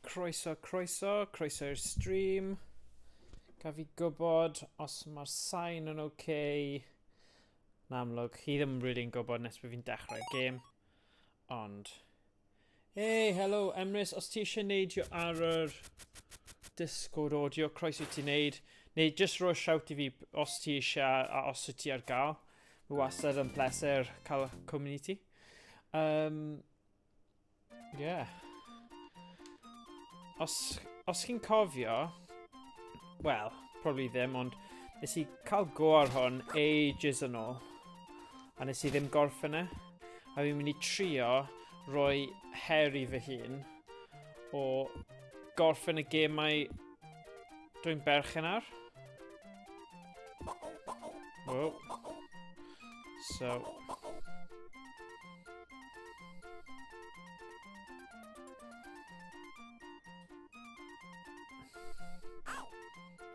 Croeso, croeso, croeso i'r stream. Gaf fi gwybod os mae'r sain yn oce. Okay. Na amlwg, chi ddim really'n gwybod nes bod fi'n dechrau'r gêm. Ond... Hey, hello, Emrys, os ti eisiau neidio ar yr Discord audio, croeso i ti wneud. Neu just roi shout i fi os ti eisiau a os wyt ti ar gael. Mae wastad yn pleser cael cwmni ti. Um, yeah. Os, os chi'n cofio, wel, probably ddim, ond nes i cael go ar hwn ages yn ôl. A nes i ddim gorffen e. A fi'n mynd i trio roi her i fy hun o gorffen y gemau dwi'n berchen ar. Whoa. So...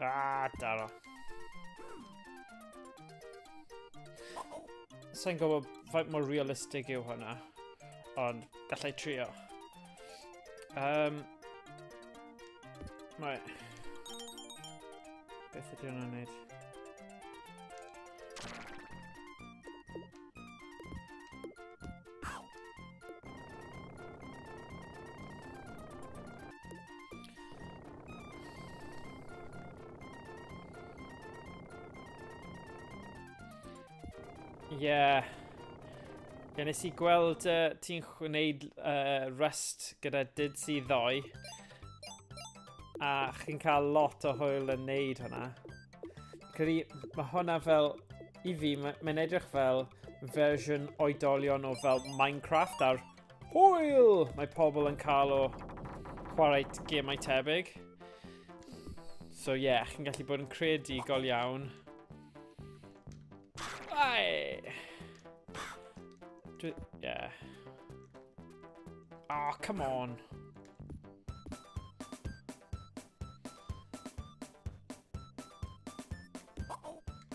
Ah, daro. Sa'n gwybod faint mor realistig yw hwnna, ond gallai trio. Um, right. Beth ydy hwnna'n neud? Ie. Yeah. Ie, nes i gweld uh, ti'n gwneud uh, Rust gyda Didsi ddoe. A chi'n cael lot o hwyl yn neud hwnna. Credu, mae hwnna fel, i fi, mae'n mae edrych fel fersiwn oedolion o fel Minecraft a'r hwyl mae pobl yn cael o chwarae gemau tebyg. So ie, yeah, chi'n gallu bod yn creadigol iawn. Ai! Dwi... Yeah. Oh, come on.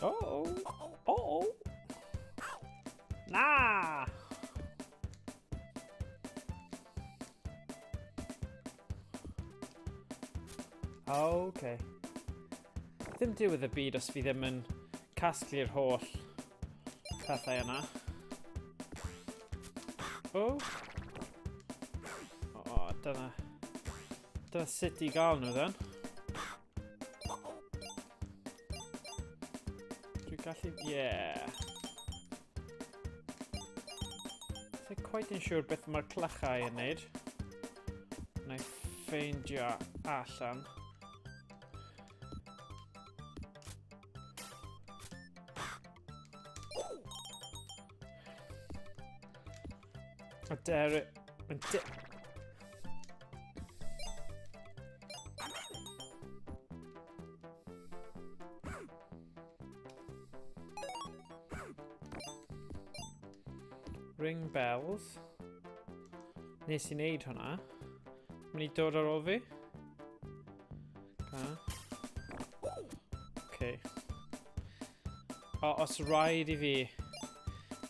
Oh, oh. Na! Oh, okay. Ddim diwedd y byd os fi ddim yn casglu'r holl pethau yna. Oh. Oh, dyna. Dyna sut i gael nhw, then. Dwi'n gallu... Yeah. Sa'n quite yn siŵr beth mae'r clychau yn neud. Na i ffeindio allan. A dere... Mae'n de... Ring bells. Nes i wneud hwnna. Mynd i dod ar ôl fi. Okay. O, os rhaid i fi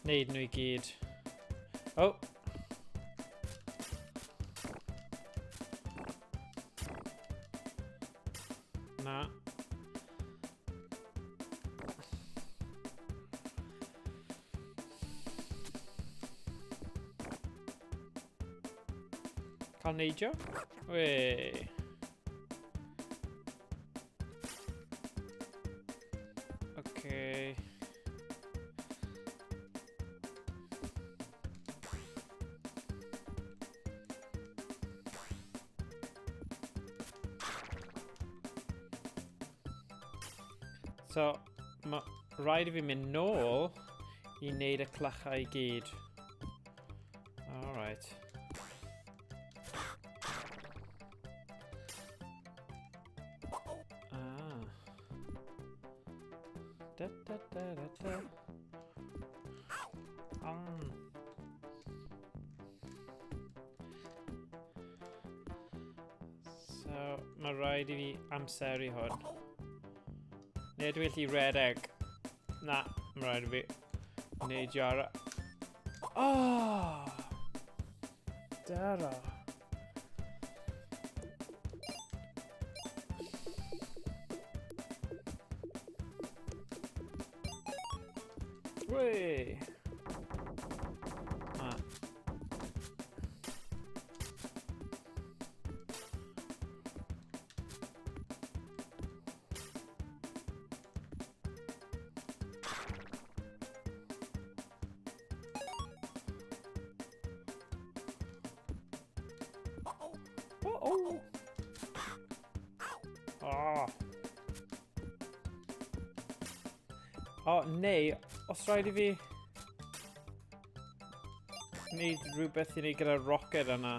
wneud nhw i gyd. Oh! Na. Cael neidio? Wei. Okay. So, mae rhaid i fi mynd nôl i wneud y clychau i gyd. Alright. Ah. Da, da, da, da, da. Um. So, mae rhaid i fi amseru hwn. Neu dwi gallu redeg. Na, mae rhaid i fi neidio ar... Oh! Dara. Wey! Ah. Oh, oh. Oh. O, neu, os rhaid i fi wneud rhywbeth i wneud gyda'r rocket yna.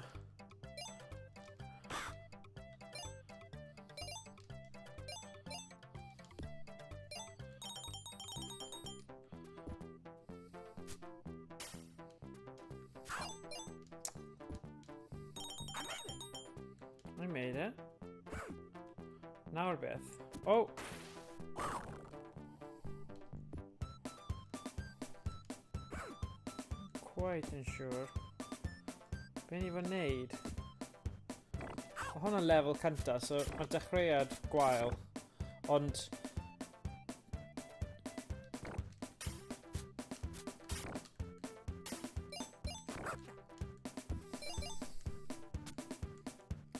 I made it. Nawr beth. Oh! Quite yn siŵr. Be ni fod wneud? Mae hwnna'n lefel cynta, so mae'r dechreuad gwael. Ond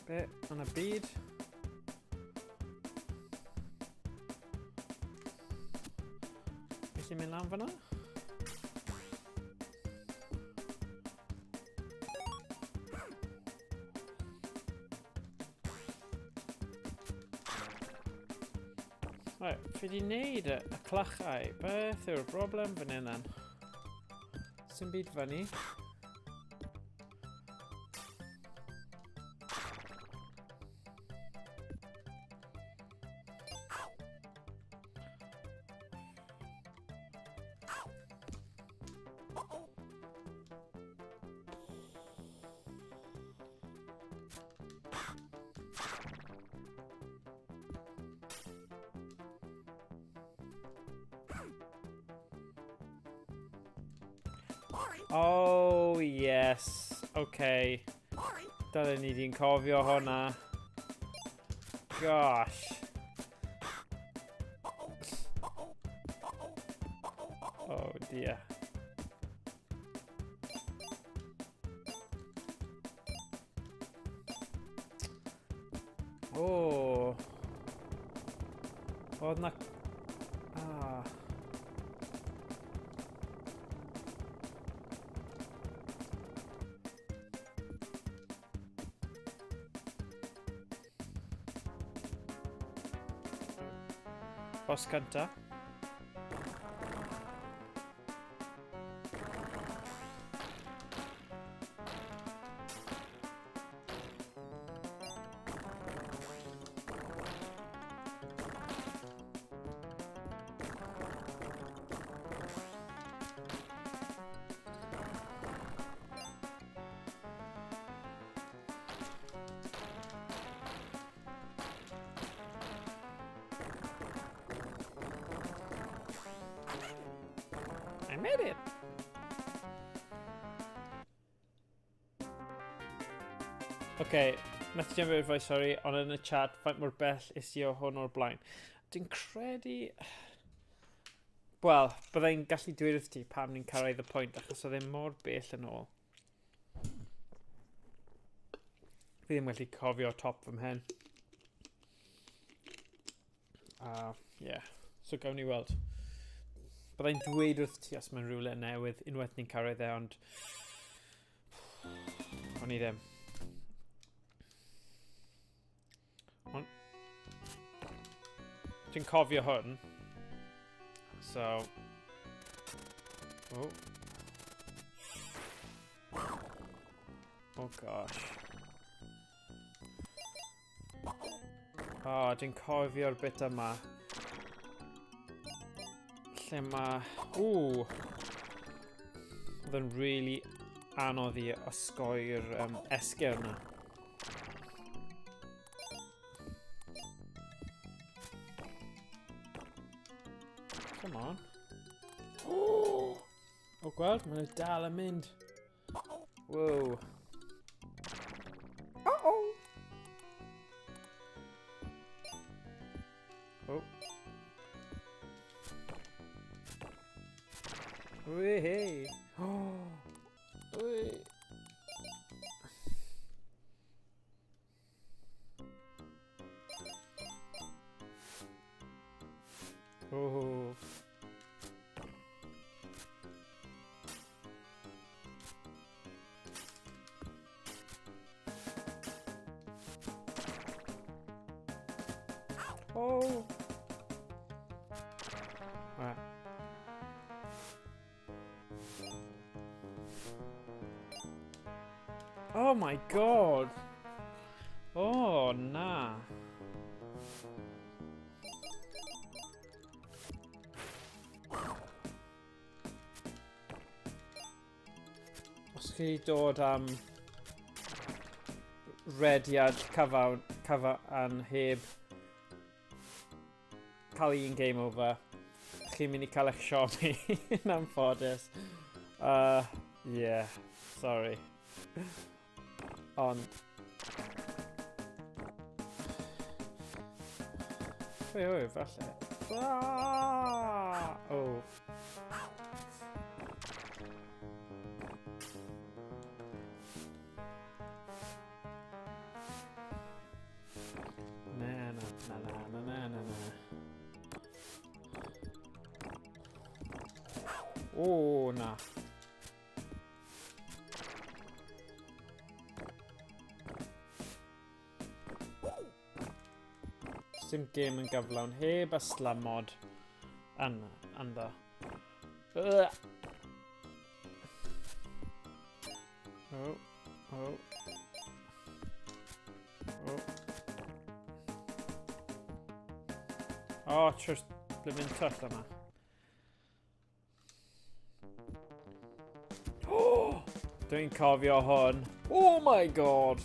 Be yn y byd? Felly mynd lan fyna? Right, fi wedi wneud y, y clychau. Beth yw'r broblem fan hyn then? Sim byd fyny. Oh, yes. Okay. Dylen ni di'n cofio hwnna. Gosh. Oh dear. O! Oedd na... Ah. Boss cynta. I made it! Ok, methu jymryd advice, sorry, ond yn y chat, faint mor bell is i o hwn o'r blaen. Dwi'n credu... Wel, byddai'n gallu dweud wrth ti pam ni'n cyrraedd y pwynt, achos oedd e mor bell yn ôl. Fi ddim wedi cofio top fy mhen. A, uh, yeah. So gawn ni weld. Byddai'n dweud wrth ti os mae'n rhywle newydd unwaith ni'n cyrraedd e, ond... O'n i ddim. Ond... Dwi'n cofio hwn. So... Oh. Oh gosh. O, oh, dwi'n cofio'r bit yma. Lle mae... Ww! Oedd yn really anodd i osgoi'r um, esgyrn yna. Come on. O, oh, gweld, maen nhw dal yn mynd. Whoa. Uh-oh. Oh. Wee! Oh! Wee! Oh. Oh. Right. Oh my god. Oh, na. Os chi dod am rediad cyfawn, cyfan heb cael un game over, chi'n mynd i cael eich siomi yn anffodus. Yeah, sorry. Ond... Oi, oi, falle. Ah! Oh. Na, na, na, na, na, na, na. O, na. Dim gêm yn gyflawn heb y slamod yn ynddo. Oh, oh. Oh. Oh, trwy'r blimmin twll yma. Oh! Dwi'n cofio hwn. Oh my god!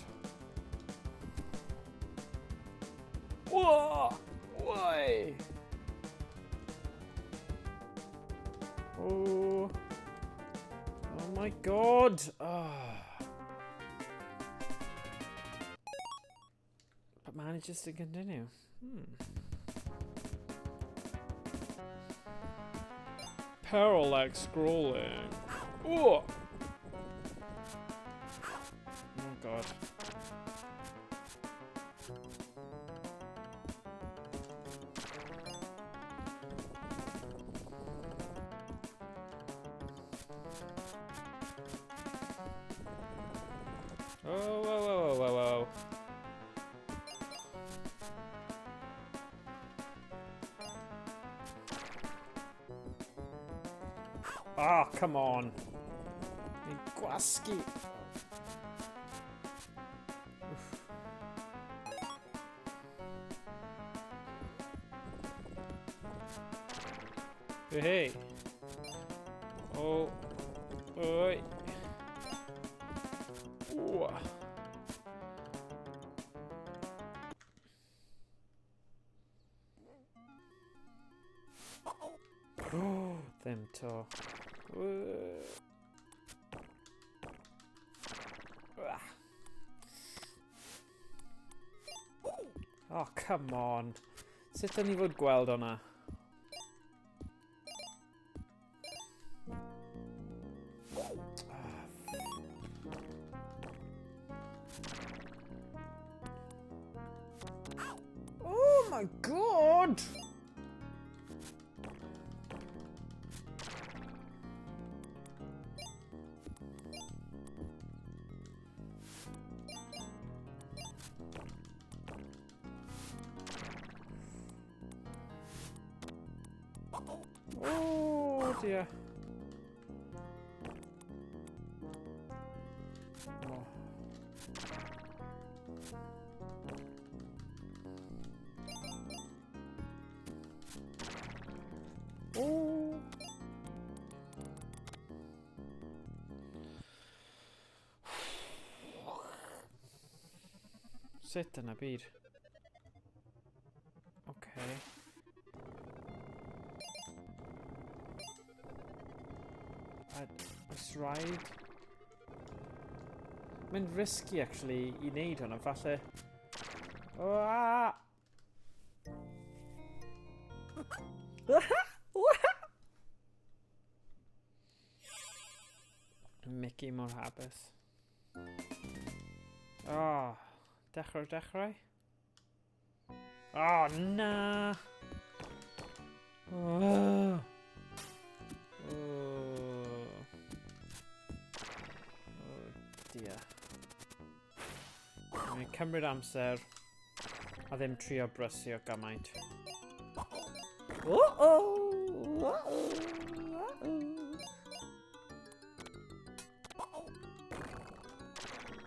Whoa! Why? Oh. Oh my god! Oh. But manages to continue. Parallax scrolling. Oh! Oh god. Oh, whoa, whoa, whoa, whoa, whoa. Oh, come on. Ni'n gwasgu. Oof. Hey. Oh. Oi. Ooh. Oh, ddim to. Oh, come on. Sut da ni fod gweld hwnna? Oh my god! Oh dear. Oh. Oh. Sut yn y byd? Okay. A oes rhaid... Mae'n risky, actually, i wneud hwnna, falle... Oh, ah! Mickey mor hapus. Oh, dechrau'r dechrau? Oh, na! Oh. Oh. Oh, dear. Mae'n cymryd amser a ddim trio brysio gymaint. Oh-oh! Oh-oh! Oh-oh!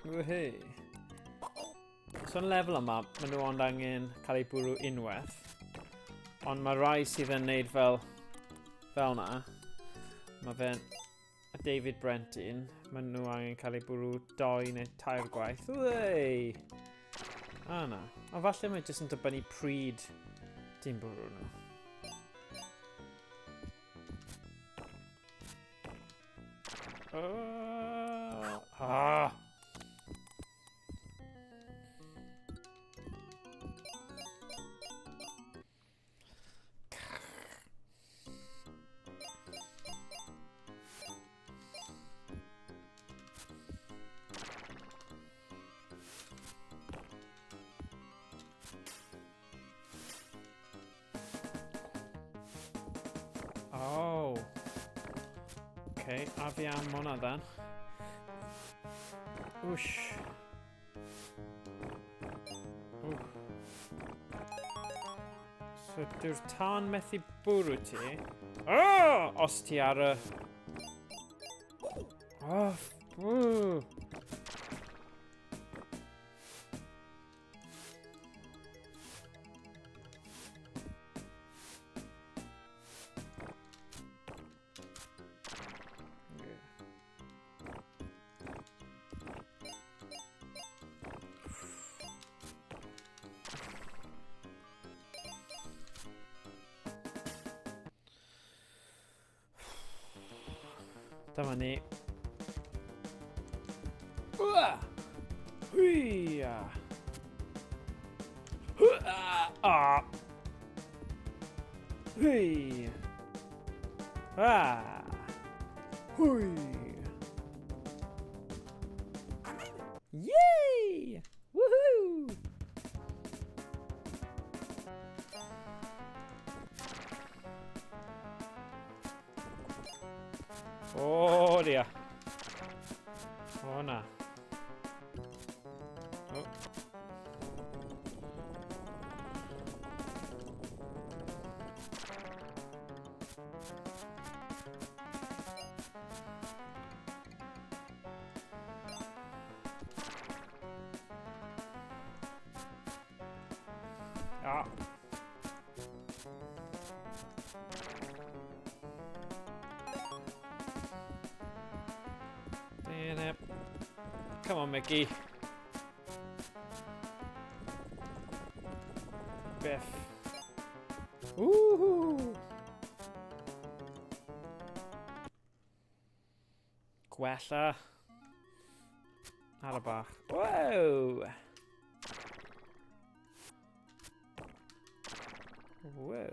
Woohoo! So yn lefel yma, maen nhw ond angen cael eu bwrw unwaith. Ond mae rai sydd yn neud fel, fel na. Mae fe'n David Brent un. Maen nhw angen cael eu bwrw doi neu tair gwaith. Wei! A na. A falle mae jyst yn dibynnu pryd ti'n bwrw nhw. Oh, ah. Oh. Okay, a fi am hwnna then. Whoosh. Ww. So, dyw'r tân methu bwrw ti. Oh! Os ti ar y... Oh, ww. Dyma ni. Ua! Hwia! Hwia! Ah! Hwy! Ah! Hwy! Yay! Woohoo! Oh dear. Oh na. Oh. Ah. Damn it. Come on, Mickey. Biff. Woohoo! Gwella. Ar y bach. Whoa! Whoa.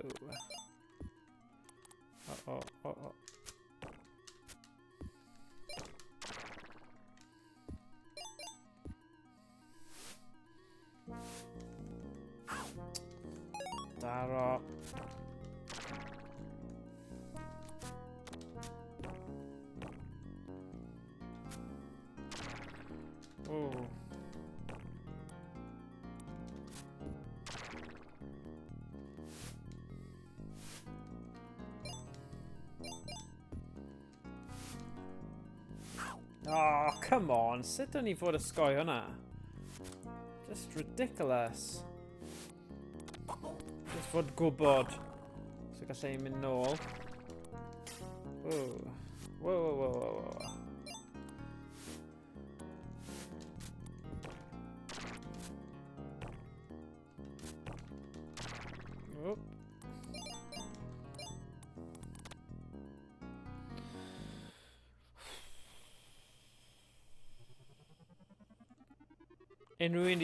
Oh, oh, oh, oh. Daro. Oh. Oh, come on. Sut o'n i fod ysgoi hwnna? Just ridiculous. Just fod gwybod. So gallai i mynd nôl. Whoa. Whoa, whoa, whoa, whoa, whoa. Whoop. Unrhyw un...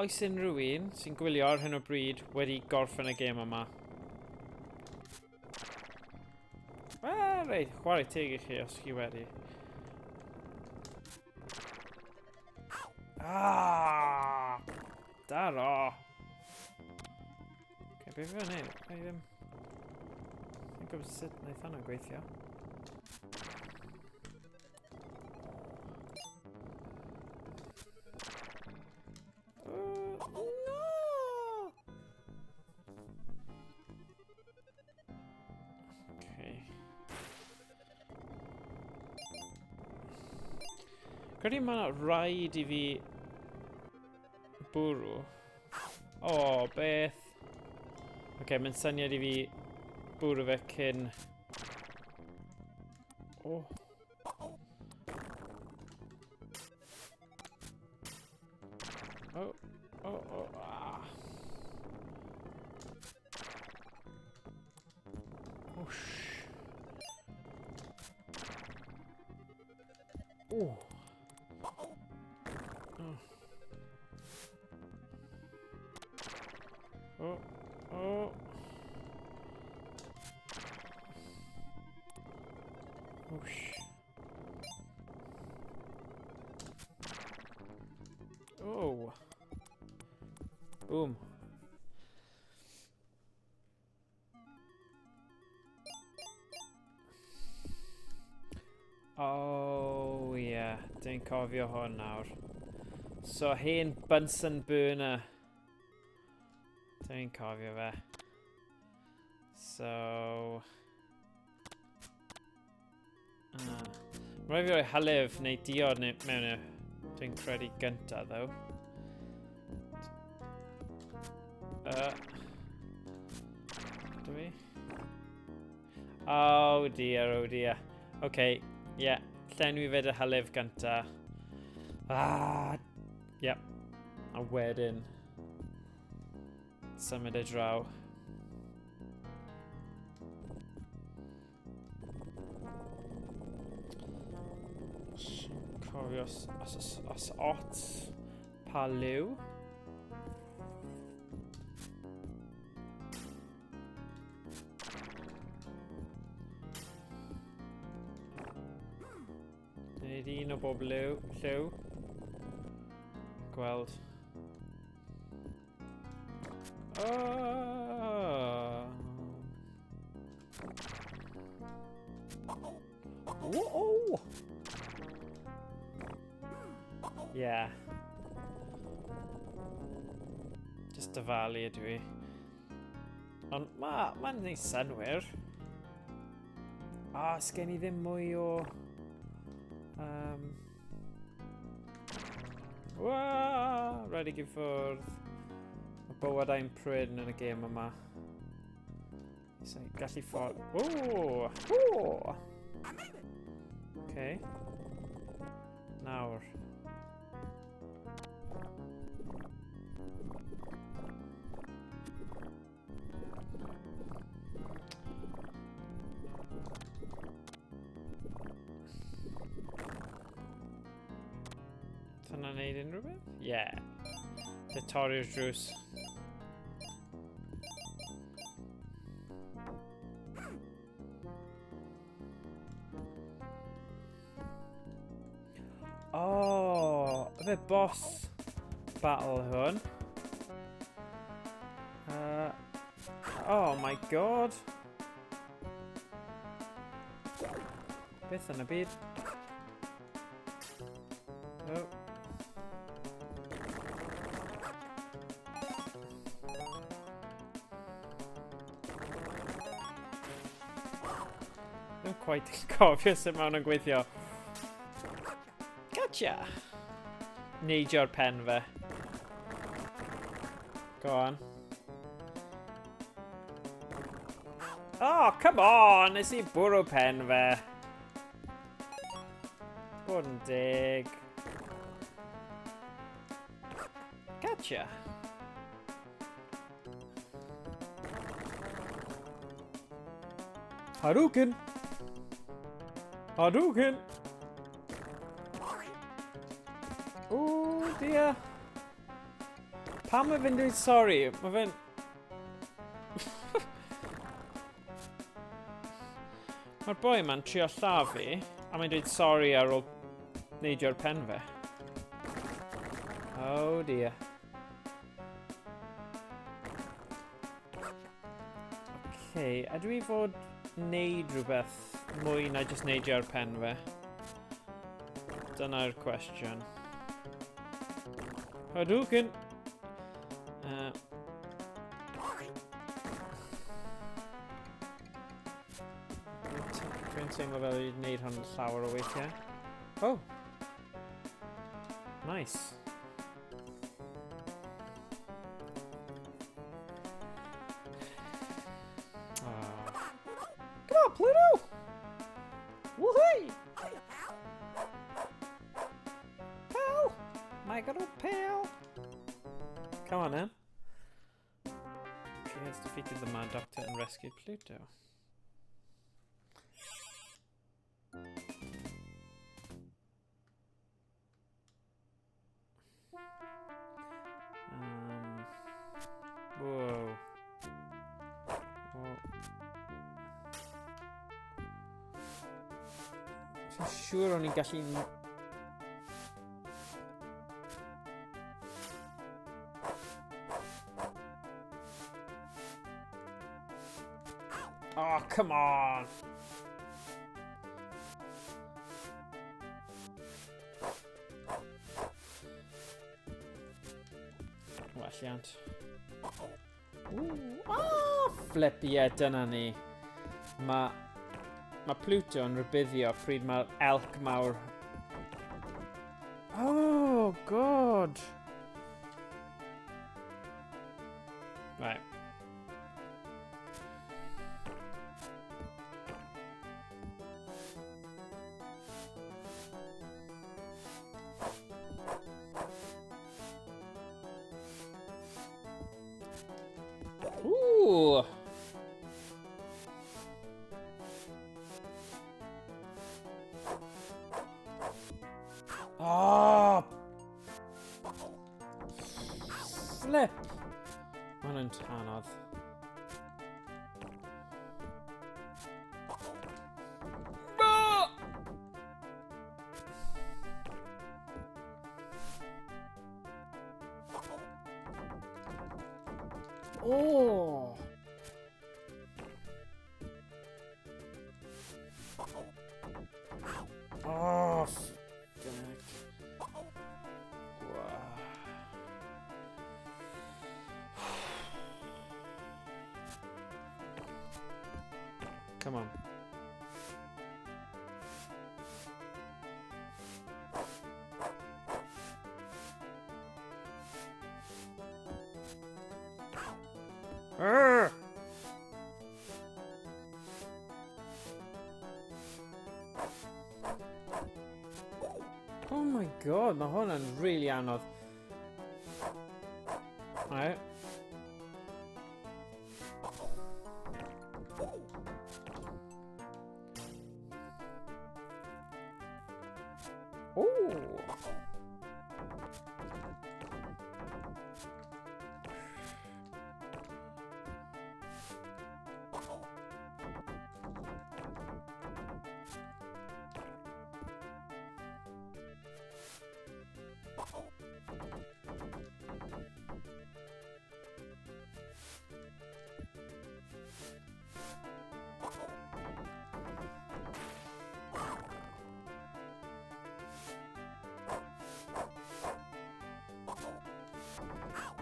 Oes unrhyw un sy'n gwylio ar hyn o bryd wedi gorffen y gêm yma? Wel, reit, chwarae teg i chi os chi wedi. Ah! Daro! Okay, be fi fan hyn? Fi ddim... Fi'n gwybod sut wnaeth hwnna gweithio. No! Okay. Credu mae yna rhaid i fi bwrw. O, oh, beth. Oce, okay, mae'n syniad i fi bwrw fe cyn... Oh. Oh, oh, oh, ah. Oh, sh. Oh. Oh. Oh, oh. Oh, sh. Oh. Boom. Oh, yeah. Dwi'n cofio hwn nawr. So, hen Bunsen burner. Dwi'n cofio fe. So... Ah. Mae rhaid fi roi hylif neu diod neu mewn i... Dwi'n credu gynta, ddo. Dwi fi? Oh dear, oh dear. Okay, yeah. Llenwi fe dy hylif gynta. Ah, yep. A wedyn, symud e draw. Cofio os, os, os, os ots pa liw. Gwneud un o bob liw, lliw. Gweld. Oh. Whoa! Yeah. Just dyfalu ydw i. Ond mae'n ma neud synwyr. A, oh, sgen i ddim mwy o... Waa! Rhaid i gyffwrdd. Mae bywydau'n pryd yn y gêm yma. So, gallu ffordd... Ww! Ww! Okay. Nawr. Hwnna'n neud unrhyw beth? Yeah. Fe torri'r drws. Oh, fe boss battle hwn. Oh my god. Beth yn y byd? Oh. Ddim quite yn cofio sut mae hwnna'n gweithio. Gotcha! Neidio'r pen fe. Go on. Oh, come on! Nes i bwrw pen fe. Bod yn deg. Gotcha! Hadouken! Hadouken! Oh dear! Pam mae fe'n dweud sorry? Mae fe'n... Mae'r boi yma'n trio lladd fi, a mae'n dweud sorry ar ôl neidio'r pen fe. Oh dear. Okay, ydw i fod wneud rhywbeth mwy na jyst neidio ar pen fe? Dyna'r cwestiwn. Hadouken! Dwi'n teimlo fel i wneud hwn llawer o weithiau. Oh! Nice. Oh. Come on, Pluto! Woohoo! Pal! My good old pal! Come on, then. She has defeated the Mad Doctor and rescued Pluto. Whoa. Whoa. Fi'n siŵr o'n i'n gallu... Oh, come on! Welliant. Ooh, ah, flip, ie, yeah, dyna ni. Mae ma Pluto yn rhybuddio pryd mae'r elk mawr... Oh, God! Right. Ooh! Oh! Flip! Mae hwnna'n anodd. Oh! Oh, Come on. Arr! Oh my god, mae hwn yn really anodd. Right. Ooh.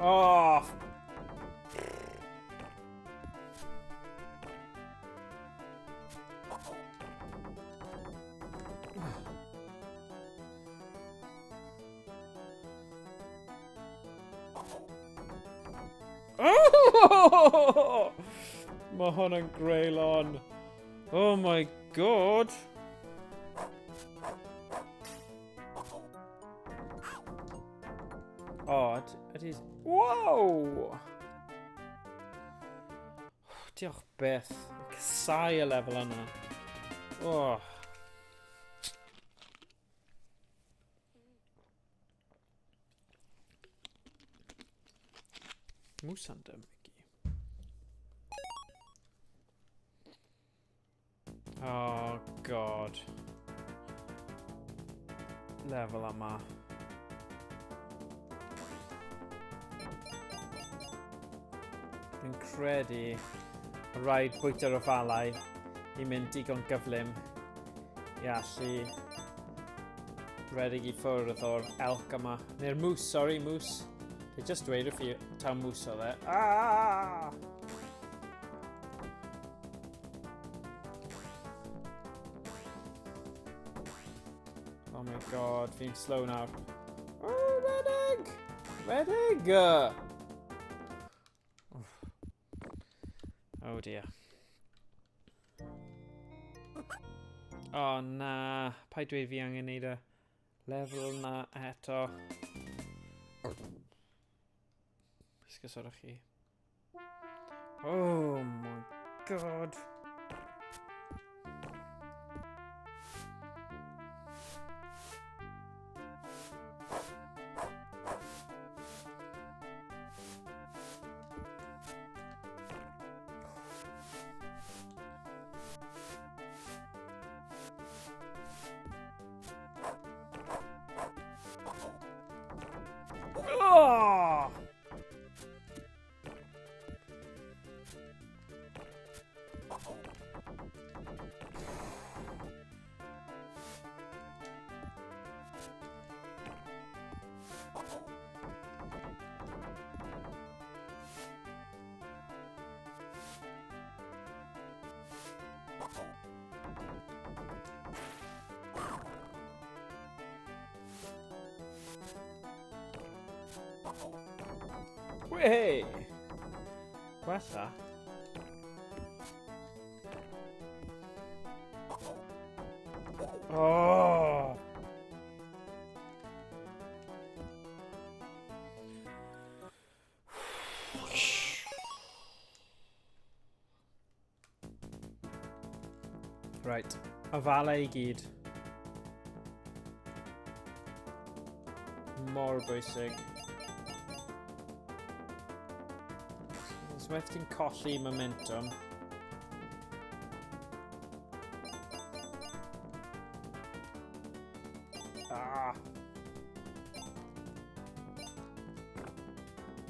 Oh! Oh! Mae hwn yn greulon. Oh my god. Oh, it is... Whoa! Diolch byth. Casau y lefel yna. Oh. Moose Hunter, Mickey. Oh, God. Lefel yma. credu rhaid bwyta'r ofalau i mynd digon gyflym i allu redeg i ffwrdd o'r elk yma. Neu'r moose, sorry, moose. They just dweud wrth i taw moose oedd e. Ah! Oh my god, fi'n slow nawr. Oh, redeg! Redeg! Oh dear. Oh na, paid dweud fi angen neud y lefel na eto. Esgusodwch chi. Oh my god. Oh! Wei! Gwella. Oh! Right, ofalau i gyd. Mor bwysig. Os ti'n colli momentum. Ah.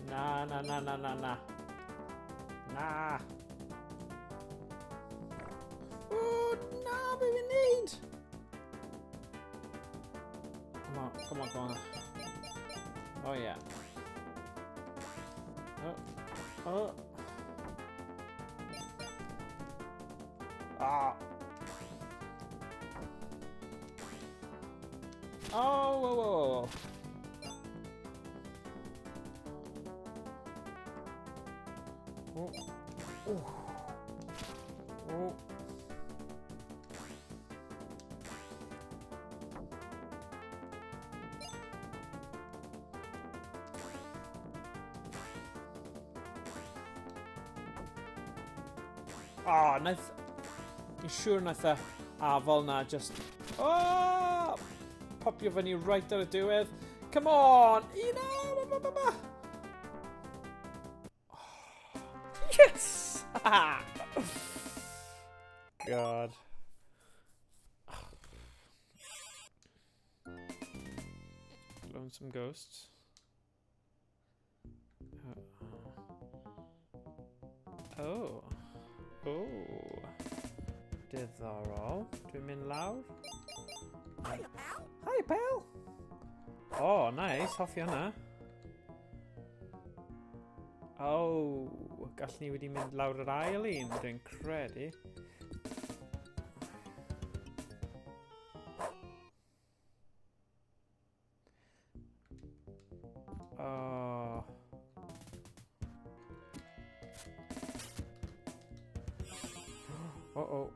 Na, na, na, na, na, na. Na. O, na, be fi'n neud? Come on, come on, come on. Oh, yeah. Oh, oh. Ah. Oh, whoa, whoa, whoa. Oh. Oh. Oh. Oh, naeth... Fi'n siŵr naeth y afol na just... Oh! Popio fyny right ar y diwedd. Come on! Un o! Ba, ba, ba, Oh, yes! God. Lonesome Ghosts. Oh. Oh. Diddorol. Dwi'n mynd lawr. Hi, pal. Hi, pal. Oh, nice. Hoffi hwnna. Oh, gallwn ni wedi mynd lawr yr ail un, dwi'n credu. Oh. Oh-oh.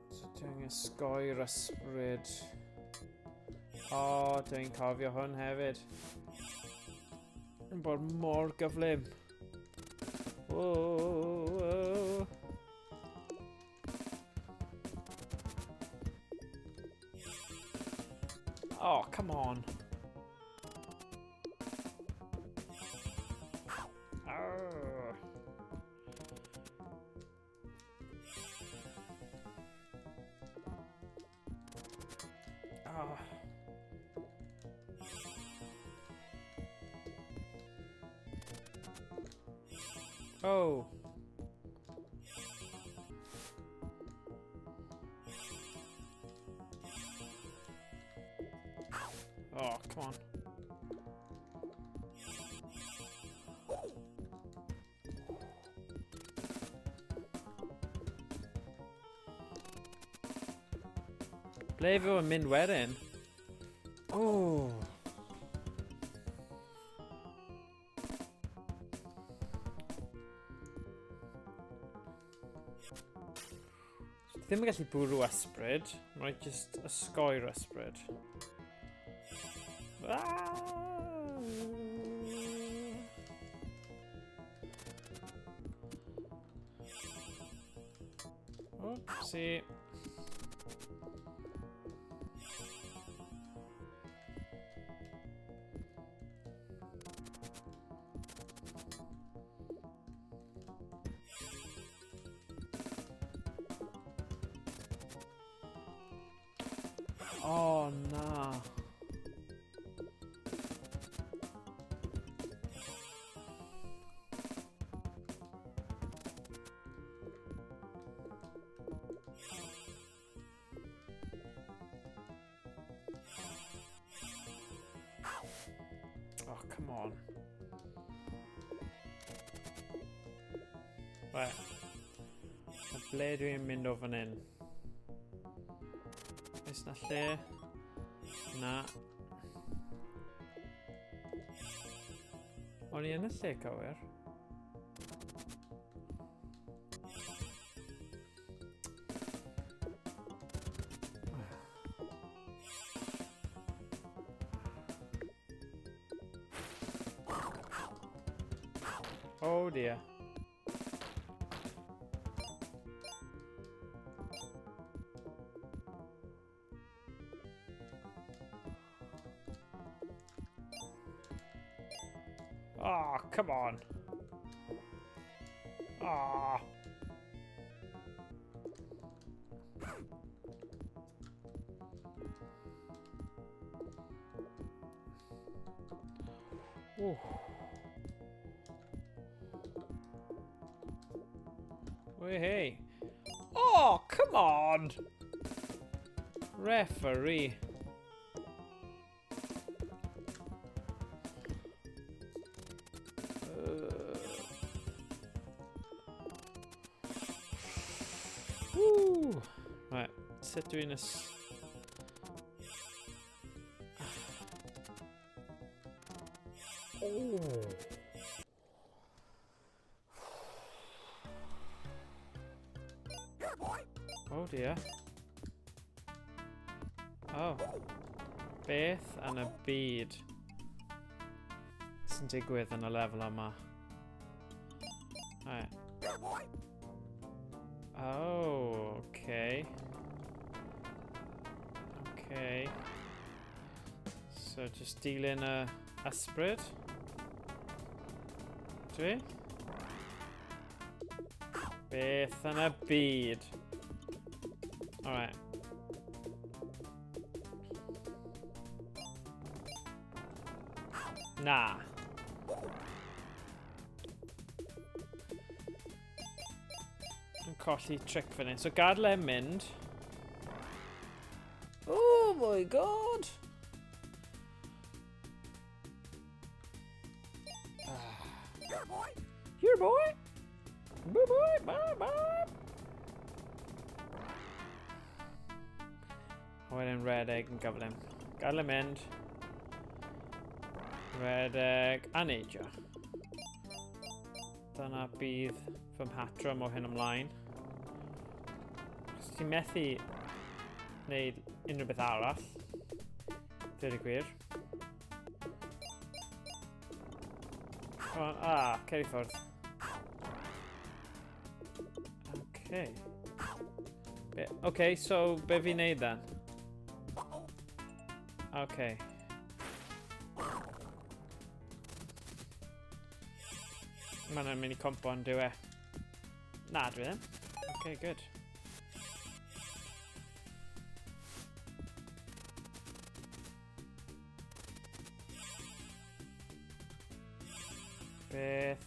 So ti angen sgoi'r ysbryd. O, oh, dwi'n cofio hwn hefyd. Yn bod mor gyflym. Oh, oh. Oh, come on. Arr. Oh. Oh. Oh, come on. Ble fi o'n mynd wedyn? Oh. Ddim yn gallu bwrw ysbryd. Mae'n just ysgoi'r ysbryd. Ah! Oopsie. Oh, na. Oh, come on. Right. A ble dwi'n mynd o fan hyn? Oes na lle? Na. O'n i yn y lle cywir? Oh dear. Oh, come on. Ah. Ooh. Wait, hey. Oh, come on. Referee. Woo. Right, sut dwi'n ys... Oh. Oh dear. Oh. Beth yn y byd sy'n digwydd yn y lefel yma? Right. Oh, okay. Okay. So just dilyn y ysbryd. Dwi? Beth yn y byd? Alright. Na. Yn colli trick fan hyn. So gadael e mynd. Oh my god! Here, boy! Here, boy! Bye, boy! Bye, bye! A wedyn redeg yn gyflym. Gadael e mynd. Redeg a neidio. Dyna bydd fy mhatrwm o hyn ymlaen. Os ti'n methu wneud unrhyw beth arall, dweud y gwir. Come on, ah, cer i ffwrdd. Okay. Be, okay, so be fi'n neud then? Okay. Mae'n mynd i compo yn dyw e. Na, dwi ddim. Okay, good. Beth?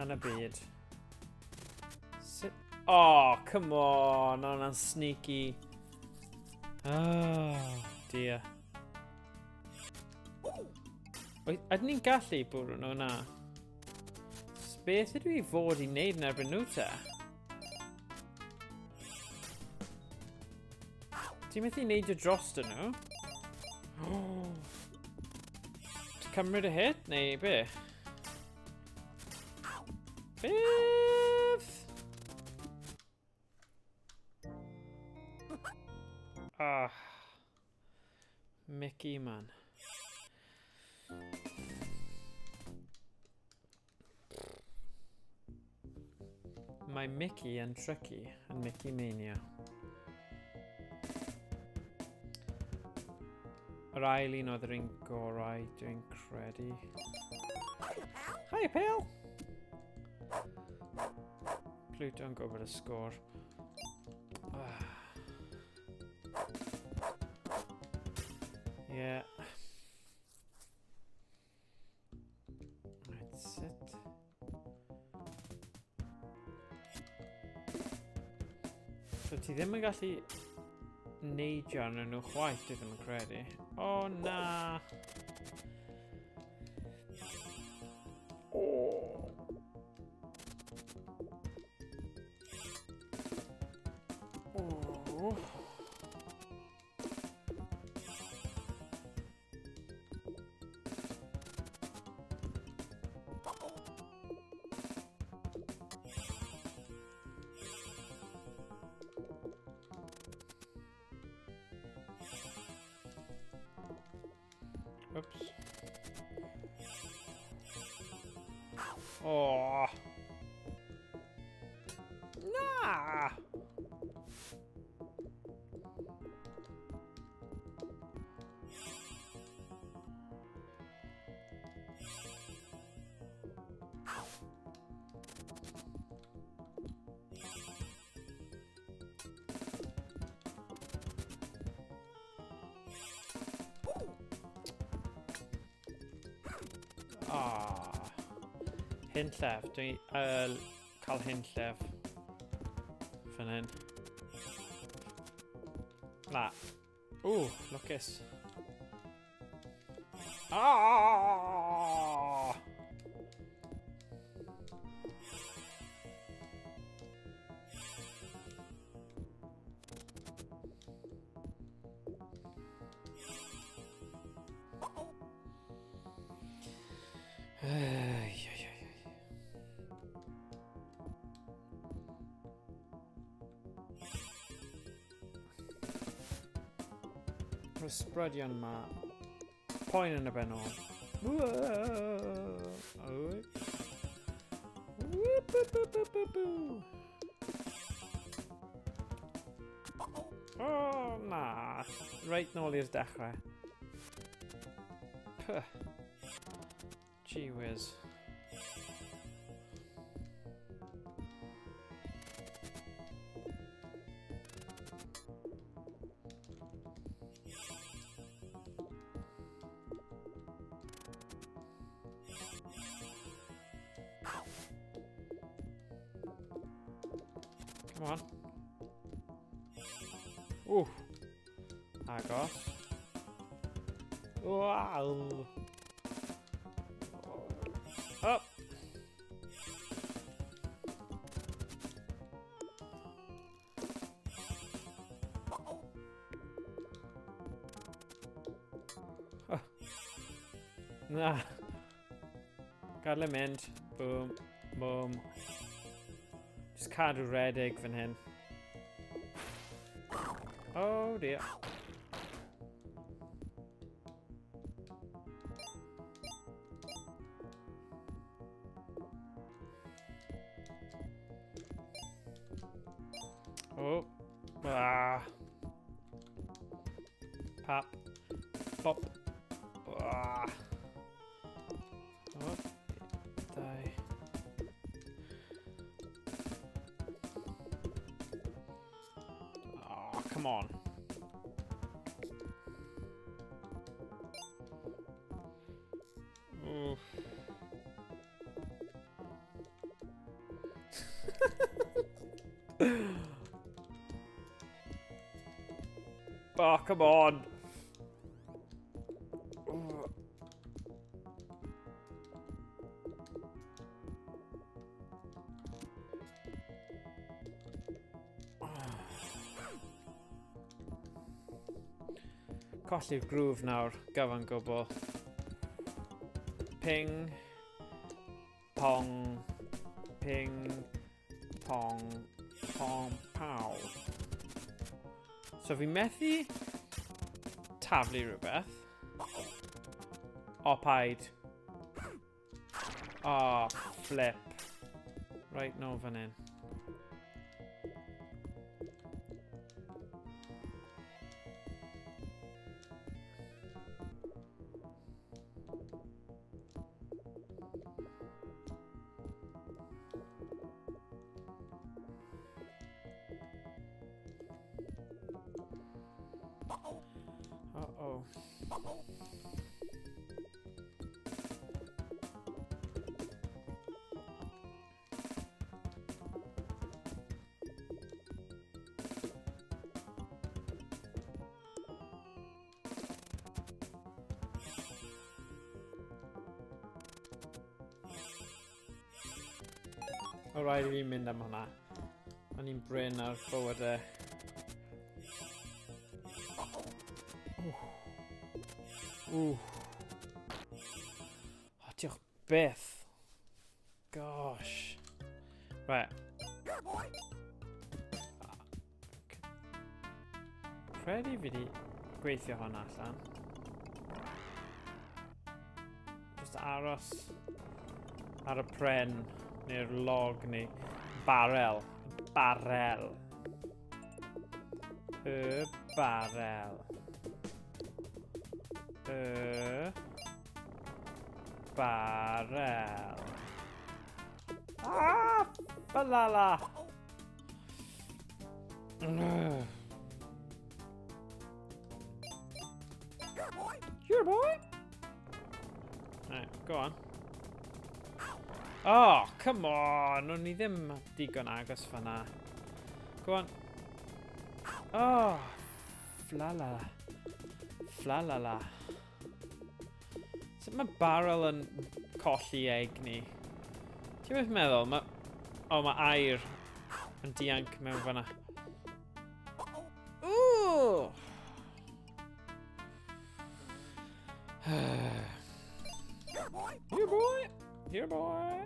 Yn y byd. Sut... Oh, come on! Hwnna'n sneaky. Oh, dear. Ydyn ni'n gallu bwrw nhw na? Beth ydw i fod i wneud yn erbyn nhw te? Ti'n methu neidio dros dyn nhw? Oh. Ti'n cymryd y hit neu be? Beth? Ah. Mickey, man. Mae Mickey yn tricky yn Mickey Mania. Yr ail un oedd yr un gorau, dwi'n credu. Hiya, pal! Pluto'n gwybod y sgôr. Ah. Yeah. Right, sit. So ti ddim yn gallu neidio arnyn nhw chwaith, dwi ddim yn credu. O, oh, na! Oh. Oh. Oops. Oh. Na! Ah. Hunllef. Dwi'n cael hunllef. Fan hyn. Na. Ww, lwcus. Ah! Ai, ai, ai, ai. Mae'r ysbrydion yma. Poen yn y ben ôl. Oh, na. Reit nôl i'r dechrau. Puh. Gee whiz. Come on. Ooh. Agos. Wow. Up. Oh. Na. Gadael e mynd. Boom. Boom. Just cadw redeg fan hyn. Oh dear. Oh. Ah. Pop. Pop. Ah. Oh. Dau. Oh, come on. Oof. Oh, come on! Colli'r groove nawr, gyfan gwbl. Ping, pong, ping, pong, pong, pow. So fi methu taflu rhywbeth. O, paid. O, flip. Right, nôl fan hyn. Uh-oh. O rhaid i fi mynd am hwnna. O'n i'n brin ar bywydau. Ww. O, diolch byth. Gosh. Right. Credu fi wedi gweithio hwn allan. Just aros ar y pren neu'r log neu barel. Barel. Y barel. Y barel. Ah! Balala! Here, boy! Right, go on. Oh, come on! O'n i ddim digon agos fanna. Go on. Oh, flala. Flalala. Sut mae barrel yn colli egni? Ti'n beth meddwl? Mae... O, oh, mae air yn dianc mewn fanna. Ooh! Here, boy! Here, boy!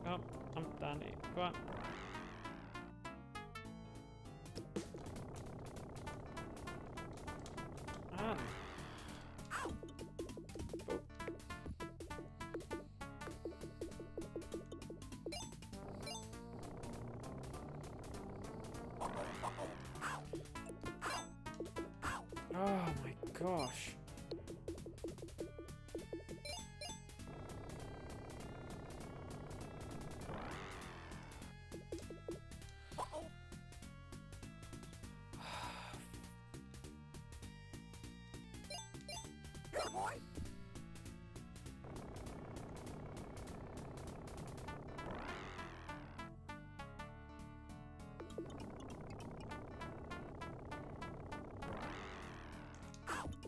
Come, amdani. Go on. Ann. Oh my gosh.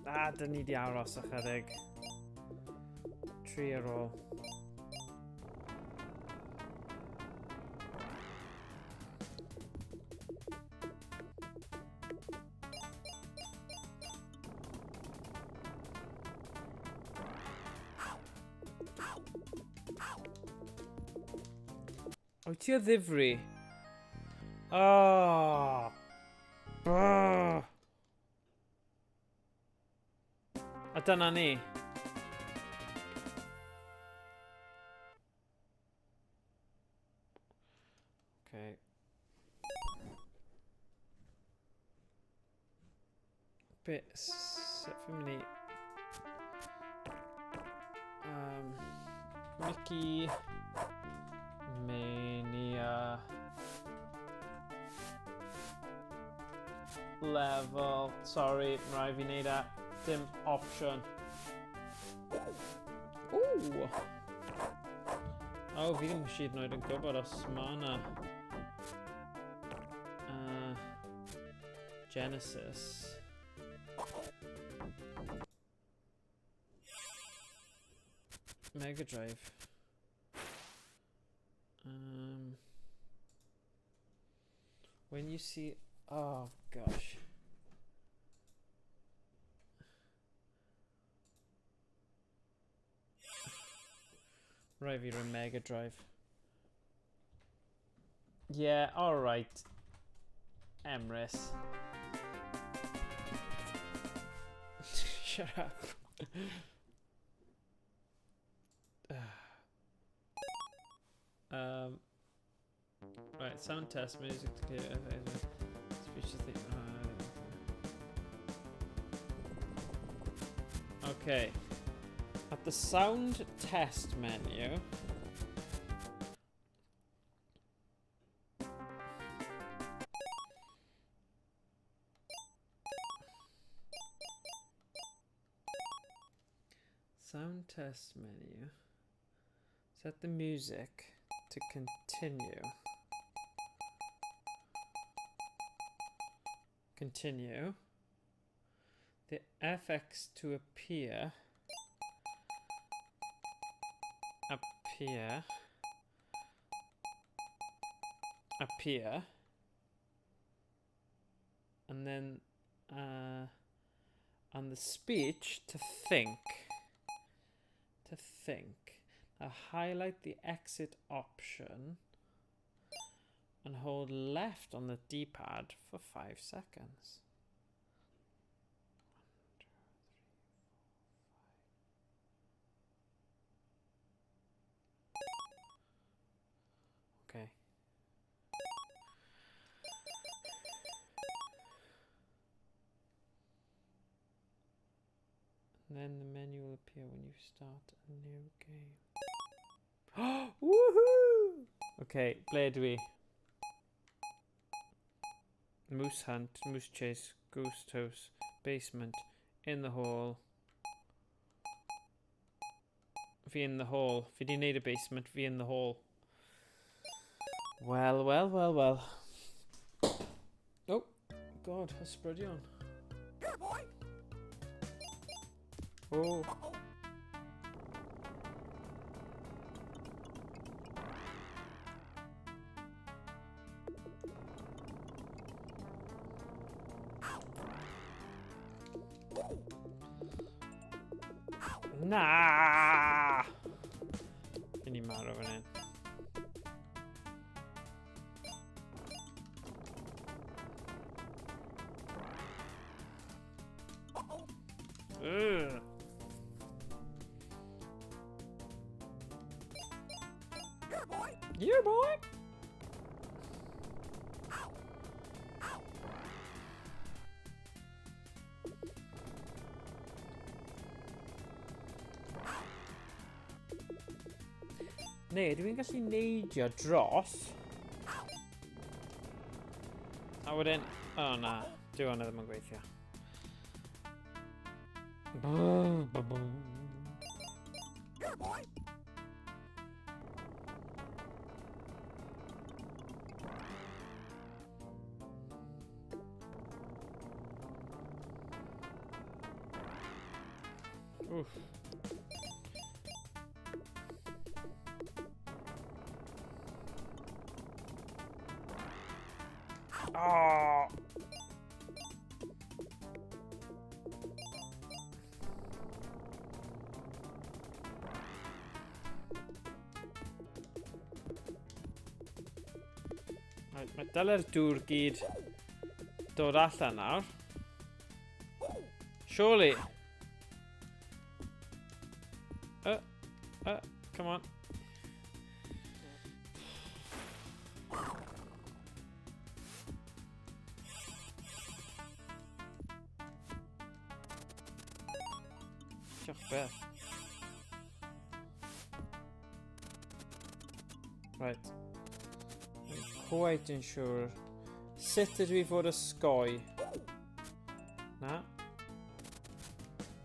Ah, dyn ni di aros ychydig. Tri ar ôl. Wyt ti o ddifri? Oh. Brr. A dyna ni. Okay. Be, sut fi'n mynd i... Mickey... Mania... Level... Sorry, mae rhaid fi wneud e. Dim option. Ooh! O, oh, fi ddim hyd yn oed yn gwybod os mae yna... Genesis. Mega Drive. When you see... Oh, gosh. Right, fi roi Mega Drive. Yeah, alright. Emrys. Shut up. Right, sound test, music to clear, speech to think. Okay. At the sound test menu. Sound test menu. Set the music to continue. Continue. The FX to appear. Appear. Appear. And then, and the speech to think. To think. Now highlight the exit option and hold left on the D-pad for 5 seconds. 1, 2, 3, 4, 5. Okay. And then the menu will appear when you start a new game. Woohoo! Okay, ble dwi? Moose hunt, moose chase, ghost house, basement, in the hall. Fi in the hall. Fi di wneud y basement, fi in the hall. Well, well, well, well. Oh, God, ysbrydion. Oh. Na! Fi'n i marw fan hyn. Ugh. Yeah, boy. Neu, dwi'n gallu neidio dros. A wedyn... O oh, na, dyw hwnna ddim yn gweithio. Oof. Oh. Right, mae dyle'r dŵr gyd dod allan nawr. Surely. Come on. Diolch beth. Right. I'm quite unsure. Sut ydw i fod osgoi? Na.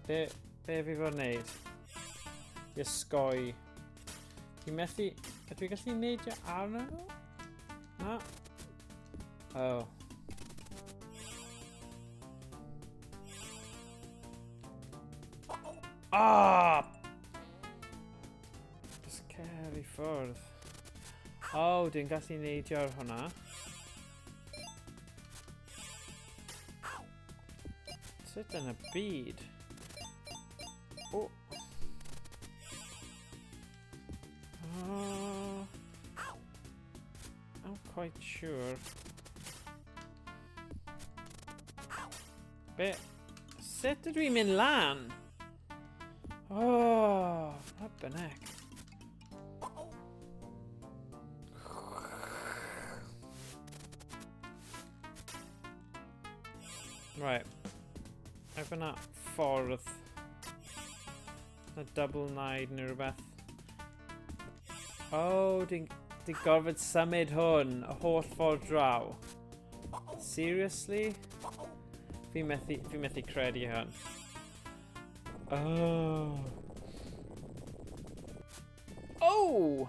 Be fi fod wneud? I osgoi. Dwi'n methu... Ydw i gallu neidio arno nhw? Na. Oh. Ah! Just cer i ffwrdd. Oh, dwi'n gallu neidio ar hwnna. Sut yn y byd? Oh. I'm quite sure. Be? Sut ydw i'n mynd lan? Oh, what the heck? Right. Efo na ffordd. Na double nine neu rhywbeth. Oh, dwi'n di gorfod symud hwn y holl ffordd draw. Seriously? Fi methu, fi methu credu hwn. Oh. Oh!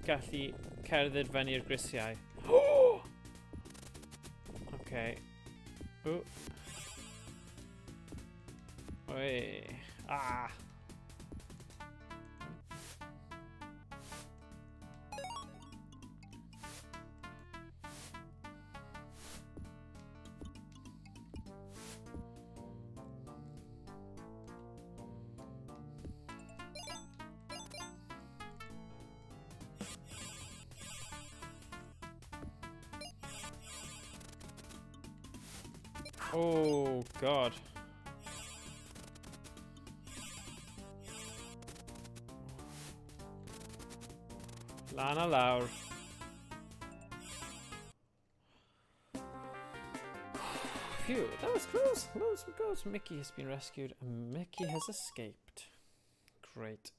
Gallu cerdded fyny'r grisiau. Oh! Okay. Ooh. Oi. Ah! Oh, God. Lan a lawr. Phew, that was close. That was close. Mickey has been rescued and Mickey has escaped. Great.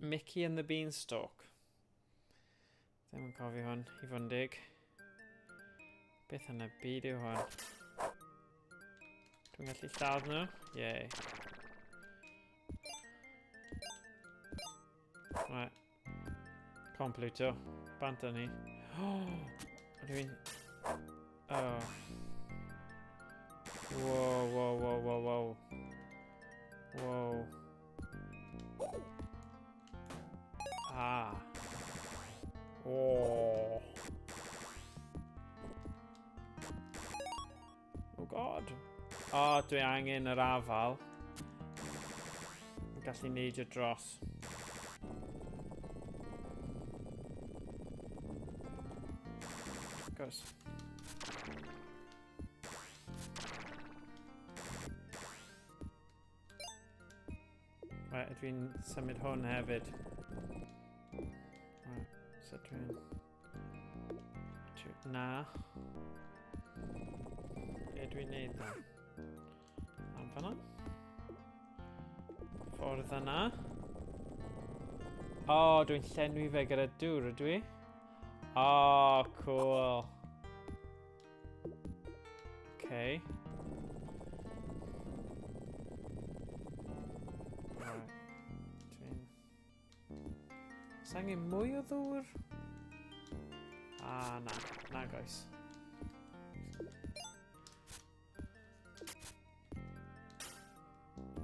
Mickey and the Beanstalk. Ddim yn cofio hwn, i fod yn dig. Beth yn y byd yw hwn? Dwi'n gallu lladd nhw? Yay. Right. Con Pluto. Bant â ni. Oh, dwi'n... Oh. Whoa, whoa, whoa, whoa, whoa. Whoa. Ah. Oh. Oh god. Oh, dwi angen yr afal. Yn gallu neidio dros. Goes. Right, ydw i'n symud hwn hefyd. Right, so dwi'n... Na. Be dwi'n neud dda? Am fanna. Ffordd yna. O, oh, dwi'n llenwi fe gyda dŵr, ydw i? O, oh, cool. Okay. Right. Dwi'n... Oes angen mwy o ddŵr? Ah, na. Na, guys.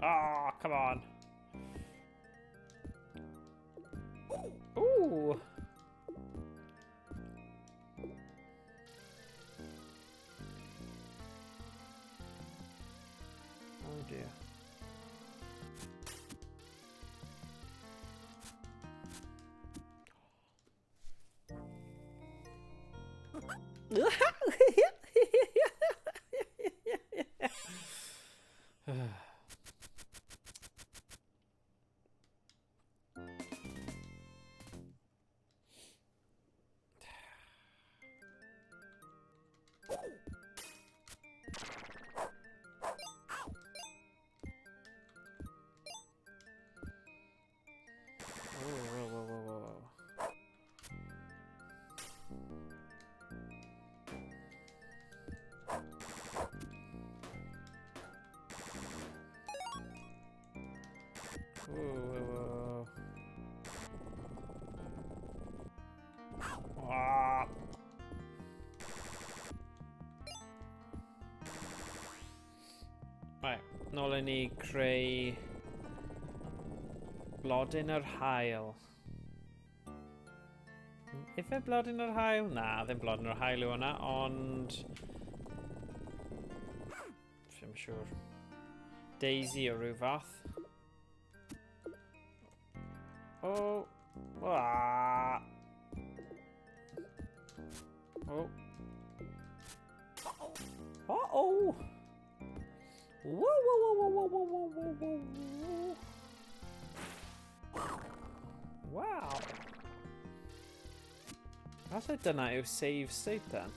Ah, oh, come on. Ooh! Oh dear. Ww. Ah. Right, nôl i ni creu blodyn yr hael. Ife blodyn yr hael? Na, ddim blodyn yr hael yw hwnna, ond... Fi'n siŵr. Daisy o rhyw fath. Oh. Ah. Oh. Uh-oh. Whoa, whoa, whoa, whoa, whoa, whoa, whoa, whoa, whoa. Wow. Falle dyna yw save state then.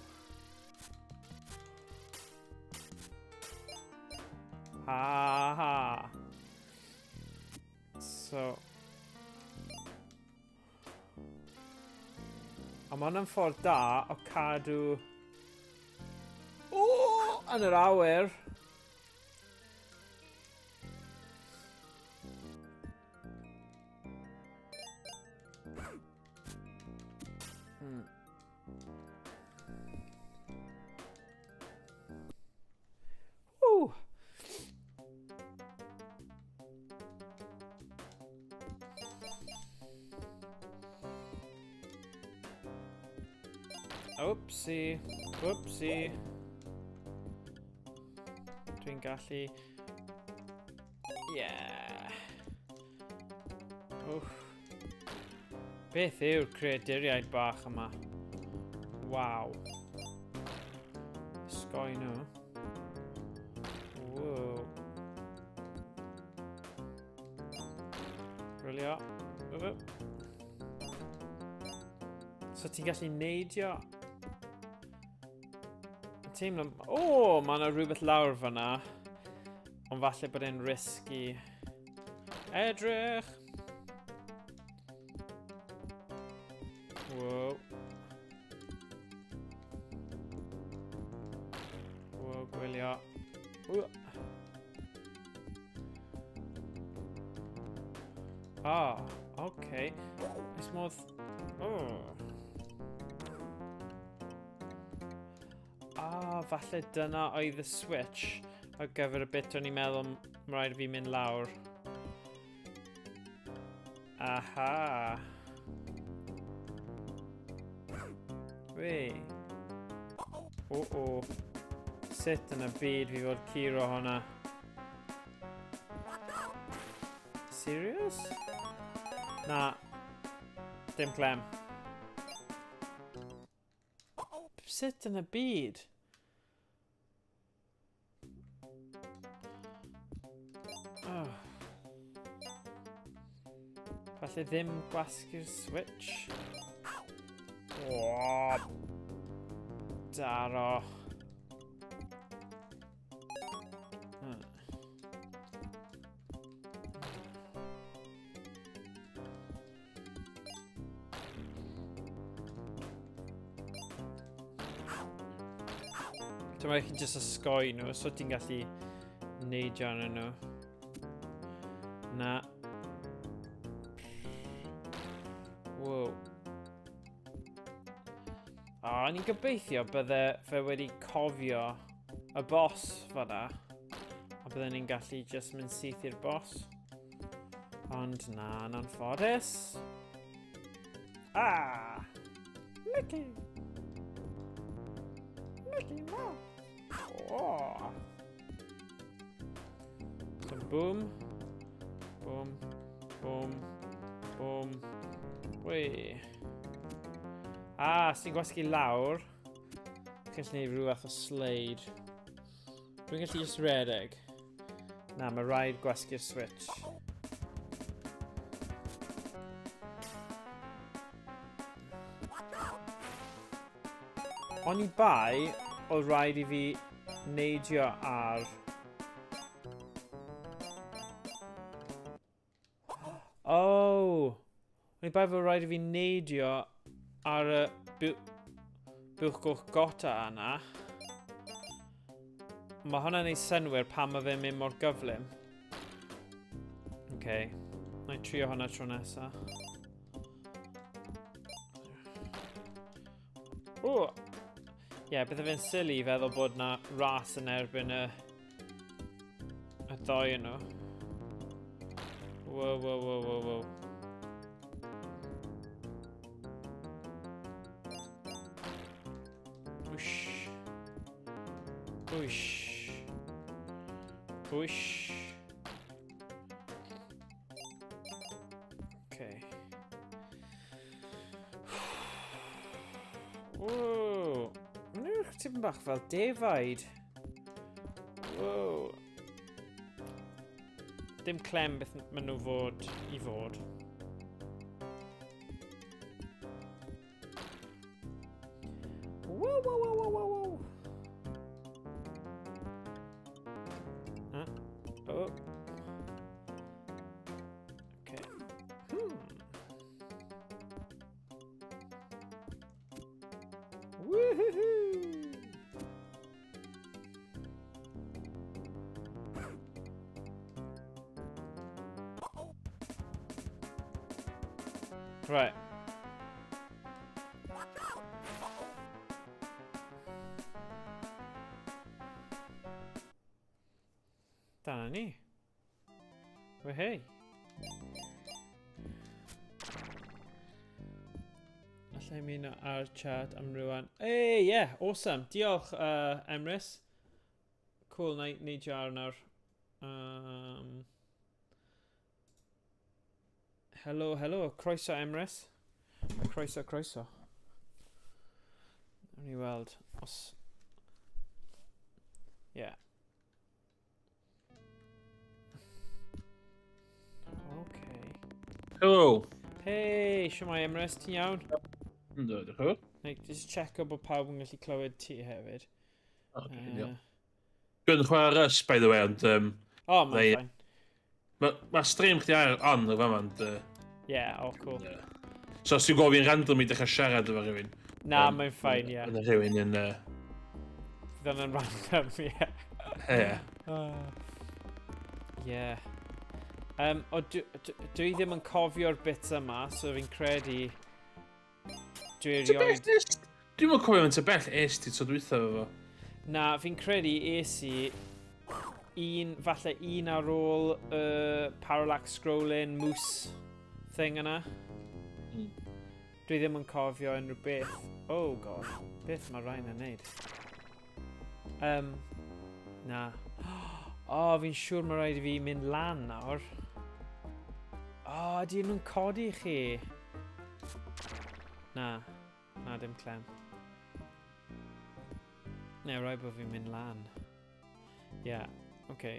Ha ha. So... A mae hwnna'n ffordd da o cadw... O! Yn yr awyr! Woo! Oopsie. Whoopsie. Dwi'n gallu... Yeah. Oof. Beth yw'r creaduriaid bach yma? Waw. Sgoi nhw. Wow. Rylio. So ti'n gallu neidio... Teimlo... O, oh, mae yna rhywbeth lawr fyna. Ond falle bod e'n risky. Edrych! Wow. Wow, gwylio. Ah, okay. Oes modd... Oh. Ah, falle dyna oedd y switch ar gyfer y bit o'n i'n meddwl mae rhaid i fi mynd lawr. Aha. Wei. O, o. Sut yn y byd fi fod curo hwnna? Serious? Na. Dim clem. Sut yn y byd? Oh. Falle ddim gwasgu'r switch. Oh, daro. Dyma chi jyst osgoi nhw, so ti'n gallu neidio arnyn nhw. Na. Wow. O, o'n i'n gobeithio bydde fe wedi cofio y boss fanna. A bydden ni'n gallu just mynd syth i'r boss. Ond na, yn anffodus. Ah! Mickey! Mickey Mouse! Oh! So, boom. Boom. Boom. Boom. Wei. Ah, sy'n gwasgu lawr. Chi'n gallu gwneud rhyw fath o slide. Dwi'n gallu just redeg. Na, mae rhaid gwasgu'r switch. Oni bai, oedd rhaid i fi neidio ar... Oh! Oni bai fod rhaid i fi neidio ar y buwch goch gota yna. Mae hwnna'n ei synwyr pan mae fe'n mynd mor gyflym. Okay. Na i trio hwnna tro nesa. O! Ie, yeah, bydde fe'n silly i feddwl bod na ras yn erbyn y... y ddoi yn nhw. Wow, wow, wow, wow, wow. Whoosh. Whoosh. Whoosh. Okay. Whoa. Mae'n edrych tipyn bach fel defaid. Whoa. Dim clem beth maen nhw fod i fod. Whoa, whoa, whoa, whoa, whoa, whoa. Oh. Okay. Woohoo! Right. Dyna ni. Well, hey. Alla i ymuno ar chat am rwan. Hey, yeah, awesome. Diolch, Emrys. Cool, na i neidio ar nawr. Helo, helo. Croeso, Emrys. Croeso, croeso. Nawn ni weld os... Yeah. Okay. Hello. Hey, siwmai Emrys, ti'n iawn? Ynddo, diolch yn fawr. Neu, just check o bod pawb yn gallu clywed ti hefyd. Okay, diolch. Dwi'n chwarae Rust, by the way, ond... Oh, mae'n fine. Mae ma stream chdi ar on y fama, ond... Yeah, oh, cool. Yeah. So, os ti'n gofyn random i dechrau siarad efo rhywun... Na, mae'n fine, ie. Yna rhywun yn... Fydd yn random, ie. Ie. Ie. O, dwi ddim yn cofio'r bits yma, so fi'n credu... Dwi erioed... Dwi'm yn cofio faint o bell es ti tro dwytha efo fo. Na, fi'n credu es i un, falle un ar ôl y parallax scrolling moose thing yna. Dwi ddim yn cofio unrhyw beth. Oh god, beth mae rhain yn neud? Na. Oh, fi'n siŵr mae rhaid i fi mynd lan nawr. Oh, ydy nhw'n codi chi? Na, na dim clem. Ne, rhaid bod fi'n mynd lan. Yeah, okay.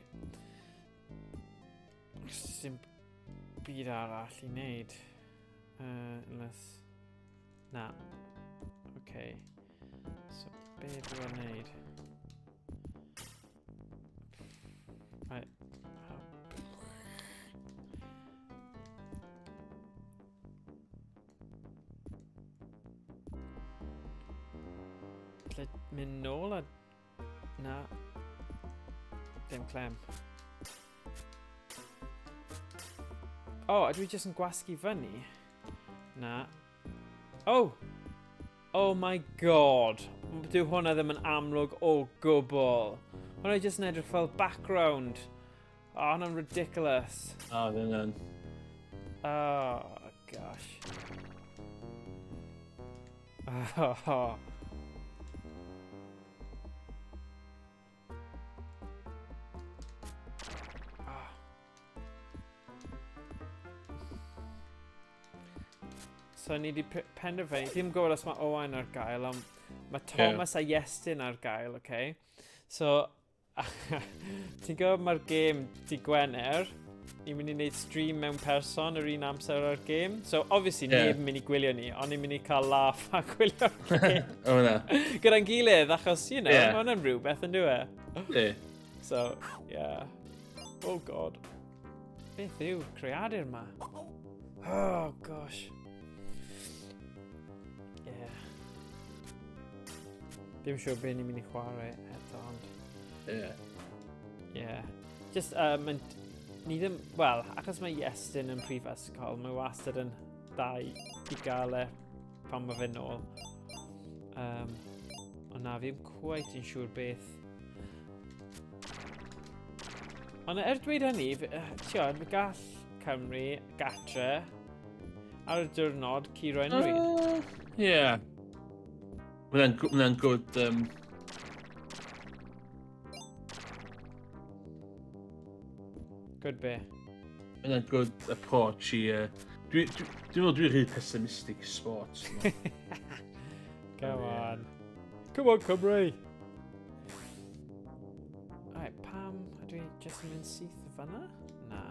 Dim byd arall i wneud. Unless... Na. Okay. So, be dwi'n wneud? Right. Lle mynd nôl a... Na. Dim clem. Oh, a dwi jyst yn gwasgu fyny? Na. Oh! Oh my god. Dyw hwnna ddim yn amlwg o gwbl. Hwnna jyst yn edrych fel background. Oh, hwnna'n ridiculous. Oh, ddim yn. Oh, gosh. Oh. So ni wedi penderfynu, ddim gwybod os mae Owain ar gael, ond mae Thomas a Iestyn ar gael, okay? So, ti'n gwybod mae'r gêm di Gwener, ni'n mynd i wneud stream mewn person yr un amser ar gêm. So, obviously, neb yn mynd i gwylio ni, ond ni'n mynd i cael laugh a gwylio'r gêm. O, na. Gyda'n gilydd, achos, you know, mae hwnna'n rhywbeth yn dyw e. Yeah. So, yeah. Oh, god. Beth yw'r creadur ma? Oh, gosh. Yeah. Dim siŵr beth ni'n mynd i chwarae eto, ond... Yeah. Yeah. Just, Ni ddim, wel, achos mae Iestyn yn prifysgol, mae wastad yn da i gael e pan mae fe nôl. Ond na, fi ddim cweit yn siŵr beth. Ond er dweud hynny, ti'n gall Cymru gatre ar y diwrnod curo unrhyw un. Ie. Mae'n good... Good be? Mae'n good approach i... Dwi'n meddwl dwi'n rhy pessimistic sports. Come on. Come on, Cymru! Right, pam ydw i jyst yn mynd syth fyna? Na.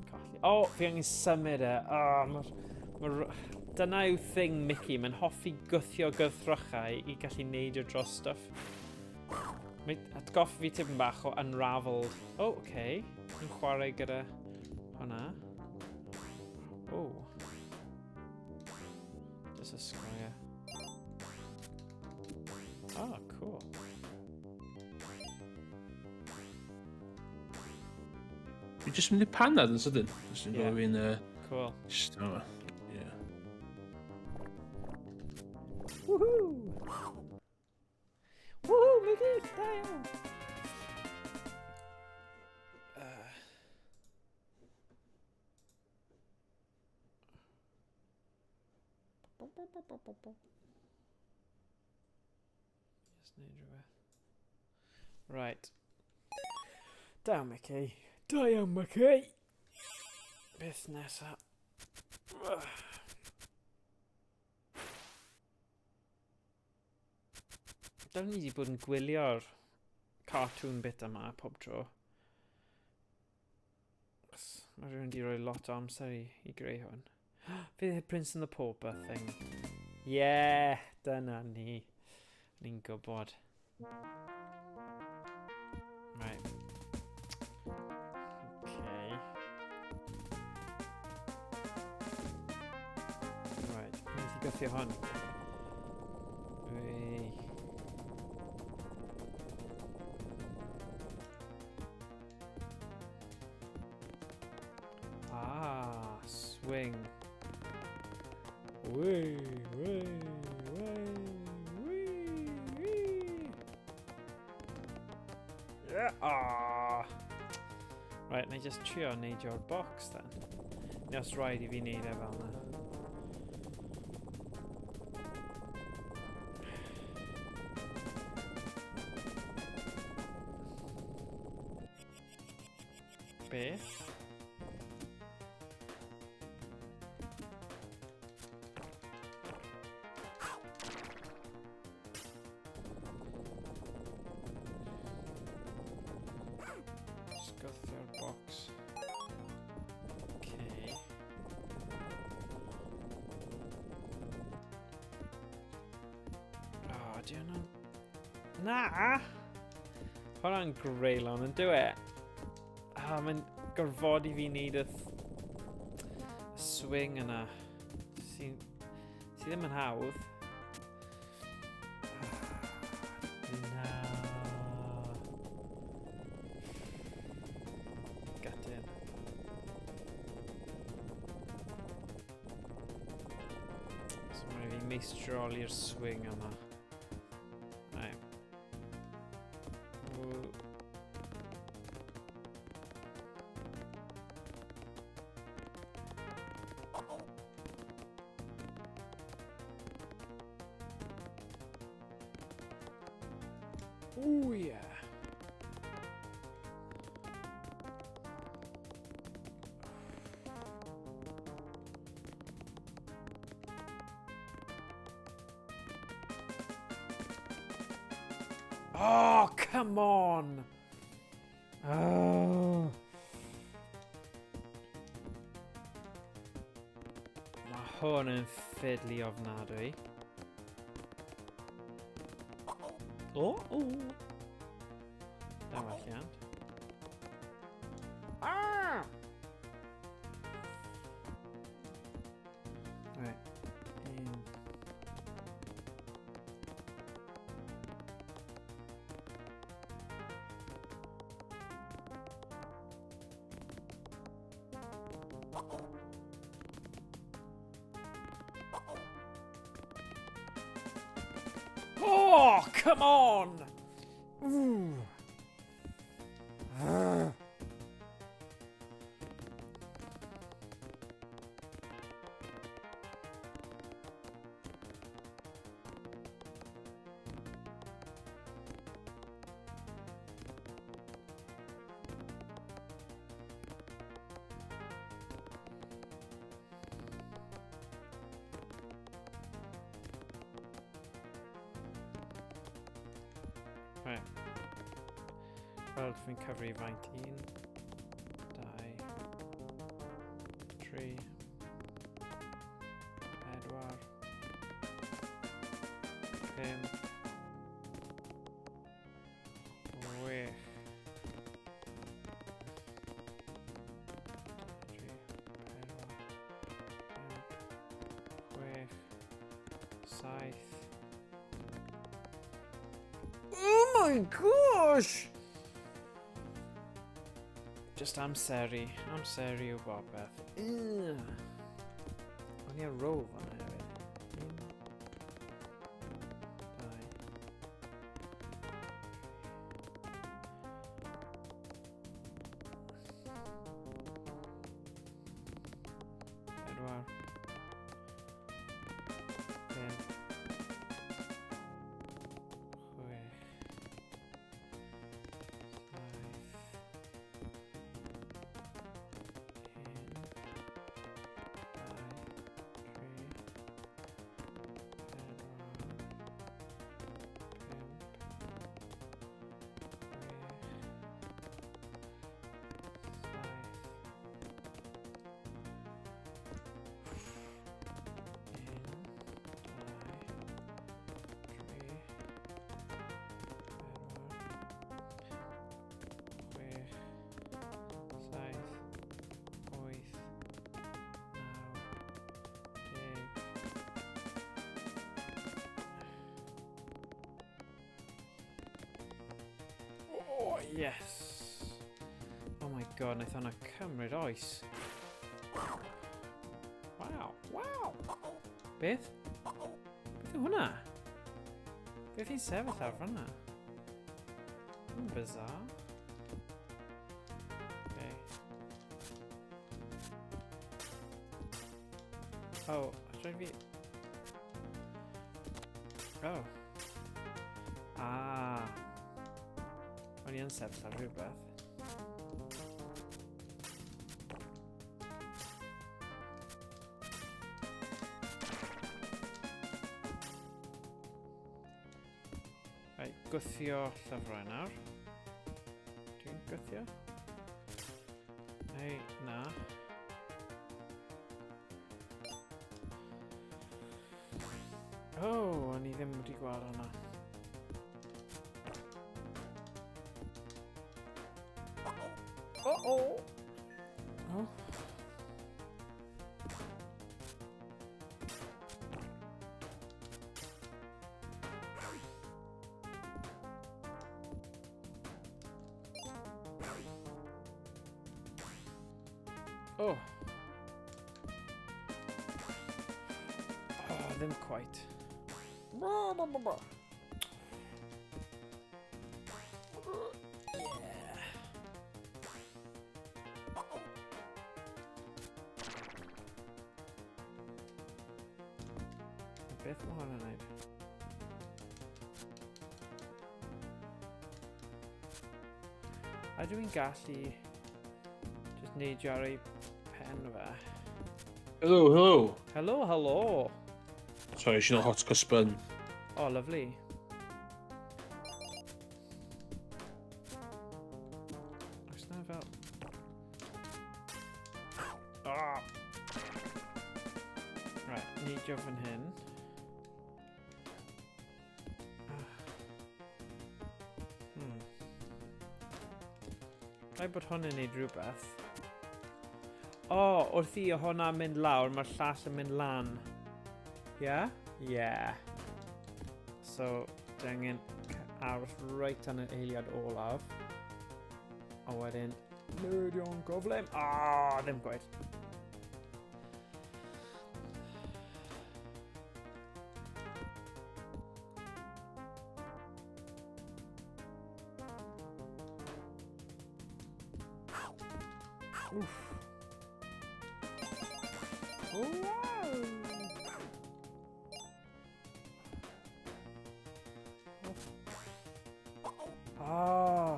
Colli. O, oh, fi angen symud e. Oh, dyna yw thing Mickey. Mae'n hoffi gwthio gythrychau i gallu neidio dros stuff. Mae atgoffa fi tipyn bach o Unraveled. O, oh, oce. Okay. Yn chwarae gyda hwnna. Oh. Just a square. Oh, cool. Fi jyst mynd i panad yn sydyn. Jyst yn gofyn... Cool. Just, oh, yeah. Woohoo! Woohoo, Mickey! Da iawn! Just neud rhywbeth. Right. Da iawn, Mickey. Da iawn, Mickey! Beth nesa? Dylen ni wedi bod yn gwylio'r cartoon bit yma pob tro. Mae rhywun wedi rhoi lot o amser i greu hwn. Fydd Prince and the Pauper thing. Yeah, dyna ni. Ni'n gwybod. Right. Okay. Right, dwi'n i gythio hwn. Wei. Ah, swing. Wee, wee, wee, wee, wee. Yeah. Ah. Right, na i just trio neidio'r box then. Neu os rhaid i fi neud e fel yna. Be? Just gwthio'r box. Okay. Oh, di hwnna'n... Na! Hwnna'n greulon yn dyw e? Ah, mae'n gorfodi fi wneud y swing yna. Sy ddim yn hawdd. Na. Gutting. So mae'n fi meistroli'r swing yma. Right. Ooh. Ooh, yeah. Oh, come on! Oh. Mae hwn yn fiddly ofnadwy. O, o! Da welliant. Ah! Right. Un. Oh, come on! Ooh. Ah. Right. Wel, fi'n cyfri faint. 1, 2, 3, 4, 5, 6, 3, 4, 5, 6, 7. Oh my gosh! Just amseru. Amseru yw bopeth. Ugh. O'n i ar row fan'na hefyd. Un, dau, pedwar, pump, chwech, saith, un, dau, tri, pedwar, pump, chwech, saith, un, dau, tri, pedwar, chwech, saith, wyth, naw, deg. Oh, yes! Oh my god, wnaeth hwnna cymryd oes. Wow. Beth? Beth yw hwnna? Beth i'n sefyll ar fyna? Hwnna'n bizarre. Okay. Oh, allai fi... Oh. Ah. O'n i yn sefyll ar rhywbeth. Right, gwthio llyfrau nawr. Dwi'n gwthio? Ei, na. Oh, o'n i ddim wedi gweld hwnna. Oh, oh! Oh. Oh. Oh, ddim quite. Blah, blah, blah, blah. Yeah. Beth mae hwn yn neud? A dwi'n gallu just neidio ar ei pen fe. Hello, hello. Hello, hello. Sorry, eisiau hot cross bun. Oh, lovely. Oes na fel... Ah! Right, neidio fan hyn. Ah. Rhaid bod hwn yn neud rhywbeth. O, oh, wrth i hwnna mynd lawr, mae'r llall yn mynd lan. Yeah? Yeah. So, dwi angen aros reit tan y eiliad olaf. A wedyn, neidio'n gyflym. Ah, oh, ddim gwaith. Wff. Oh, wow! Ah!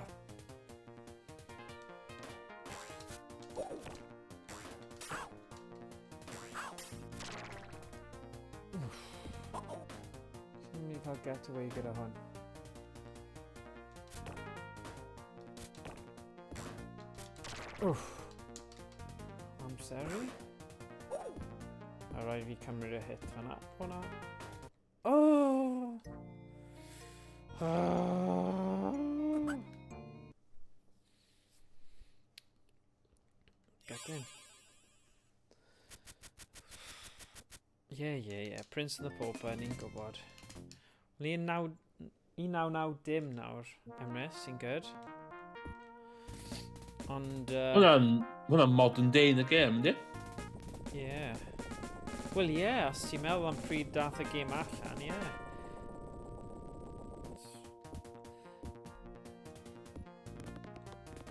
Dwi'n mynd i cael getaway gyda hwn. Wff. Amseru. A rhaid fi cymryd y hit fan'na. Hwna. Oh! Oh! Get in. Yeah, yeah, yeah. Prince and the Pauper, ni'n gwybod. Ni'n 1990 nawr, Emrys, sy'n good. Ond... Hwna'n modern day yn y gêm, yndi? Yeah. Wel, ie, yeah, os ti'n meddwl am pryd dath y gêm allan, ie. Yeah.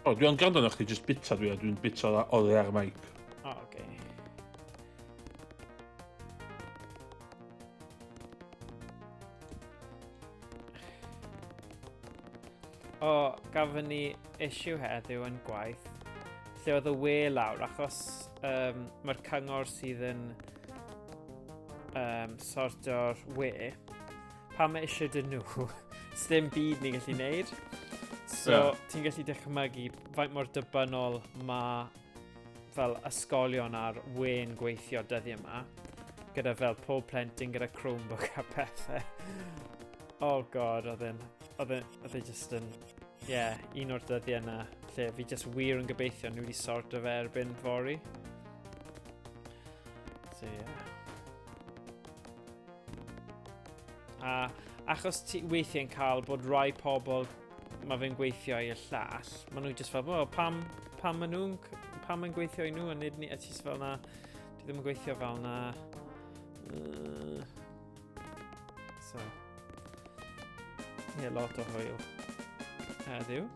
O, dwi'n gwrando arno chdi, just bita dwi, a dwi'n bita oddi ar y mic. O, oh, oce. Okay. O, gafon ni issue heddiw yn gwaith, lle oedd y we lawr, achos mae'r cyngor sydd yn sortio'r we, pan mae eisiau dyn nhw, sdim byd ni'n gallu neud. So, yeah. Ti'n gallu dychmygu faint mor dibynnol mae fel ysgolion a'r we'n gweithio dyddiau yma, gyda fel pob plentyn gyda Chromebook a pethau. Oh god, oedd e'n, oedd e just yn, yeah, un o'r dyddiau yna, lle fi just wir yn gobeithio nhw wedi sorto fe erbyn fory. So, yeah. A achos ti weithiau'n cael bod rai pobl mae fe'n gweithio i'r llall, maen nhw just fel, well, pam, pam maen nhw'n pam mae'n gweithio i nhw a nid ni, a ti just fel na, ti ddim yn gweithio fel na. So, ie, yeah, lot o hwyl heddiw.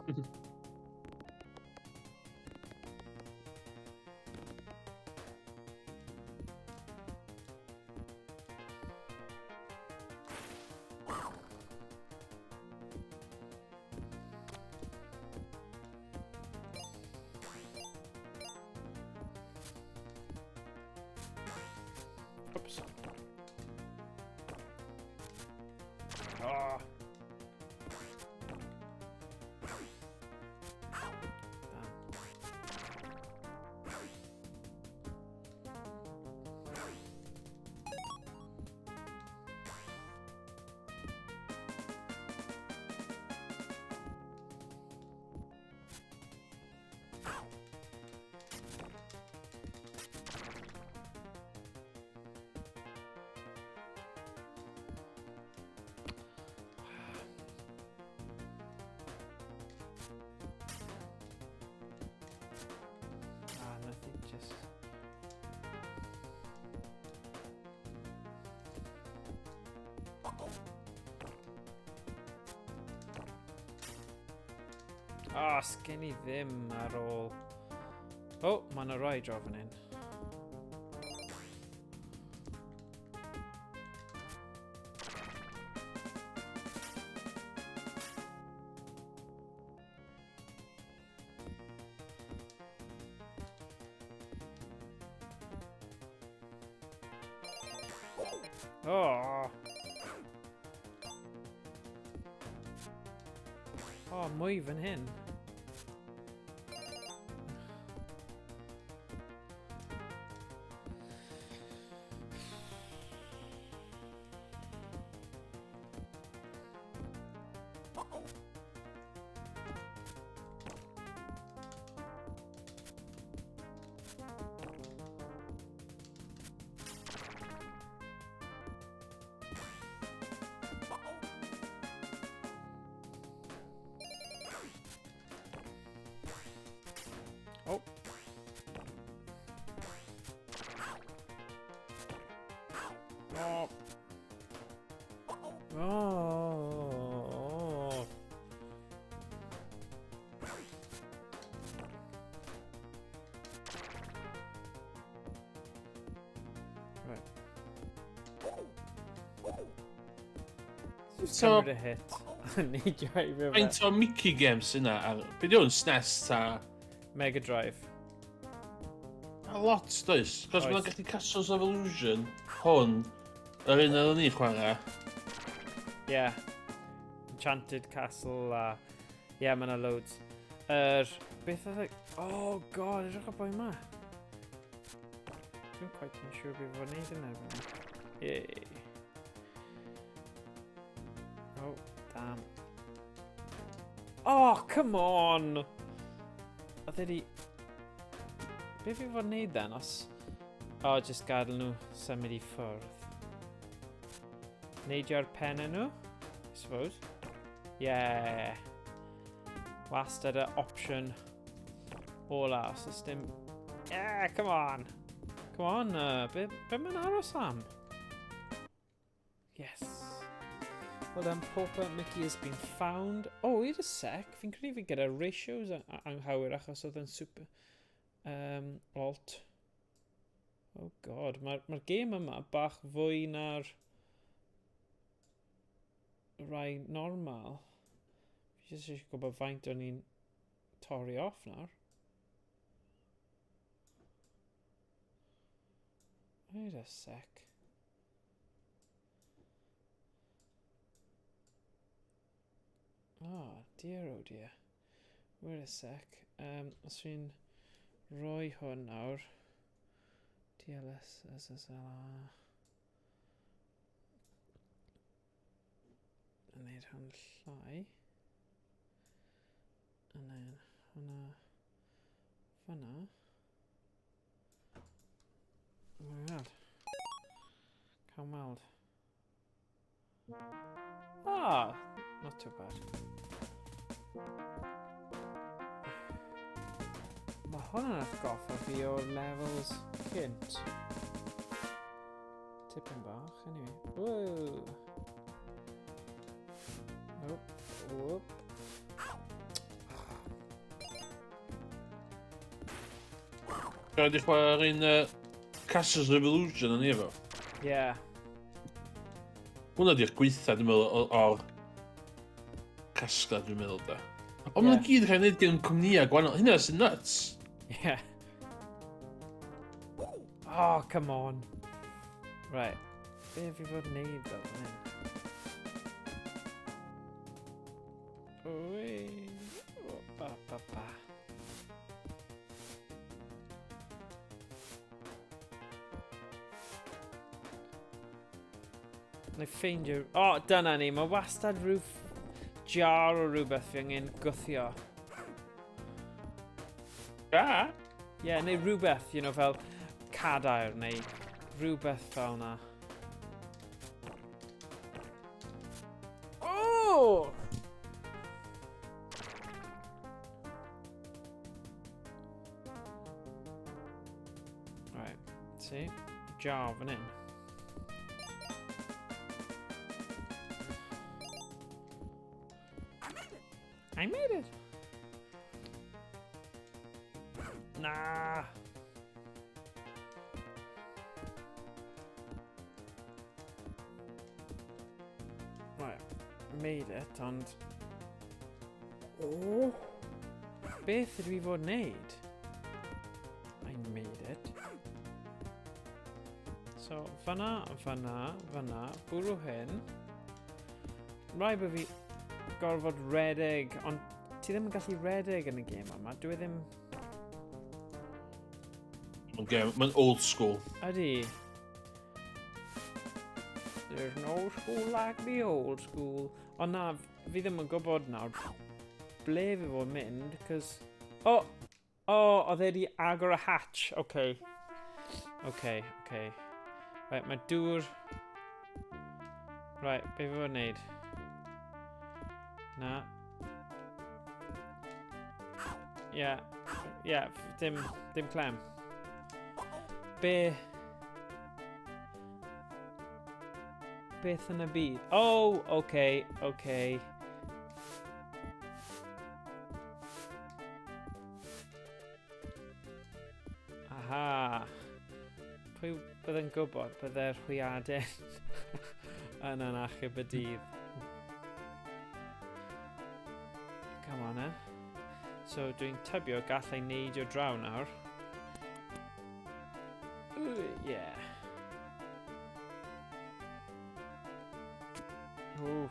Oops. Ah. Ah, nothing, just... Ah, sgen i ddim ar ôl. O, oh, mae yna rai draw fan hyn. Oh. Oh, mwy fan hyn. Just cymryd y hit. Neidio i fe. Faint o Mickey games yna? Ar... Be di hwn? SNES ta? Mega Drive. A lot, does? Cos mae'n gallu Castles of Illusion, hwn, yr un oedden ni chwarae. Yeah. Enchanted Castle a... Yeah, mae yna loads. Er, beth oedd e... Oh god, edrych o boi ma. Dwi'n quite yn siŵr beth fo'n neud yn erbyn. Yay. Oh, damn. Oh, come on! Oedd e di... Be fi fod wneud then, os... Oh, just gadael nhw symud i ffwrdd. Neidio ar pennau nhw, I suppose. Yeah. Wastad y opsiwn ola, os oes dim... Yeah, come on! Come on, be, be mae'n aros am? Yes. Well done, Pauper. Mickey has been found. Oh, wait a sec. Fi'n credu fi gyda ratios anghywir achos oedd yn super alt. Oh god, mae'r ma gêm yma bach fwy na'r rai normal. Fi jyst eisiau gwybod faint o'n i'n torri off nawr. Wait a sec. Oh, dear, oh dear. Wait a sec. Os fi'n rhoi hwn nawr. DLS, SSLR. A wneud hwn llai. And then hwnna fyna. Oh my god. Cael weld. Ah, not too bad. Mae hwn yn atgoffa fi o'r levels cynt. Tipyn bach, anyway. Whoa! Nope. Whoop. Rhaid i chwarae'r un Castles of Illusion yn efo. Yeah. Hwna di'r gweitha, dwi'n meddwl, o'r casgliad, dwi'n meddwl, da. Ond yeah. Maen gyd yn cael ei wneud gen cwmnïau gwahanol. Hynna sy'n nuts. Yeah. Oh, come on. Right. Be fi fod wneud fel hyn? Ui. Oh, ba, ba, ba. Na i ffeindio... O, oh, dyna ni. Mae wastad rhyw jar o rhywbeth fi angen gwthio. Jar? Ie, yeah, neu rhywbeth, you know, fel cadair neu rhywbeth fel na. Oh! Right, see? Jar fan hyn. I made it! Na! Right, made it, ond... Oh! Beth ydw i fod wneud? I made it. So, fyna, fyna, fyna, bwrw hyn. Rhaid bod fi gorfod redeg, ond ti ddim yn gallu redeg yn y gêm yma. Dwi ddim... Mae'n gêm, mae'n old school. Ydy. There's no school like the old school. Ond na, fi ddim yn gwybod nawr ble fi fod mynd, cos... Oh! Oh, oedd e di agor y hatch. Okay. Okay, okay. Right, mae dŵr... Right, be fi fod wneud? Na. Yeah. Yeah, dim clem. Be... Beth yn y byd? Oh, okay, okay. Aha. Pwy bydd yn gwybod bydde'r hwyaden yn achub y dydd? fanna. So dwi'n tybio gallai neidio draw nawr. Ooh, yeah. Oof.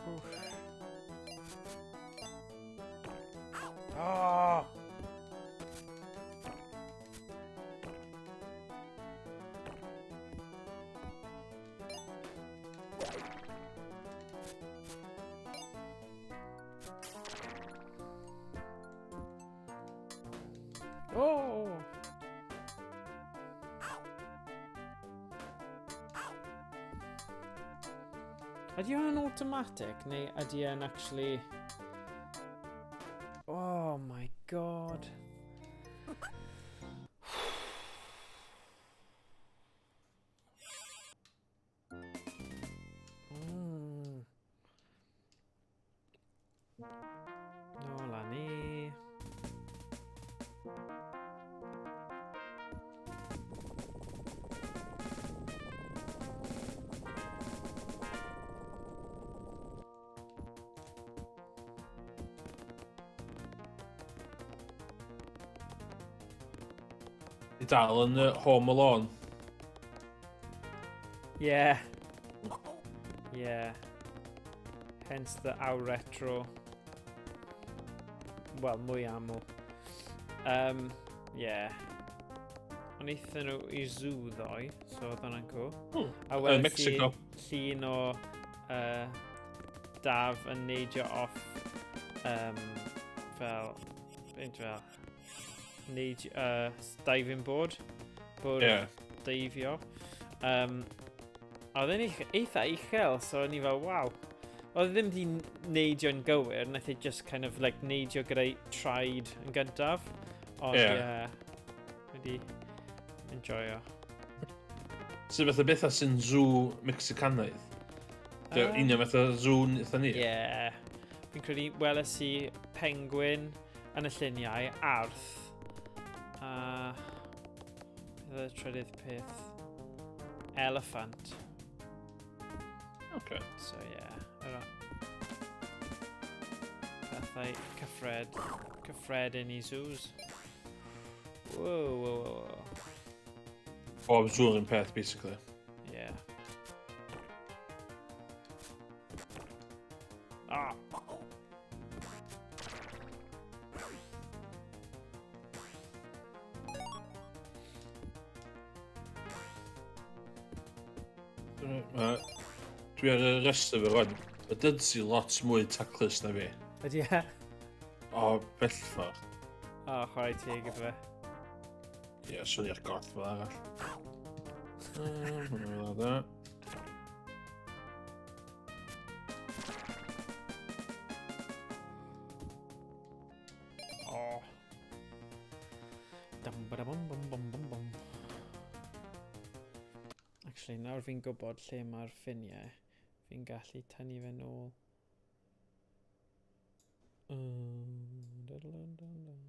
Oof. Oh! Oh! Ydy hwn yn automatic neu ydy e'n actually... Oh my god. Nôl â ni. Di dal yn Home Alone. Yeah. Yeah. Hence the our retro. Wel, mwy aml. Yeah. Ond aethon nhw i zoo ddoe, so oedd hwnna'n cool. A Yn weles i Mexico. llun o Daf yn neidio off fel, beth fel, neidio, diving board. Bwrdd deifio. A oedd e'n eitha uchel, so o'n i fel, waw. Oedd e ddim di neidio'n gywir, nath e just kind of like neidio gyda'i traed yn gyntaf. Ond ie, wedi enjoyo. Sydd fatha bethau sy'n zoo Mexicanaidd? Dio union fatha zoo eitha ni? Ie. Fi'n credu weles i penguin yn y lluniau, arth. A beth oedd y trydydd peth? Elephant. So yeah, yr pethau cyffredin i zoos. Whoa, whoa, whoa, whoa. Bob zoo yn peth, basically. Yeah. Dwi ar y rest efo rwan. Mae Dudsi lot mwy taclus na fi. Ydy e? O, bellffordd. O, chwarae teg iddo fe. Ie, swn i'r goll fel arall. Hwnnw fel yna. O. Dum, ba, da, bum, bum, bum, bum, bum. Actually, nawr fi'n gwybod lle mae'r ffiniau, fi'n gallu tynnu fe nôl. Dun, dun, dun, dun.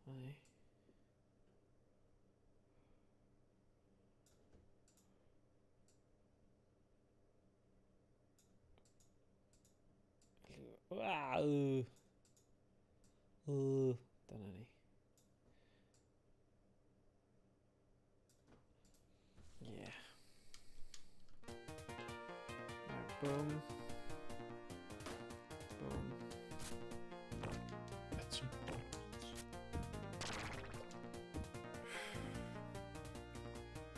Ai. Wow. Dyna ni. Yeah. Right, boom. Boom. Eto.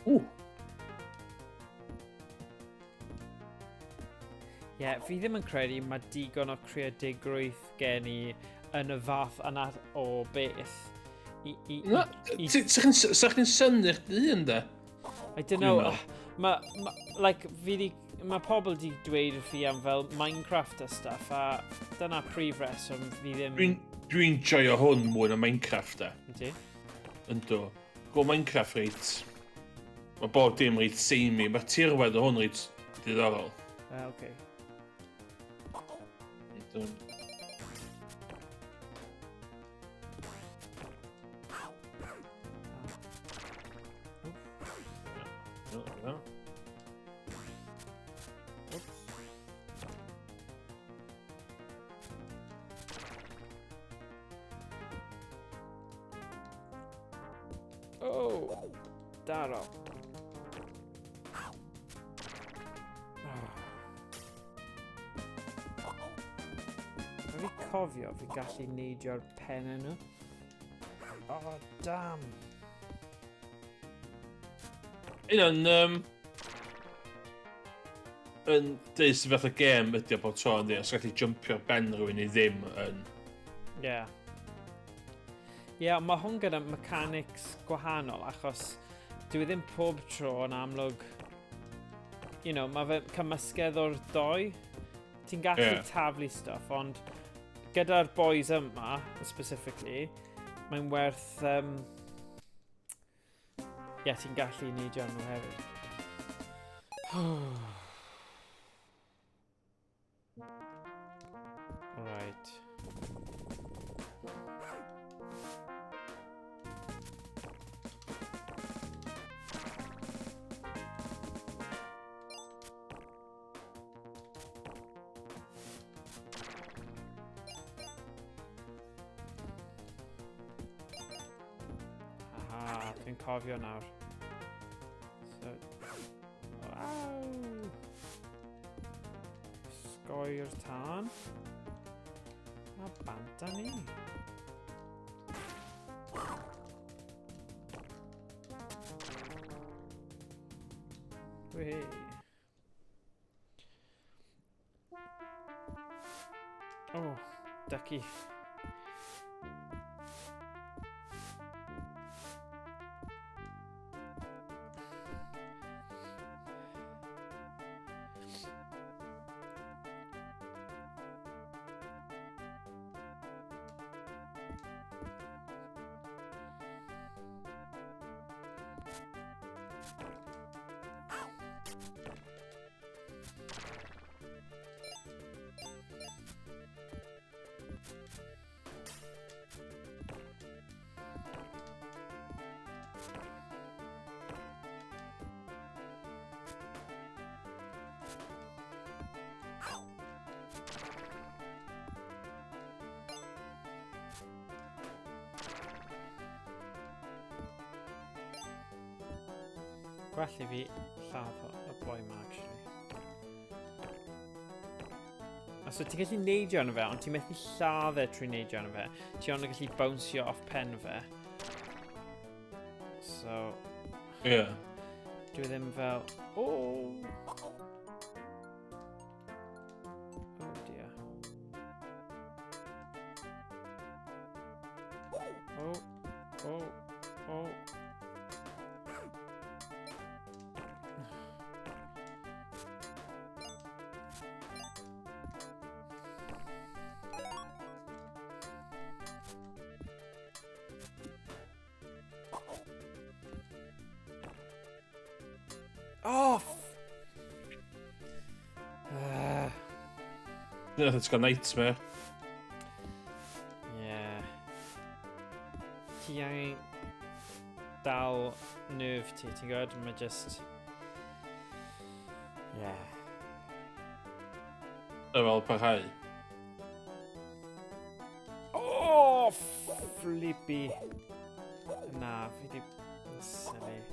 Ww. Ie, yeah, fi ddim yn credu mae digon o creadigrwydd gen i yn y fath yna o beth. Na, sa chdi'n synnu chdi hun, de? I don't know. Dwi'n meddwl. Ma pobl di dweud wrth fi am fel Minecraft a stuff, a dyna prif reswm fi ddim... Dwi'n joio hwn mwy na Minecraft, de. Yndi? Yndw. Go Minecraft reit. Mae bob dim reit samey. Mae'r tirwedd o hwn reit diddorol. Oce. Yndw. daro. Mae fi cofio fi gallu neidio'r pen nhw. Oh, damn. Un o'n... Yn dweud sydd fath o gêm ydy o bob tro yndi, os gallu jumpio ben rhywun i ddim yn... Ie. Yeah. Ie, yeah, mae hwn gyda mechanics gwahanol, achos dwi ddim pob tro yn amlwg... You know, mae fe cymysgedd o'r doi. Ti'n gallu yeah. taflu stuff, ond gyda'r boys yma, specifically, mae'n werth... Ie, yeah, ti'n gallu neidio nhw hefyd. Right. Aha, dwi'n cofio nawr. So, wow! Sgoi'r tân. A bant â ni. Wee. Oh, ducky. Gwell i fi lladd y boi ma, actually. A so ti'n gallu neidio arno fe, ond ti'n methu lladd e trwy neidio arno fe. Ti ond yn gallu bounceo off pen fe. So... Yeah. Dwi ddim fel... Oh! Oh dear. Oh, oh, oh. Oh! Yeah, it's got nightmare. Yeah. Ti angen dal nerve ti, ti'n gwybod? Mae just... Yeah. Dyfal parhau. Oh, flippy. Na, fi di... Silly.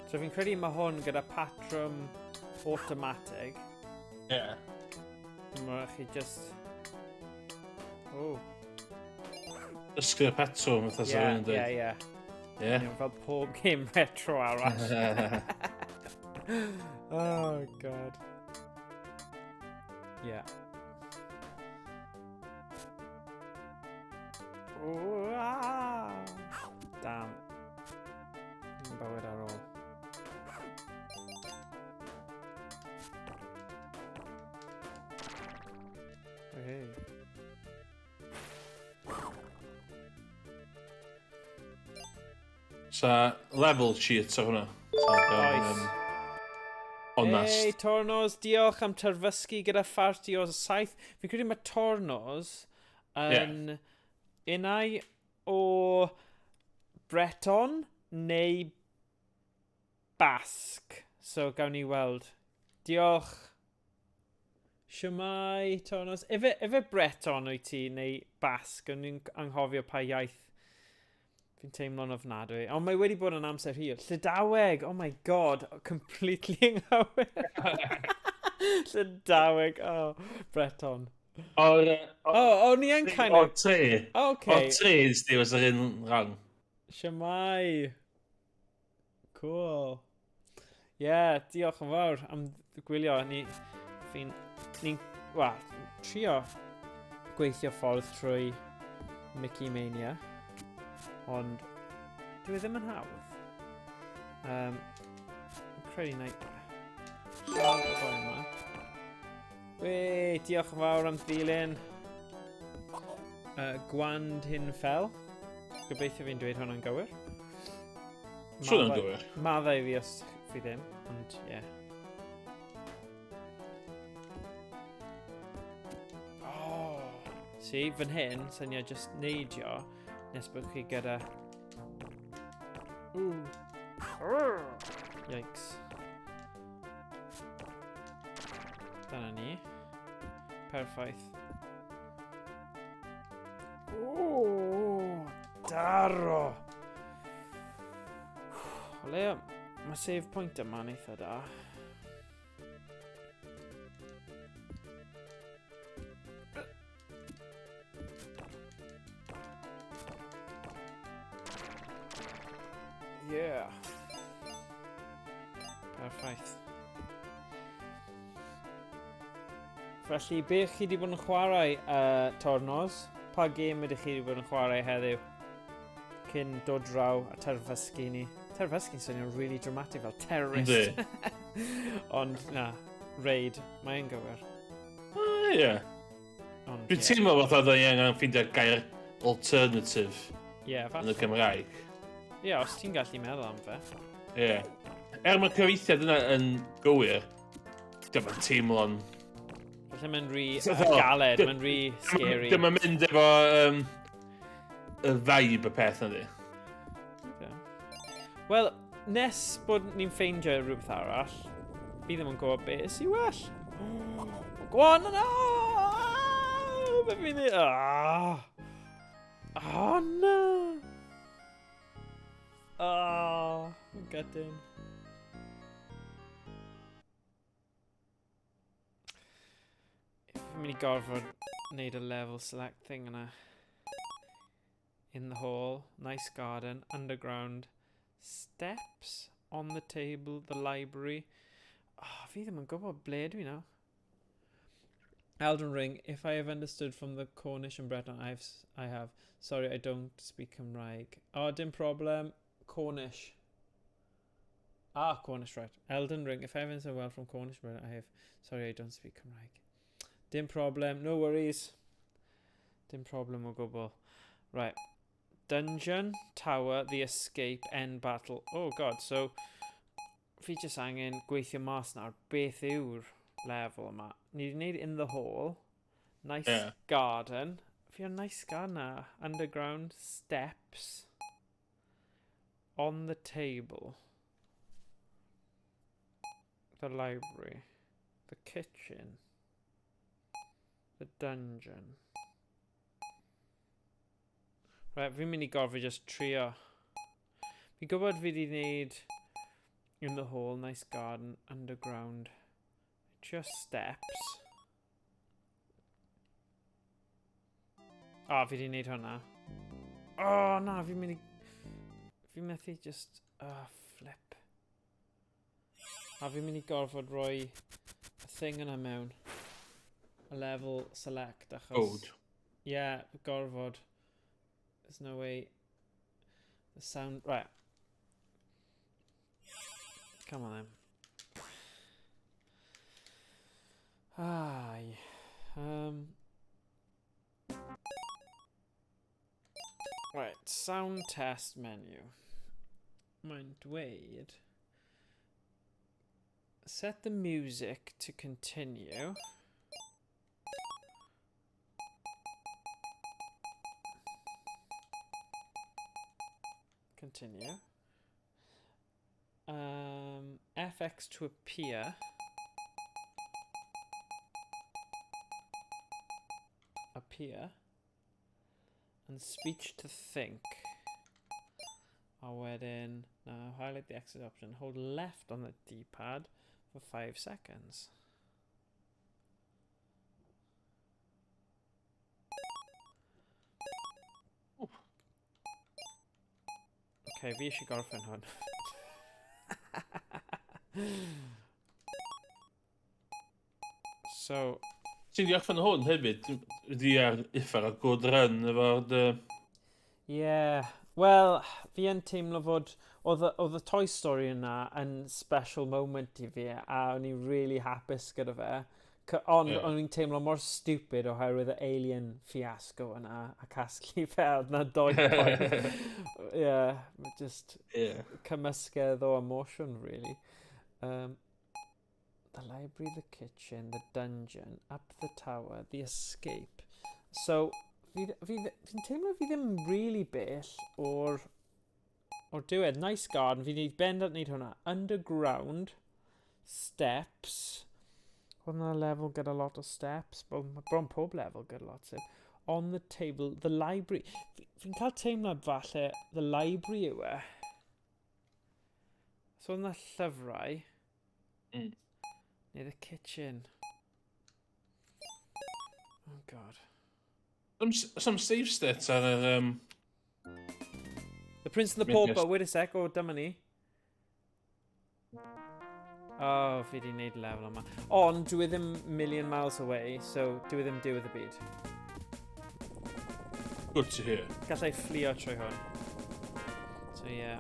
So fi'n credu mae hwn gyda patrwm automatic. Yeah. Mae chi just... Oh. Dysgu'r patrwm, fatha sa rhywun yn dweud. Ie, ie. Ie. Fel pob game retro arall. Oh, God. Yeah. Ooh, ah. Damn. Un bywyd ar ôl. Hey. Sa level cheat ar hwnna. Oes. Onast. Hey, Tornos, diolch am terfysgu gyda pharti o 7. Fi'n credu mae Tornos yn unai o Breton neu Basque. So gawn ni weld. Diolch. Shwmae, Tornos. Efe Breton wyt ti neu Basque? O'n i'n anghofio pa iaith. Fi'n teimlo'n ofnadwy. Ond mae wedi bod yn amser hir. Llydaweg! Oh my God! Completely anghywir. Llydaweg. Oh, Breton. O'r... Oh, o'n i yn kind O'r of... tre. Okay. O'r tre, sti, was yr un rhan. Shwmae. Cool. Yeah, diolch yn fawr am gwylio. Ni, fi'n, ni'n, wel, trio gweithio ffordd trwy Mickey Mania. Ond dwi e ddim yn hawdd. Fi'n credu na i siarad y boi yma. Wei, diolch yn fawr am ddilyn. Gwand hyn fel. Gobeithio fi'n dweud hwnna'n gywir. Swn yn gywir. Maddau fi os fi ddim, ond ie. Yeah. Oh. See, fan hyn, syniad just neidio nes bod chi gyda... Ooh. Yikes. Dyna ni. Perffaith. Ooh, daro! O leia, mae save point yma'n eitha da. Yeah. Perffaith. Felly, be chi wedi bod yn chwarae, Tornos? Pa gêm ydych chi wedi bod yn chwarae heddiw? Cyn dod draw a terfysgu ni. Terfysgu'n swnio'n really dramatic fel terrorist. Yndi. Ond na, raid, mae'n gywir. Ie. Ond, Dwi'n ie. teimlo fatha da ni angen ffeindio gair alternative Ie, yn y falle. Gymraeg. Ie, os ti'n gallu meddwl am fe. Ie. Er mae'r cyfieithiad yna yn gywir, dyma'n teimlo'n... Falle mae'n rhy So, fel, galed, mae'n rhy scary. Dyma'n mynd efo y vibe y peth yna di. Okay. Wel, nes bod ni'n ffeindio rhywbeth arall, fi ddim yn gwybod beth sy'n well. Go on, no! Be fi'n neud? Ah! Oh, no! Oh, I'm gutting. Fi'n mynd i gorfod wneud y level select thing yna. In the hall, nice garden, underground, steps, on the table, the library. Oh, fi ddim yn gwybod ble dwi nawr. Elden Ring, if I have understood from the Cornish and Breton, I have. Sorry, I don't speak Cymraeg. Oh, dim problem. Cornish. Ah, Cornish, right. Elden Ring, if I have understood well from Cornish and Breton, I have. Sorry, I don't speak Cymraeg. Dim problem, no worries. Dim problem o gwbl. Right. Dungeon, tower, the escape, end battle. Oh God, so fi jyst angen gweithio mas nawr beth yw'r lefel yma. Ni wedi gwneud in the hall. Nice garden. Fi o'n nice garden na. Underground steps. On the table. The library. The kitchen. The dungeon. Right, fi'n mynd i gorfod just trio. Fi'n gwybod fi wedi gwneud in the hall, nice garden, underground. Just steps. O, fi wedi gwneud hwnna. Oh, na, fi'n mynd i... Fi'n methu just... Oh, flip. A fi'n mynd i gorfod rhoi y thing yna mewn. Y level select, achos... Code. Yeah, gorfod. There's no way... The sound... Right. Come on then. Ai. Right, sound test menu. Mae'n dweud... Set the music to continue. Continue. FX to appear. Appear. And speech to think. A wedyn, now highlight the exit option. Hold left on the D-pad for 5 seconds. Okay, fi eisiau gorffen hwn. So... Ti'n di orffen hwn hefyd, di ar uffar a good run efo'r dy... Yeah, wel, fi yn teimlo fod oedd y Toy Story yna yn special moment i fi, a o'n i'n really hapus gyda fe. Ond yeah, o'n i'n teimlo mor stupid oherwydd y alien fiasco yna a casglu fe oedd na doi point. Yeah, just yeah, cymysgedd o emotion, really. The library, the kitchen, the dungeon, up the tower, the escape. So, fi'n teimlo fi ddim really bell o'r diwedd. Nice garden, fi'n neud bendant neud hwnna. Underground, steps. Oedd na level gyda lot o steps. Mae bron pob level gyda lot o steps. On the table, the library. Fi'n cael teimlad falle the library yw e. So oedd na llyfrau. Neu the kitchen. Oh god. Some save states ar yr... The Prince and the Pauper, wait a sec, o, dyma ni. Oh, fi di wneud lefel yma. Ond, dwi ddim million miles away, so dwi ddim diwedd y byd. Good to hear. Gallai fflio trwy hwn. So, yeah.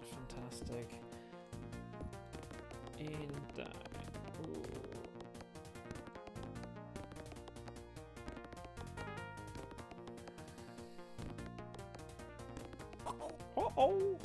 Fantastic. 1, 2. Oh, oh!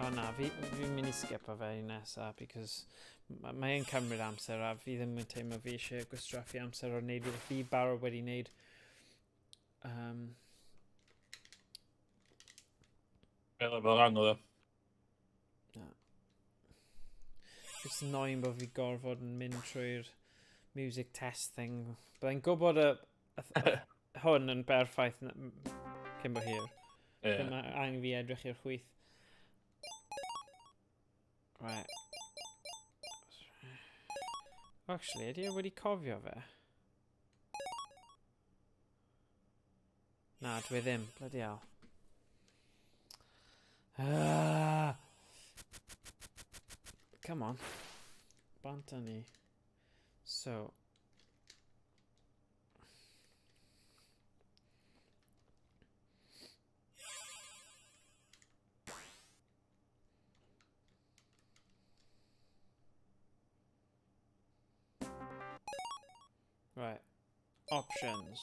Oh na, fi'n mynd i skipo fe i nesa, because mae'n cymryd amser a fi ddim yn teimlo fi eisiau gwastraffu amser o'r wneud rhywbeth fi barod wedi wneud. Fel rhan o dde. Na. It's annoying bod fi gorfod yn mynd trwy'r music test thing. Byddai'n gwybod y hwn yn berffaith cyn bo hir. Yeah. Mae angen fi edrych i'r chwith. Right. Actually, ydy e wedi cofio fe? Na, dwi ddim. Bloody hell. Come on. Bant â ni. So. Right. Options.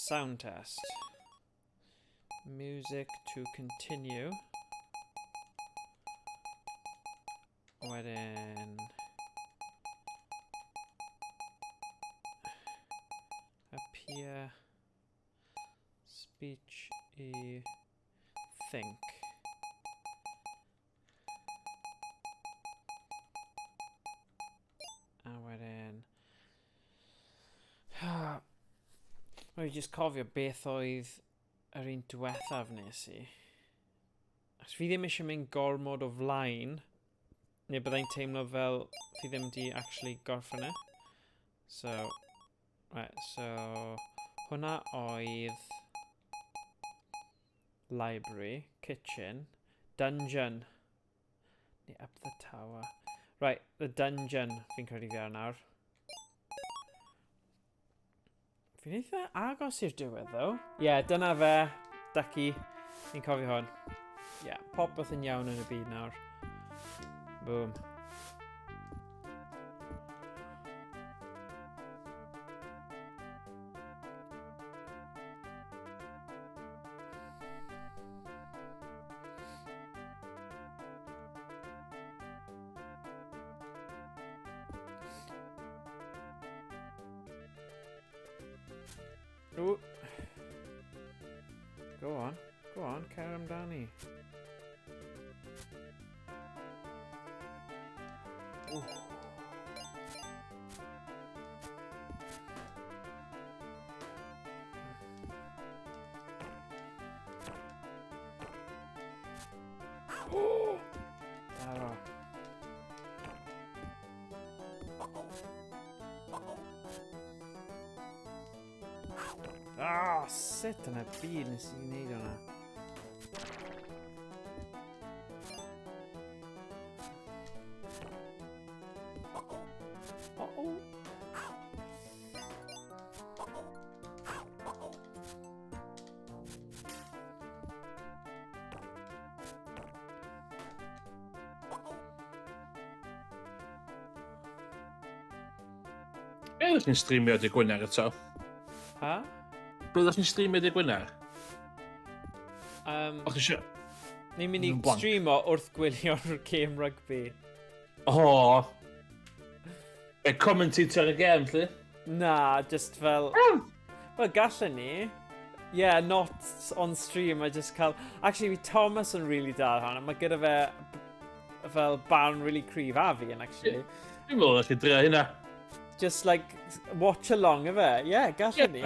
Sound test. Music to continue. Wedyn... Appear. Speech i think. A wedyn... Rwy'n just cofio beth oedd yr un diwethaf nes i. Achos fi ddim eisiau mynd gormod o flaen, neu byddai'n teimlo fel fi ddim di actually gorffen e. So, right, so hwnna oedd library, kitchen, dungeon, neu up the tower. Right, the dungeon fi'n credu fi ar nawr. Fi'n eitha agos i'r diwedd, ddo. Ie, yeah, dyna fe. Ducky. Fi'n cofio hwn. Ie, yeah, popeth yn iawn yn y byd nawr. Boom. Ooh. Go on, go on, cer amdani. Ooh. Oh! Daro. Ah, sut yn y byd nes i wneud hwnna? Uh-oh. Be oeddech chi'n streamio dy Gwener eto? Ha? Be oeddech chi'n streamio dy Gwener? O'ch chi eisiau... Ni'n mynd i streamo wrth gwylio'r game rugby. O! Oh. E commentator y gêm, lly? Na, just fel... Wel, gallen ni. Yeah, not on stream, I just cael... Actually, fi Thomas yn really da ar hwnna. Mae gyda fe fel barn really cryf a fi yn actually. Dwi'n meddwl allu drio hynna. Just like, watch along efe. Yeah, gallen ni.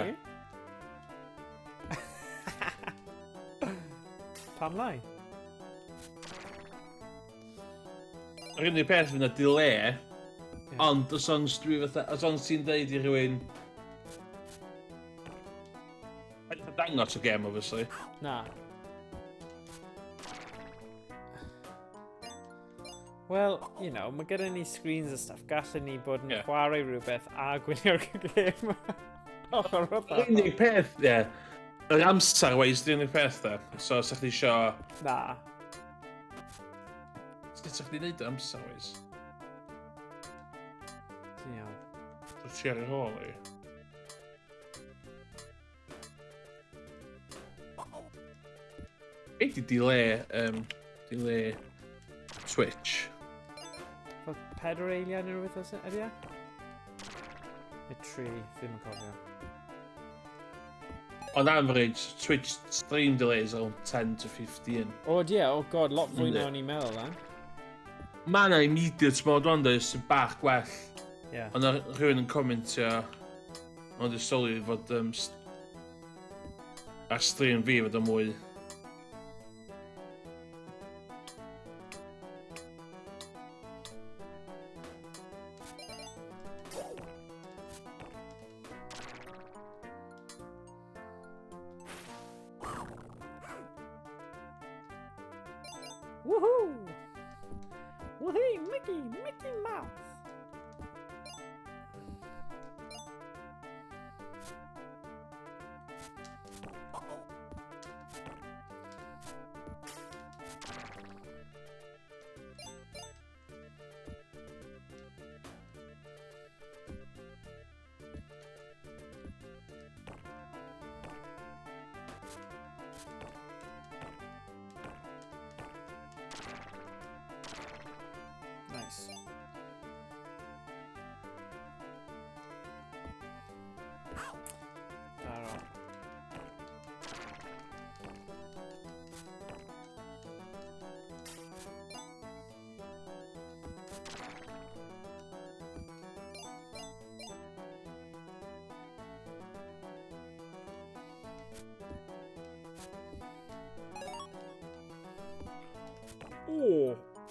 Pam lai? Yr unig peth fydd yna delay, yeah. Ond os ond dwi fatha, os ond ti'n deud i rhywun... Paid â dangos y gem, obviously. Na. Wel, you know, mae gyda ni screens a stuff. Gallen ni bod yn yeah. chwarae rhywbeth a gwylio'r gêm. Ochr Yr unig peth, ie. Yeah. Yr amser wise, di'r unig peth, da. So, sa chdi isio... Na. Sut sa chdi neud o amser wise? Ti'n iawn. So, ti ar yr ôl i. Be di delay, delay Twitch? Fel 4 eiliad neu rhywbeth oes ydy e? Neu 3, ddim yn cofio. On average, Twitch stream delays around 10 to 15. O, oh, yeah, oh god, lot fwy na o'n i'n meddwl, eh? Mae yna immediate mode o'n dweud sy'n bach gwell. Yeah. Ond rhywun yn comentio, ond wedi sylwi fod ar stream fi fod o mwy. Woohoo! Woohoo! Mickey! Mickey Mouse! Nice.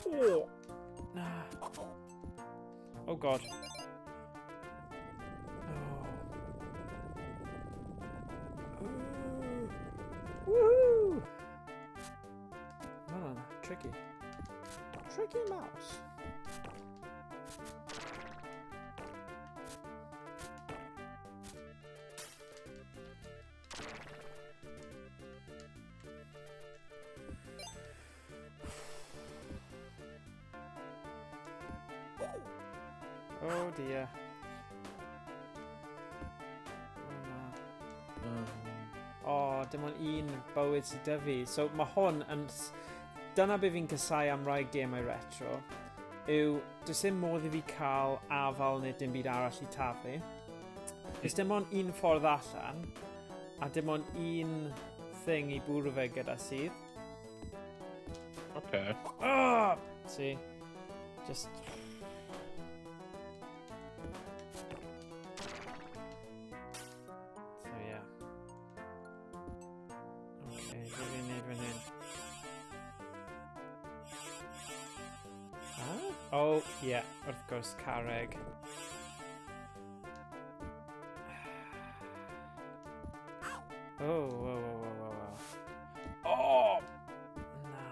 Oh! Na. Oh god. Oh. Woohoo! No, tricky. Tricky mouse. Oh dear. Oh na. Oh, dim ond un bywyd sydd 'da fi. So mae hwn yn... Dyna be fi'n casau am rai gemau retro, yw does dim modd i fi cael afal neu dim byd arall i taflu. Does dim ond un ffordd allan, a dim ond un thing i bwrw fe gyda sydd. Okay. Oh! See? Just... So, yeah. Okay, be fi'n neud fan hyn? Ah? Oh, yeah, wrth gwrs, carreg. Oh, whoa. Oh! Na.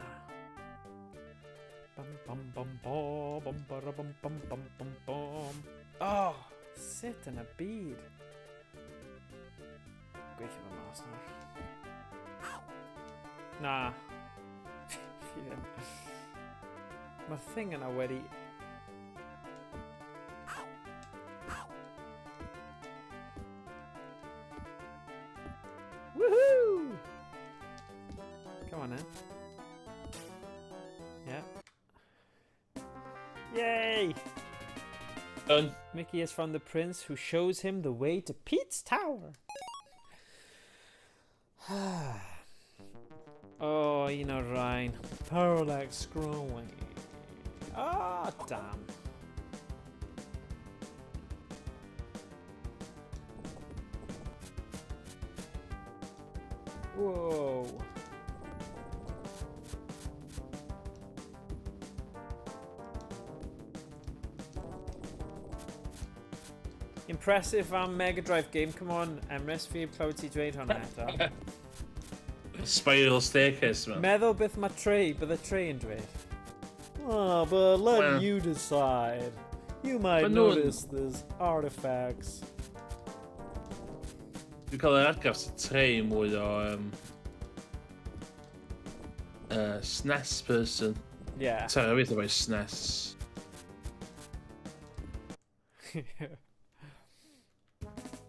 Bum, bum, bum, bum, bum, bara, bum, bum, bum, bum, bum. Oh, sut yn y byd? Gweithio fo mas nawr. Na. Fi ddim. Mae'r thing yna wedi... Woohoo! Come on then. Yeah. Yay! Done. Mickey is from the prince who shows him the way to Pete's tower. Oh, un o'r rhain. Parallax scrolling. Ah, damn. Whoa. Impressive am Mega Drive game. Come on, Emrys, fi heb clywed ti dweud hwnna eto. Spiral staircase, man. Meddwl beth mae Trey, bydde Trey yn dweud. Oh, but let Well. You decide. You might Ma' nhw'n- notice there's artifacts. Dwi'n cael yr argraff sy'n Trey mwy o SNES person. Yeah. Sorry, I efo'i SNES.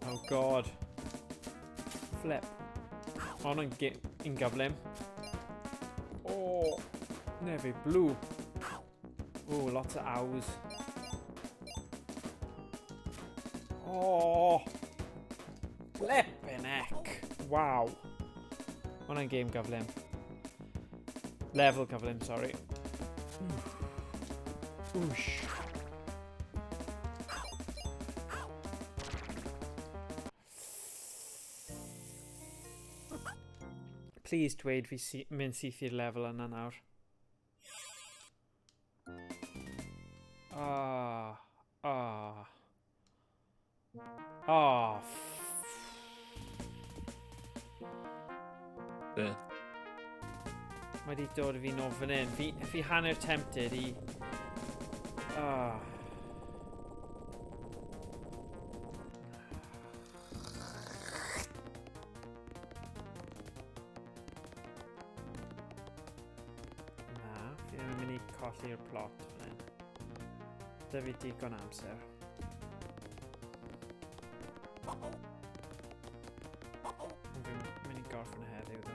Oh god. Flip. Mae hwnna'n un gyflym. Oh, nefy blue. Oh, lots of ows. Oh, flippin' heck. Wow. Hwnna'n game gyflym. Level gyflym, sorry. Whoosh. Please dweud fi si mynd syth i'r lefel yna nawr. Ah. Ah. Ah. Be? Mae di dod fi nôl fan hyn. Fi hanner tempted i... Ah. Na, fi ddim yn mynd i colli'r plot fan hyn. Da fi digon amser. Ond fi'n mynd i gorffen heddiw, ddo.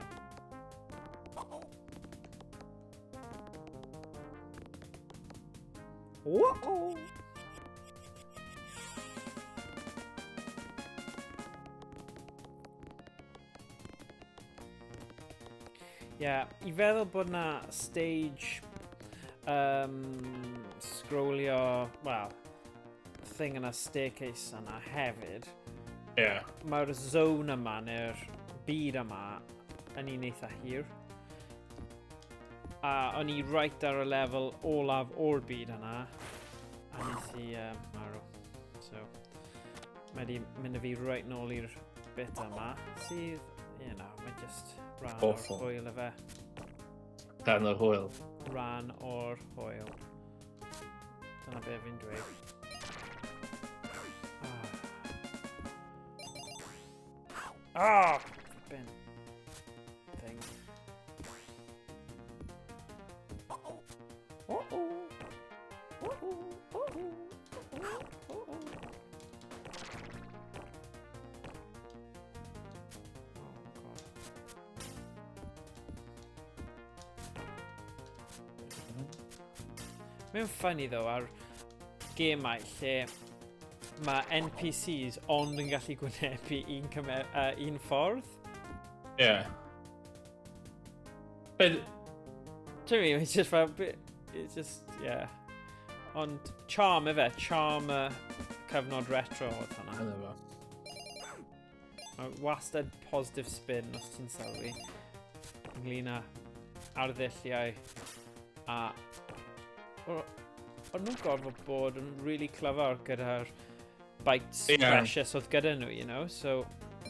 Whoa! Ie, yeah, i feddwl bod na stage scrollio, well, thing yna staircase yna hefyd. Mae'r zone yma, neu'r byd yma, yn un eitha hir. A o'n i right ar y lefel olaf o'r byd yna. A nes i marw. So, mae di mynd â fi right nôl i'r bit yma, sydd, mae just rhan o'r hwyl y fe. Rhan o'r hwyl. Rhan o'r hwyl. Dyna be fi'n dweud. Ah! Bin. Thing. Uh-oh. Uh-oh. Uh-oh. Uh-oh. Uh-oh. Oh, God. Mae'n funny though ar gemau lle mae NPCs ond yn gallu gwynebu un ffordd. Ie. Yeah. But... Do you mean, it's just fel, it's just, yeah. Ond charm efe, charm y cyfnod retro oedd hwnna. Yna fo. Mae wastad positive spin os ti'n sylwi ynglyn â arddulliau a o'n nhw'n gorfod bod yn really clyfar gyda'r bytes precious oedd gyda nhw, so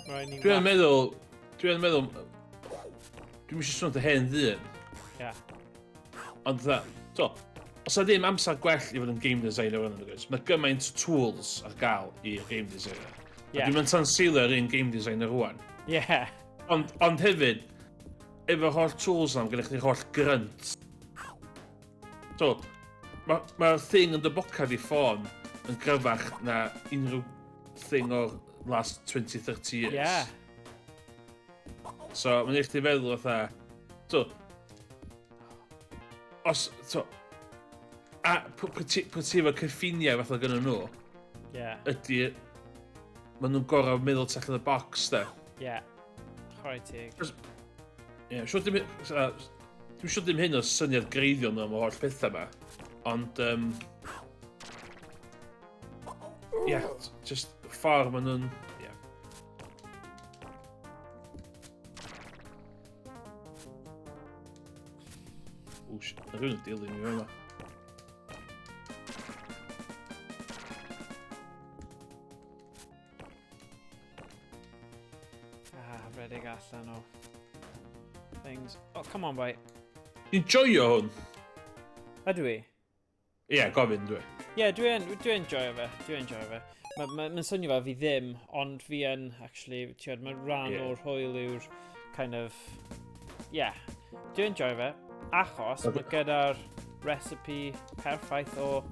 rhaid ni Dwi'n meddwl, dwi'n eisiau swnio hen ddyn. Ond dda, so, os yna ddim amser gwell i fod yn game designer yn ymwneud, mae gymaint o tools ar gael i'r game designer. A dwi'n mynd tanseilio ar un game designer rwan. Ond hefyd, efo'r holl tools yna, mae gennych chi'r holl grunt. So, mae'r thing yn dy bocad i ffôn yn gryfach na unrhyw thing o'r last 20-30 years. So, mae'n eich ti feddwl fatha, so, os, so, a pwy ti efo cyffiniau fatha gynnu nhw, ydy, maen nhw'n gorfod meddwl tu allan y box, de. Yeah. Chwarae teg. Ie, siwr dim, dwi'n siŵr dim hyn o syniad greiddiol nhw am y holl pethau yma, ond, ie, just ffordd maen nhw'n, ie. O, shit, mae rhywun yn dilyn fi yma. Ah, redeg allan o things. Oh, come on, boy. Ti'n joio hwn? Ydw i? Ie, yeah, gofyn dwi. Ie, yeah, dwi'n dwi enjoyo fe. Dwi'n enjoyo fe. Mae'n ma swnio fel fi ddim, ond fi yn, actually, ti'n mae rhan o'r hwyl yw'r kind of... Yeah, dwi'n enjoyo fe, achos mae gyda'r recipe perffaith o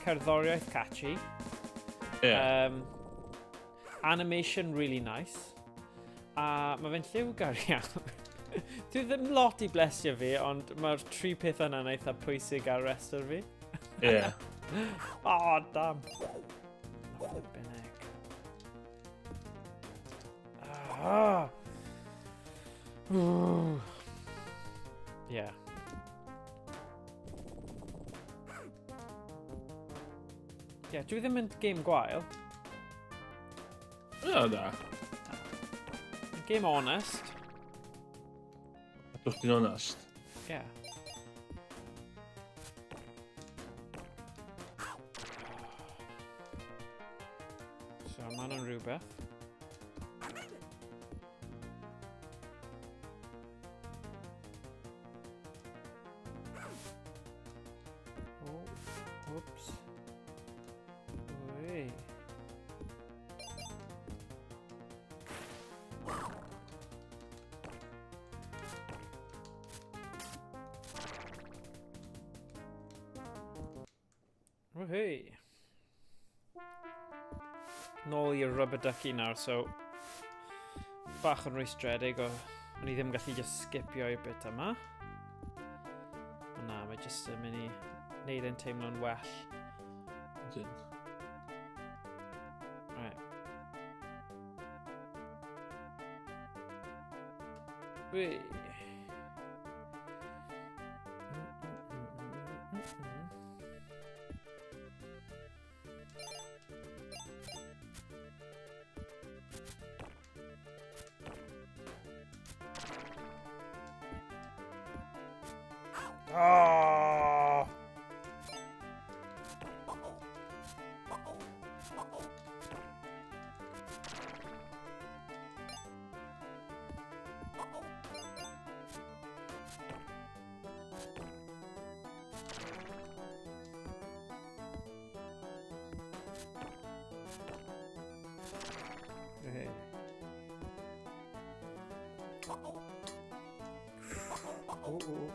cerddoriaeth catchy. Animation really nice. A mae fe'n lliwgar iawn. Dwi ddim lot i blesio fi, ond mae'r tri peth yna'n eitha pwysig ar restr fi. Oh, damn. Flipping heck. Ah. Ooh. Yeah. Yeah, dwi ddim yn game gwael. O, na. Game honest. Dwch chi'n honest. Yeah. So, mae hwnna'n rhywbeth. Oh, whoops. Oi. Woohoo! Nôl i'r rubber ducky nawr, so bach yn rwystredig o o'n i ddim gallu just skipio i'r bit yma. Ond na, mae just yn mynd i wneud e'n teimlo'n well. Ydyn. Right. Wee. Oh! Hey. Oh, oh.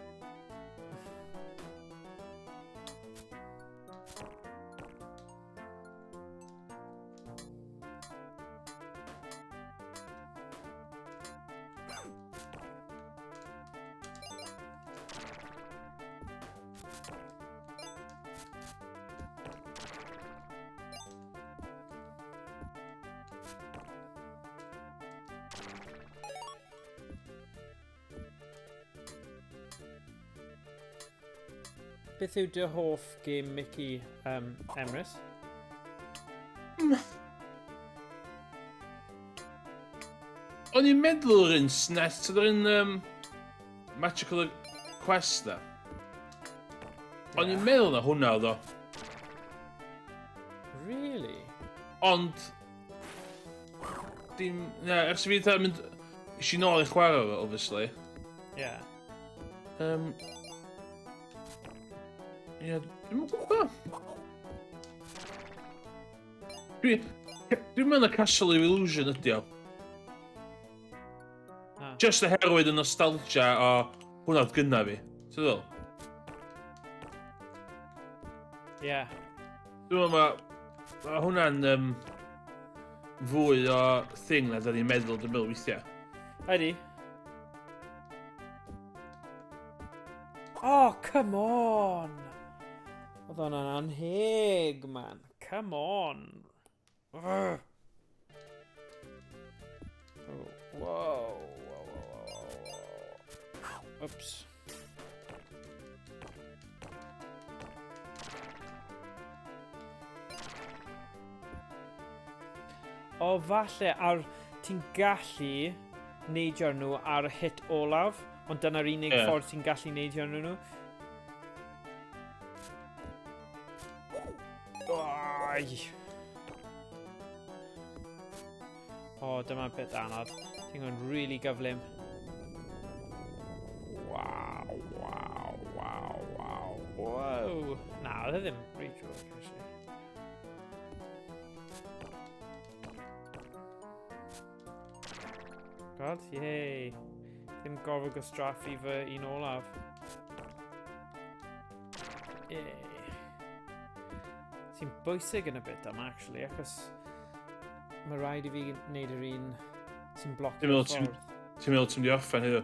Beth yw dy hoff game Mickey, Emrys? O'n i'n meddwl yr un SNES, ti'n yr un Magical Quest da. O'n i'n meddwl na hwnna oedd o. Really? Ond... Dim... Na, ers i fi dda mynd... Is i nôl i chwarae fo, obviously. Yeah. Ie, dwi'm yn gwybod. Dwi'n meddwl na Castle of Illusion ydi o. Ah. Just oherwydd y nostalgia o hwnna oedd gynna fi. Ti'n ddol? Ie. Dwi'n meddwl ma hwnna'n fwy o thing na da ni'n meddwl, dwi'n meddwl weithiau. Ydy. Oh, come on! Oedd hwnna'n anheg, man. Come on! Ugh. Oh, whoa, whoa, whoa, whoa, whoa. Oops. O, falle ar... Ti'n gallu neidio ar nhw ar y hit olaf, ond dyna'r unig ffordd ti'n gallu neidio arnyn nhw. Ai. O, dyma bit anodd. Ti'n gwneud really gyflym. Wow. Wow. Na, oedd e ddim rhy drwg, actually. God, yay. Ddim gorfod gwastraffu fy un olaf. Yay. Sy'n bwysig yn y bit yma, actually, achos mae rhaid i fi wneud yr un sy'n blocio'r Ti'n meddwl ffordd. Ti'n meddwl ti'n mynd i orffen heddiw?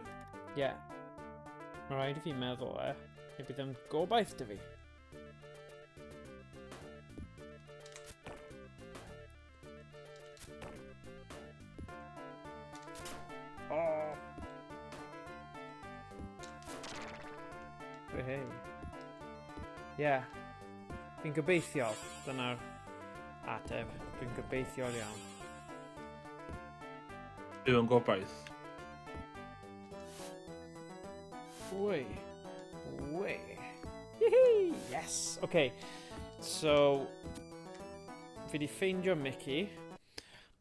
Ie. Yeah. Mae rhaid i fi meddwl e. Neu bydd yn gobaith dy fi. Oh. Hey. Yeah. Fi'n gobeithiol. Dyna'r ateb. Dwi'n gobeithiol iawn. Bydd o'n gobaith. Wy. Wy. Yee! Yes! Okay. So, fi di ffeindio Mickey.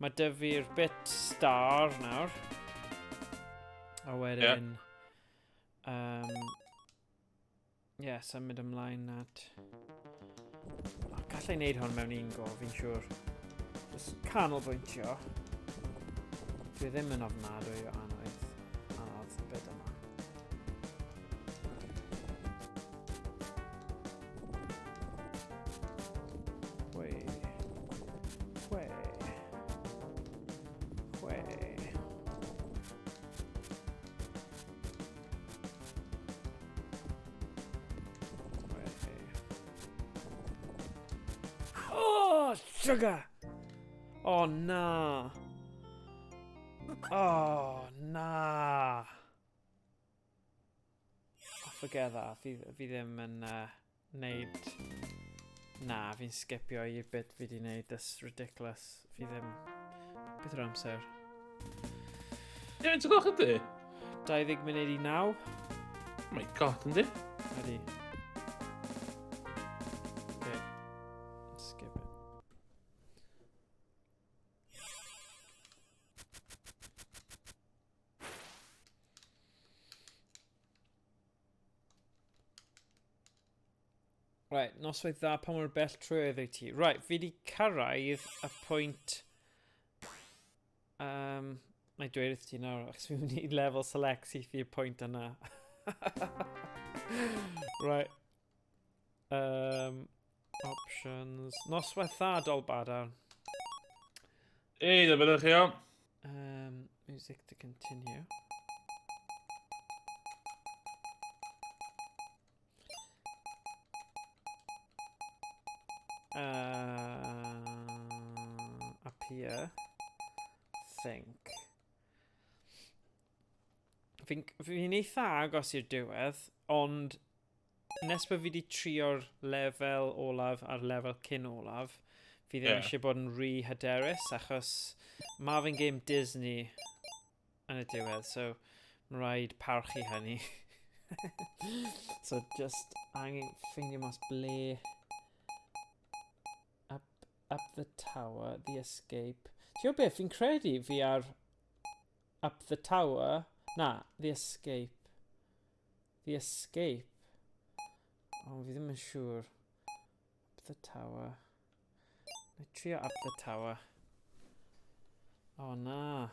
Mae dy fi'r bit star nawr. A wedyn... Yeah, symud ymlaen at... Oh, gallai wneud hwn mewn un go, fi'n siŵr. Just canolbwyntio. Dwi ddim yn ofnadwy o anodd. Anodd y bit yma. Wei. Wei. Wei. Wei. Oh, sugar! Oh, na. Oh, na. Oh, forget that. Fi ddim yn neud... Na, fi'n skipio i'r bit fi di neud. That's ridiculous. Fi ddim... Beth yw'r amser? Ie, faint o gloch ydi? 20 munud i 9. Oh my god, yndi? Ydy. Okay. Skip it. Right, noswaith dda, pa mor bell trwy oedd ti? Right, fi wedi cyrraedd y pwynt. Na i dweud wrth ti nawr, achos fi'n mynd i level select syth i'r pwynt yna. Right. Options. Noswaith dda, Dol Badarn. Ei, da byddwch chi o. Music to continue. Up here. Think. Fi'n fi eitha agos i'r diwedd, ond nes bod fi wedi trio'r lefel olaf a'r lefel cyn olaf, fi ddim eisiau bod yn rhy hyderus, achos mae fe'n game Disney yn y diwedd, so mae'n rhaid parchu hynny. So just angen ffeindio mas ble up the tower, the escape. Ti'n gwybod beth, fi'n credu fi ar up the tower, na, the escape. The escape. Oh, fi ddim yn siŵr. Up the tower. Na i trio up the tower. O, oh, na.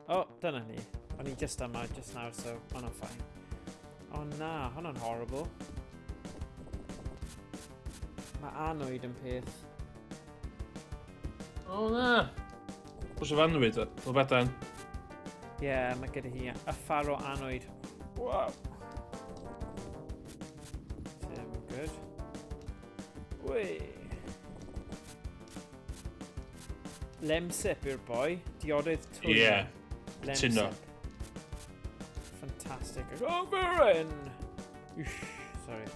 O, oh, dyna ni. O'n i just yma, just nawr, so hwnna'n fine. O oh, na, hwnna'n horrible. Mae anwyd yn peth. O na. Pwys o fanwyd, o badan. Ie, yeah, mae gyda hi y o anwyd. Wow. Dim good. Wei. Lemsip yw'r boi. Diodydd twym. Ie. Yeah. Cytuno. Fantastic. Over in! Whoosh, sorry.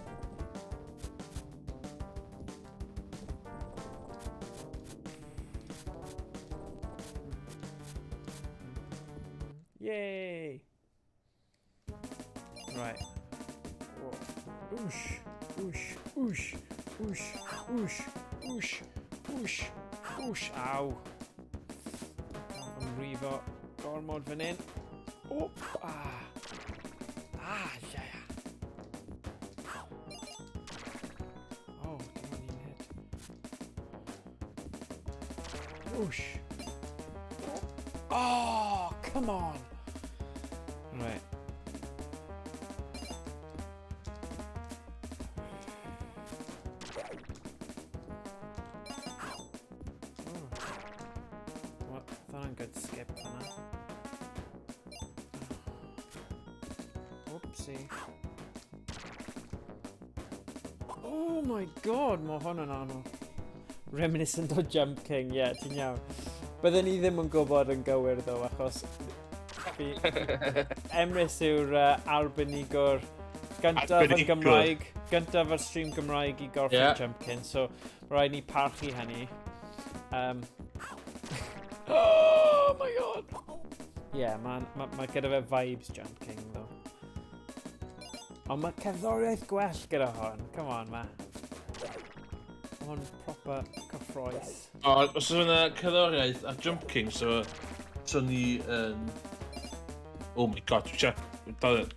Yay! Right. Whoosh, whoosh, whoosh, whoosh, whoosh, whoosh, whoosh, whoosh. Aw. Yn rifo gormod fan hyn. O, ah. Ah, yeah. Oh, dim ond un hit. Whoosh. Oh, come on. Right. Oh. What? Hwnna'n good skip hwnna. Whoopsie. Oh my god, mae hwn yn anodd. Reminiscent o Jump King, ie, yeah, ti'n iawn. Byddwn ni ddim yn gwybod yn gywir, ddo, achos fi, Emrys yw'r arbenigwr gyntaf yn Arbenigwr. Gymraeg, gyntaf ar stream Gymraeg i gorffen Jump King, so mae rhaid ni parchu hynny. Oh my god! Yeah, mae ma gyda fe vibes Jump King, though. Ond mae cerddoriaeth gwell gyda hwn. Come on, ma. Mae hwn proper cyffroes. O, os oes yna cerddoriaeth a Jump King, so ni yn... Oh my god, dwi'n siarad. Dal yn.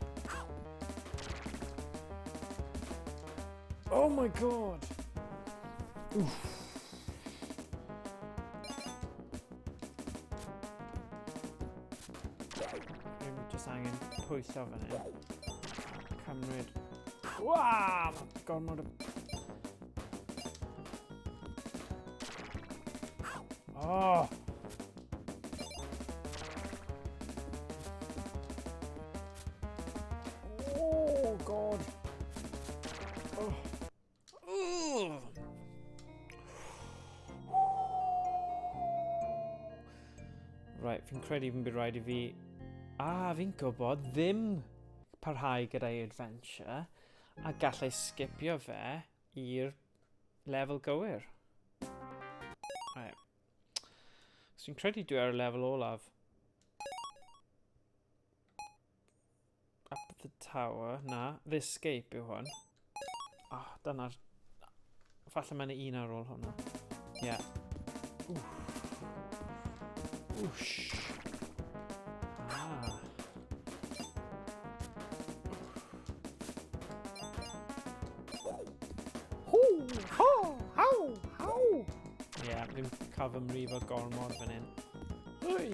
Oh my god! Oof. Dwi'n just angen pwyso fan hyn. Cymryd. Waa! Mae gormod o... Oh! Oh god! Oh. Ugh. Right, fi'n credu fi'n bydd rhaid i fi... Ah, fi'n gwybod ddim parhau gyda'i adventure a gallai skipio fe i'r lefel gywir. Right. So fi'n credu dwi ar y lefel olaf. Up the Tower, na, The Escape yw hwn. Oh, dyna'r... Falle mae'n un ar ôl hwnna. Ie. Yeah. Whoosh. Ah. Hw, ho, haw, haw. Ie, yeah, fi'n cael fy mrifo gormod fan hyn. Hwy!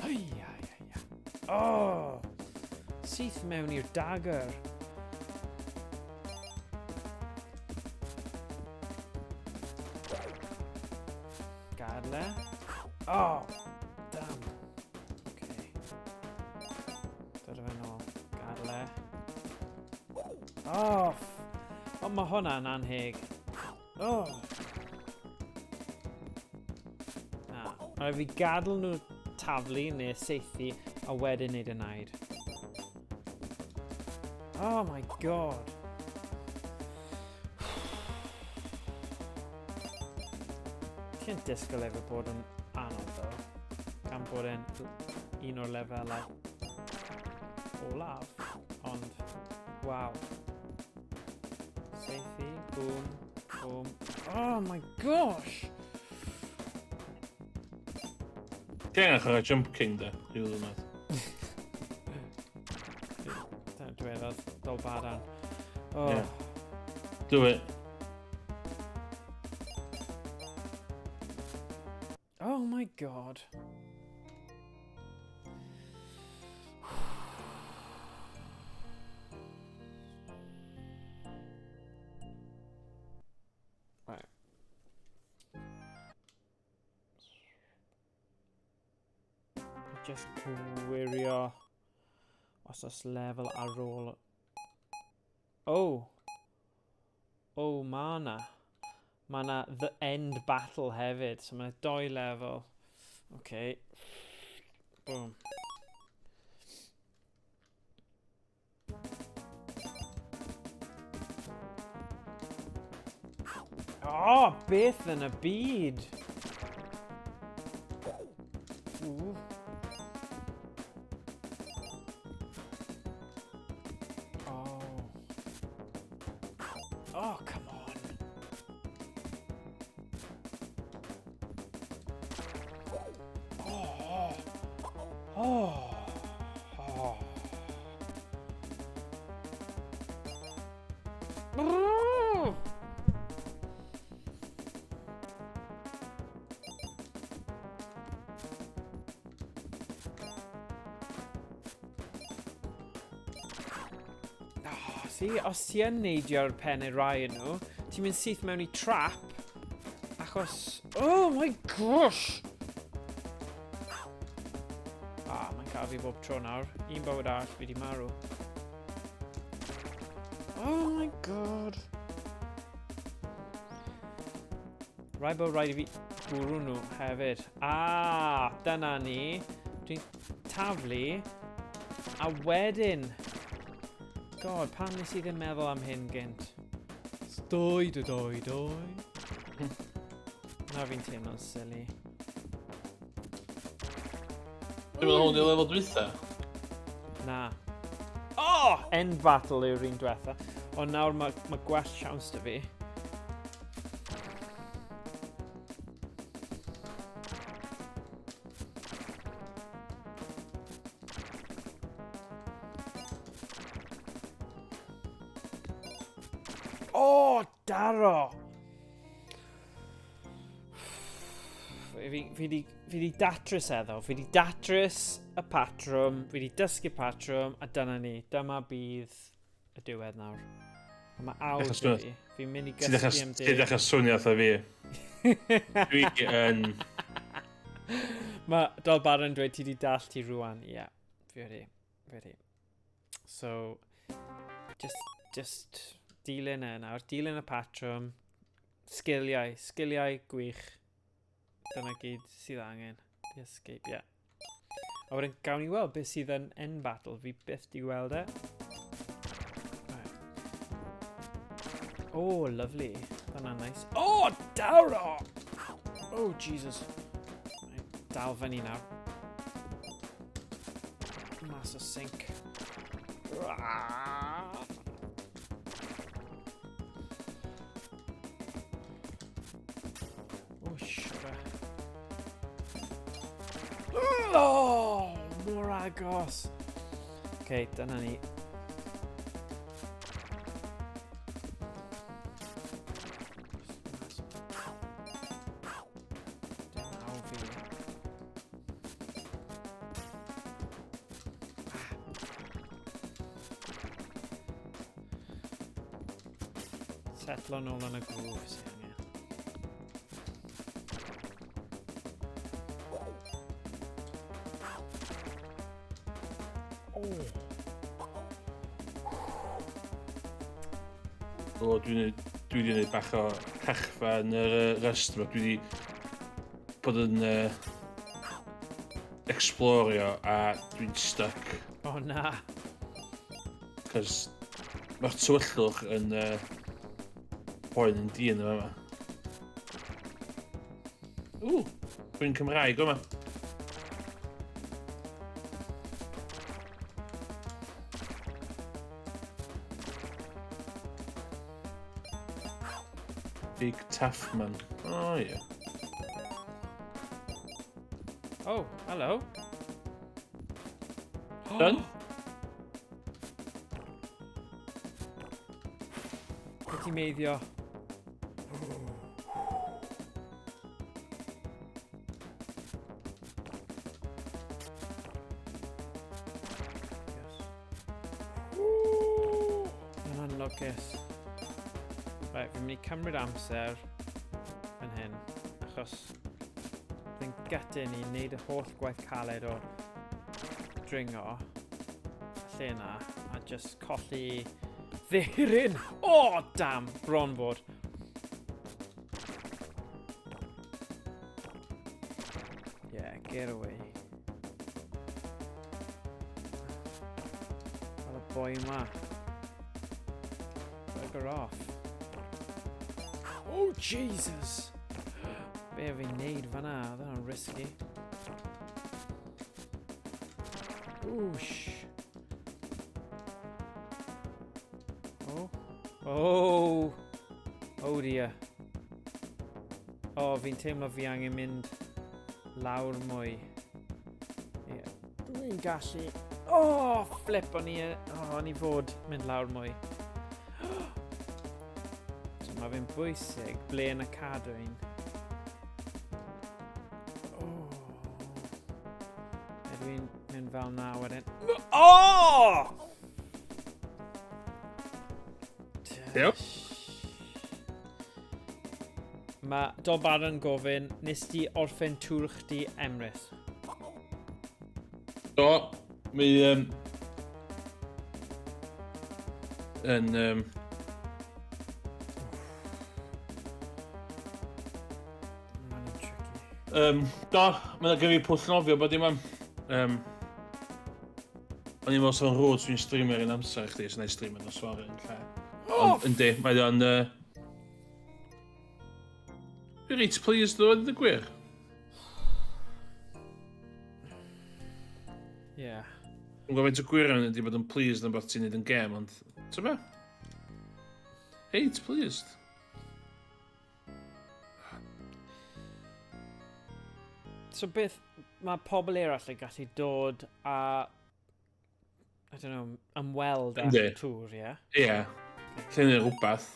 Hwy, ai, ai, ai. Oh! Syth mewn i'r dagger. Gadle. Oh! Damn. Okay. Dod o fe nôl. Gadle. Oh! Ond mae hwnna'n anheg. Oh! Na. Rhaid fi gadael nhw taflu neu seithi a wedyn neud y naid. Oh my god. Ti'n disgwyl efo bod yn anodd ddo. Gan bod e'n un o'r lefelau olaf. Ond, waw. Seithi, boom, boom. Oh my gosh! Ti angen chwarae Jump King de, rhyw ddwrnod. Dyna dwedodd Dolbaran. Oh. Yeah. Do it. Oh my god. Right. Just gwirio os oes lefel ar ôl... Oh! Oh, ma na. Ma na The End Battle hefyd, so ma na doi lefel. Okay. Boom. Oh, beth yn y byd! Ooh. Oh. Oh, come on. Oh. Oh. Oh. Oh, see, os ti yn neidio'r pen i'r rai yn nhw, ti'n mynd syth mewn i trap, achos... Oh my gosh! Ah, mae'n cael fi bob tro nawr. Un bywyd arall, fi di marw. Oh my god! Rhaid bod rhaid i fi bwrw nhw hefyd. Ah, dyna ni. Dwi'n taflu. A wedyn... God, pam nes i ddim meddwl am hyn gynt? Doi, doi, doi, doi. Na fi'n teimlo'n silly. Dwi'n meddwl hwn i lefel dwytha. Na. Oh! End battle yw'r un diwetha. Ond nawr mae ma gwell siawns da fi. Oh, daro! Fi, fi, fi di datrys eddo, fi di datrys y patrwm, fi di dysgu patrwm, a dyna ni. Dyma bydd y diwedd nawr. A mae awr Dechrau fi. Fi'n mynd i Ti'n gysgu am dechrau deg. dechrau swnio fatha fi. Dwi yn... Mae Dol Baron dweud ti di dall ti rwan. Ie, yeah, fi wedi. Fi wedi. So, just dilyn e nawr. Dilyn y patrwm. Sgiliau. Sgiliau gwych. Dyna gyd sydd angen. The escape, ie. Yeah. A wedyn gawn ni weld beth sydd yn end battle. Fi byth di weld e. Right. Oh, lovely. Dyna'n nice. Oh, daro! Oh, Jesus. Right, dal fyny nawr. Mas o sync. Oh, sugar. Oh, mor agos. Okay, dyna ni. Setlo nôl yn y groove sy'n angen. Oh. O, dwi'n dwi wedi gwneud bach o cachfa yn yr rest yma. Dwi wedi bod yn explorio a dwi'n stuck. Oh na. Cos mae'r tywyllwch yn poen yn dyn yma. Ww, dwi'n Cymraeg yma. Big Tough Man. Oh, yeah. Oh, hello. Done? Be ti'n meiddio? Yes. Mae'n anlwcus. Right, fi'n mynd i cymryd amser fan hyn, achos fi'n gutting i wneud y holl gwaith caled o dringo lle yna, a just colli ddihiryn. Oh, damn! Bron fod. Yeah, get away. Fel y boi yma. Bugger off. Oh, Jesus! Be fi'n neud fan'na? Oedd hwnna'n risky. Whoosh. Oh. Oh! Oh dear. Oh, fi'n teimlo fi angen mynd lawr mwy. Yeah. Dwi'n gallu... Oh, flip, o'n i, oh, o'n i fod mynd lawr mwy. So mae fe'n bwysig ble yn y cadwyn. Oh. Ydw i'n mynd fel na wedyn. Oh! Yep. Mae Don Baron gofyn, nes di orffen tŵr chdi Emrys? Do, mi... yn... Mae'n tricky. Do, mae'n gyda fi pwll nofio bod dim am. O'n i'n meddwl sa'n rhwyd dwi'n streamer yn amser chdi, so na i streamer nos fory yn lle. Ond yndi, mae o'n... Dwi'n reit pleased though, yn y gwir. Yeah. Dwi'n gwybod faint o gwir yn ydi bod yn pleased am beth ti'n neud yn gêm, ond... Ti'n be? Reit pleased. So beth mae pobl eraill yn gallu dod a... I don't know, ymweld â'r tŵr, ie? Ie. Lle neu rhywbeth,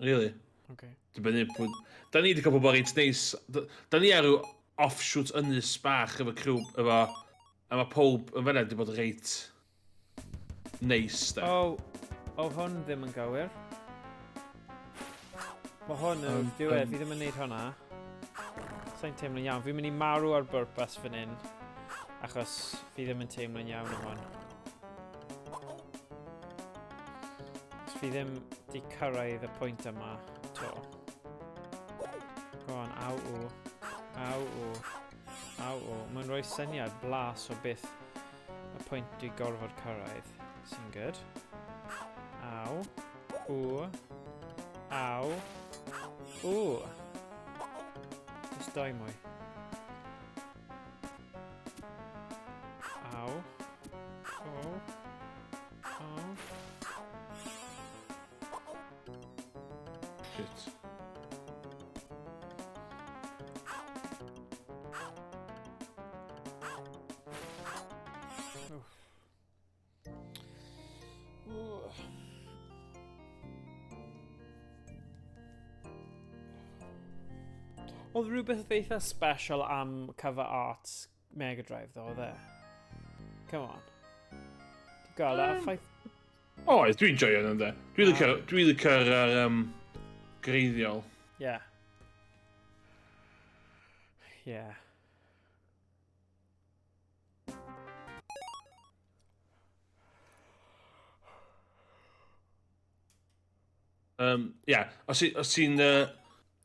really. Okay. Dibynnu pwy... Da ni wedi cael pobl reit neis. Da ni ar ryw offshoot ynys bach efo criw, efo... A mae pob yn fan'na wedi bod reit neis, da. O, oh, hwn ddim yn gywir. Mae hwn yn diwedd, fi ddim yn neud hwnna. Sa'n teimlo'n iawn. Fi'n mynd i marw ar bwrpas fan hyn, achos fi ddim yn teimlo'n iawn am hwn. Os fi ddim di cyrraedd y pwynt yma, to. Go on, aw o. Aw o. Aw o. Mae'n rhoi syniad blas o beth y pwynt dwi gorfod cyrraedd. Sy'n good. Aw. O. Aw. O. Just dau mwy. Aw. O. Aw. Shit. Oedd rhywbeth eitha special am cover art Mega Drive ddo, oedd e? Come on. Ti'n gweld mm. Ffaith... Oedd, dwi'n joio nhw, de. Dwi'n licio'r dwi licio'r greiddiol. Yeah. Yeah. Yeah, os ti'n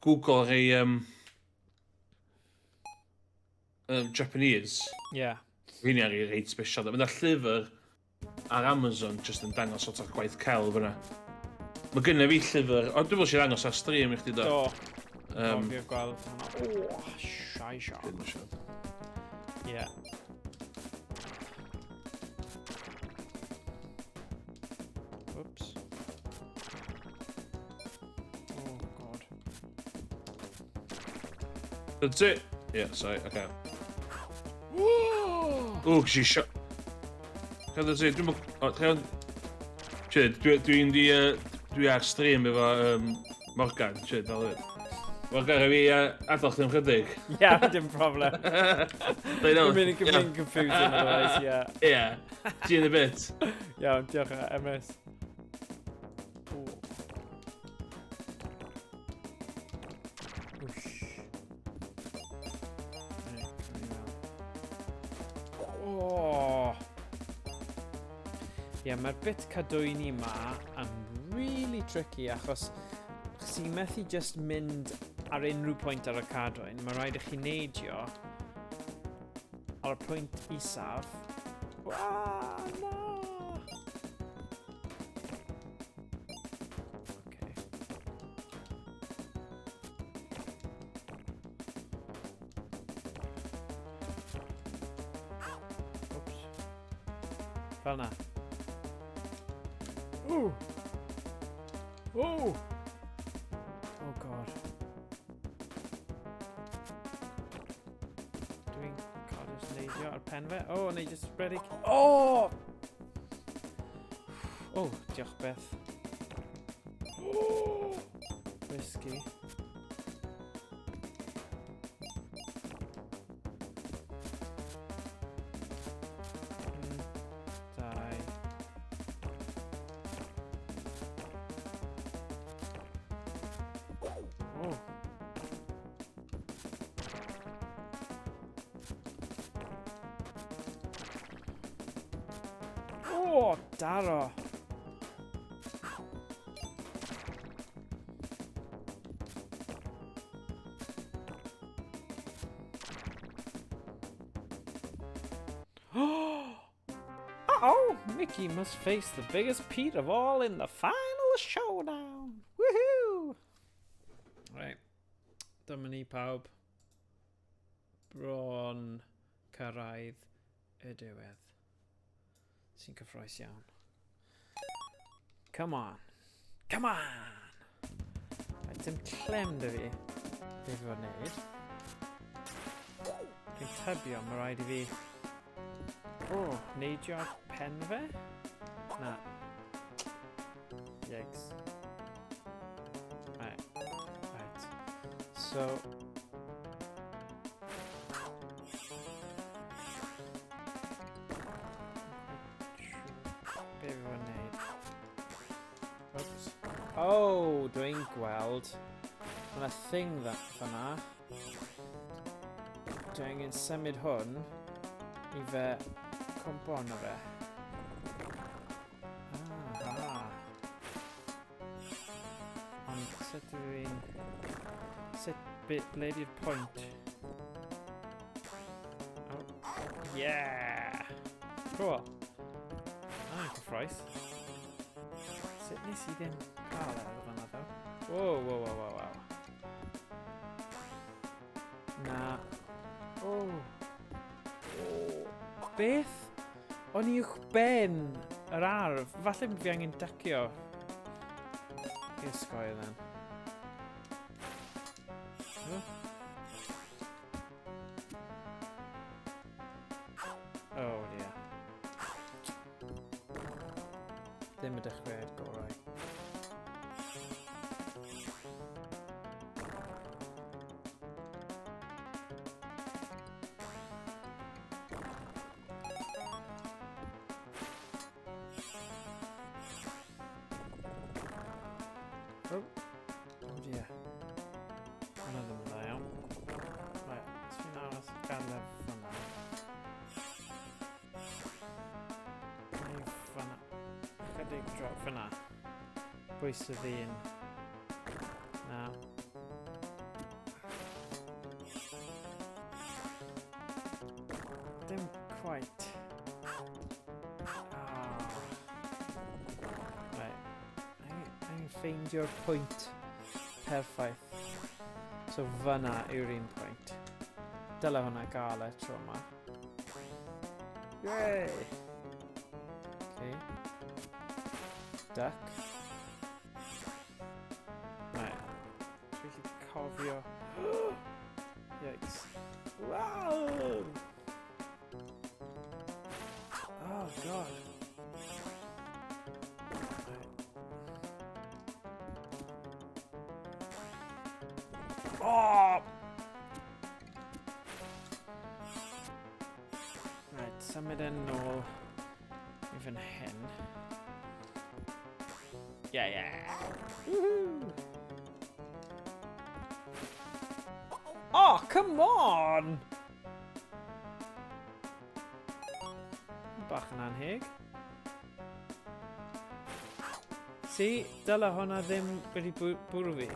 Google rhai Japanese, Yeah. Rheini ar ei reit special. Mae yna llyfr ar Amazon just yn dangos sort of gwaith celf yna. Mae gynna fi llyfr, ond dwi'n meddwl sy'n dangos ar stream i chdi do. Do. Cofio gweld hwnna. O, siai siarad. Dwi'n siarad. Yeah. Oops. Oh, God. That's it. Yeah, sorry, okay. Oh, she shot. Cadw ti, dwi'n... O, ti'n... Shit, dwi'n di... Dwi ar stream efo Morgan, shit, fel hyn. Morgan, rhaid fi adael chdi am chydig. Yeah, dim problem. Dwi'n Dwi'n mynd yn confusing otherwise, yeah. Yeah, see you in a bit. Iawn, diolch, Emrys. Ooh. Whoosh. Right, come here. Oh. Ie, yeah, mae'r bit cadwyni ma yn really tricky achos ti'n methu just mynd ar unrhyw pwynt ar y cadwyn. Mae rhaid i chi neidio ar y pwynt isaf. Ah, na! Okay. Oops. Fel na. Ooh! Oh! Oh God. Dwi'n cael just neidio ar pen fe. Oh, neu just ready. Oh! Oh, diolch beth. Oh! Risky. Un, dau. Oh. Oh, daro. Uh-oh! Mickey must face the biggest Pete of all in the final showdown. Woohoo! Right. Dyma ni pawb. Bron cyrraedd y diwedd. Sy'n cyffroes iawn. Come on. Come on! Right, dim clem dy fi. Beth fi fod wneud. Dwi'n tybio, mae rhaid i fi... Oh, neidio ar pen fe? Na. Yikes. Right. Right. So... Be fi fod wneud? Oops. Oh, dwi'n gweld. Mae yna thing fyna. Dwi angen symud hwn i fe cwmpo arno fe. Aha. Ond sut dwi'n... Sut... Ble di'r pwynt? Oh. Yeah! Cool. Ah, cyffroes. Sut nes i ddim cael e efo fan'na, ddo? Whoa, whoa, whoa, whoa, whoa. Na. Oh. Oh. Beth? O'n i uwch ben yr arf. Falle fi angen ducio i ysgoi then. Oh dear. Ddim y dechreuad gorau. Oh, oh dear. Hwnna ddim yn dda iawn. Right, ti'n aros gadael fyna. Neu fyna. Chydig drop fyna. Bwys y ddyn. Na. Dim quite. Ah. Right. Angen ffeindio'r pwynt perffaith. So fyna yw'r un pwynt. Dyle hwnna gael e tro yma. Yay! Okay. Duck. Right. Dwi'n gallu cofio. Yikes. Wow! Oh god. Right. Oh! Right, symud yn nôl i fan hyn. Yeah. Woohoo! Oh, come on! Bach yn anheg. See, dyle hwnna ddim wedi bwrw fi.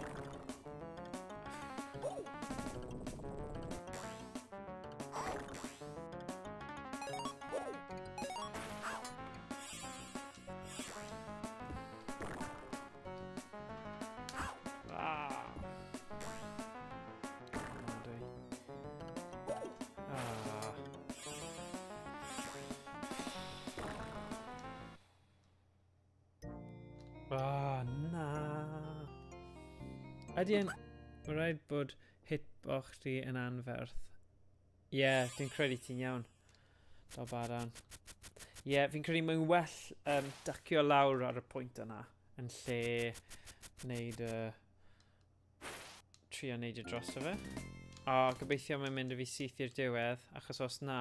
Ah. Ofnadwy. Ah. Ah, na. Ydy yn... Mae rhaid bod hitbox ti yn anferth. Ie, yeah, dwi'n credu ti'n iawn. Do badan. Ie, yeah, fi'n credu mae'n well duckio lawr ar y pwynt yna yn lle wneud y... trio wneud y drosto fe. O, gobeithio mae'n mynd â fi syth i'r diwedd, achos os na...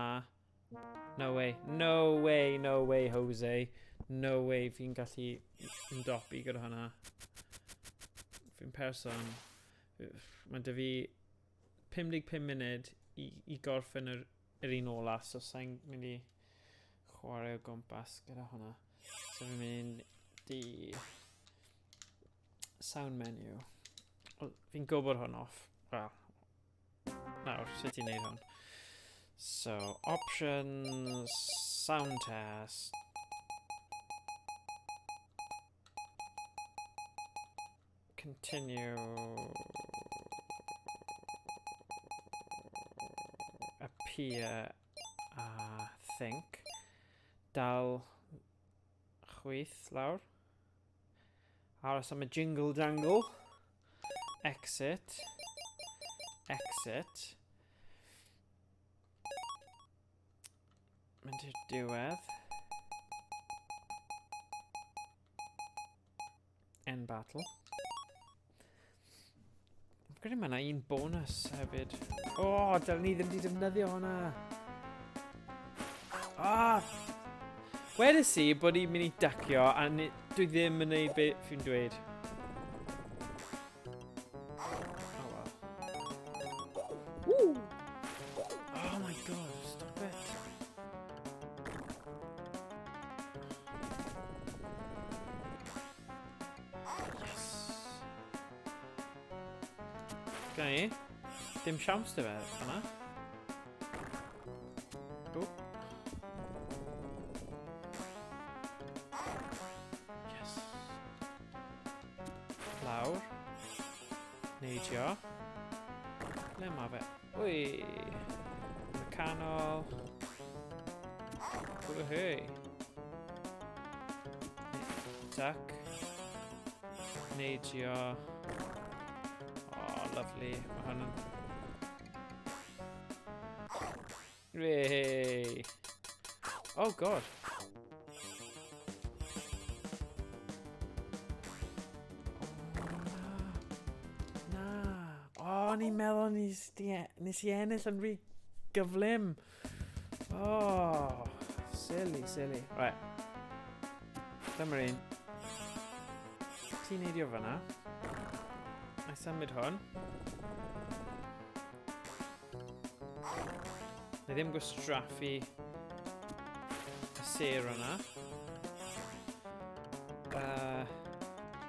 No way, no way, no way, Jose. No way fi'n gallu ymdopi gyda hwnna. Fi'n person... Mae 'da fi 55 munud i gorffen yr un ola, so sa'n mynd i chwarae o gwmpas gyda hwnna. So fi'n mynd i sound menu. Fi'n gwybod hwn off. Wel, nawr, sut i'n neud hwn? So, options, sound test. Continue. Appear a think. Dal chwith lawr. Aros am y jingle jangle. Exit. Exit. Mynd i'r diwedd. End battle. Fi'n credu mae yna un bonus hefyd. O, oh, dylen ni ddim wedi defnyddio hwnna. Ah! Wedes i bod i'n mynd i duckio a dwi ddim yn neud beth fi'n dweud. Oh well. Woo! Oh my god, stop it. Yes. Ga i. Dim siawns dy fe fan'na. O. Yes. Lawr. Neidio. Ble mae fe? Ui. Yn y canol. Woohoo. Duck. Neidio. Oh, lovely. Mae hwn yn... Hey. Oh, God. Oh, na. Na. Oh, ni'n meddwl nes i ennill yn rhy gyflym. Oh, silly, silly. Right. Dyma'r un. Ti'n neidio fyna. Na i symud hwn. Na i ddim gwastraffu y sêr yna.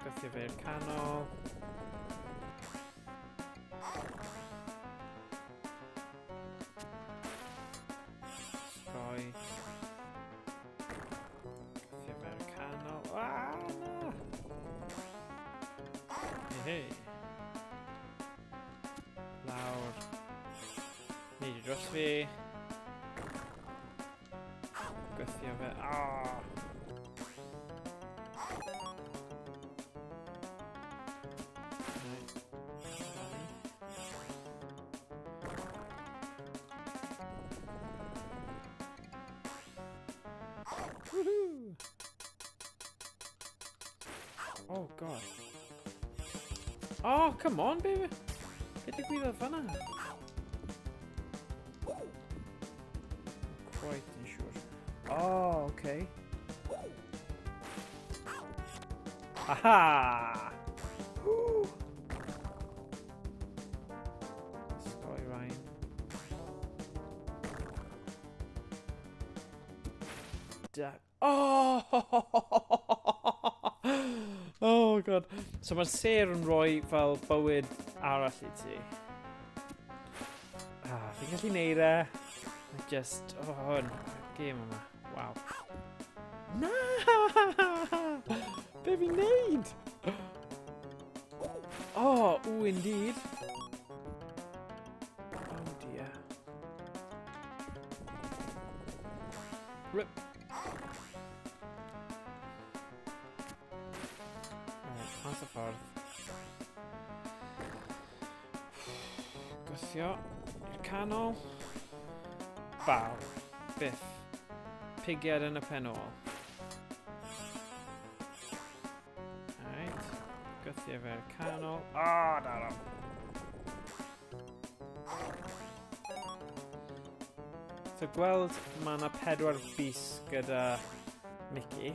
Gwthio fe i'r canol. Sgoi. Gwthio fe i'r canol. Ah, na! Hei, hei. Lawr. Neidio dros fi. Gwthio fe. Ah! Right. Woohoo! Oh god. Oh, come on, baby! Beth ddigwyddodd fan'na? Quite yn siŵr. Oh, okay. Aha! Woo! Sgoi Ryan. Da. Oh! Oh god. So mae'r sêr yn rhoi fel bywyd arall i ti. Ah, fi'n gallu neud e. I just... Oh, hwn. Game yma. Wow. Na! Be fi'n neud? Oh, ooh, indeed. Oh dear. Rip. Right, mas y ffordd. Gwthio i'r canol. Baw. Biff. Pigiad yn y pen ôl. Right. Gwthio fe'r canol. Ah, oh, dal. So gweld mae yna 4 bys gyda Mickey.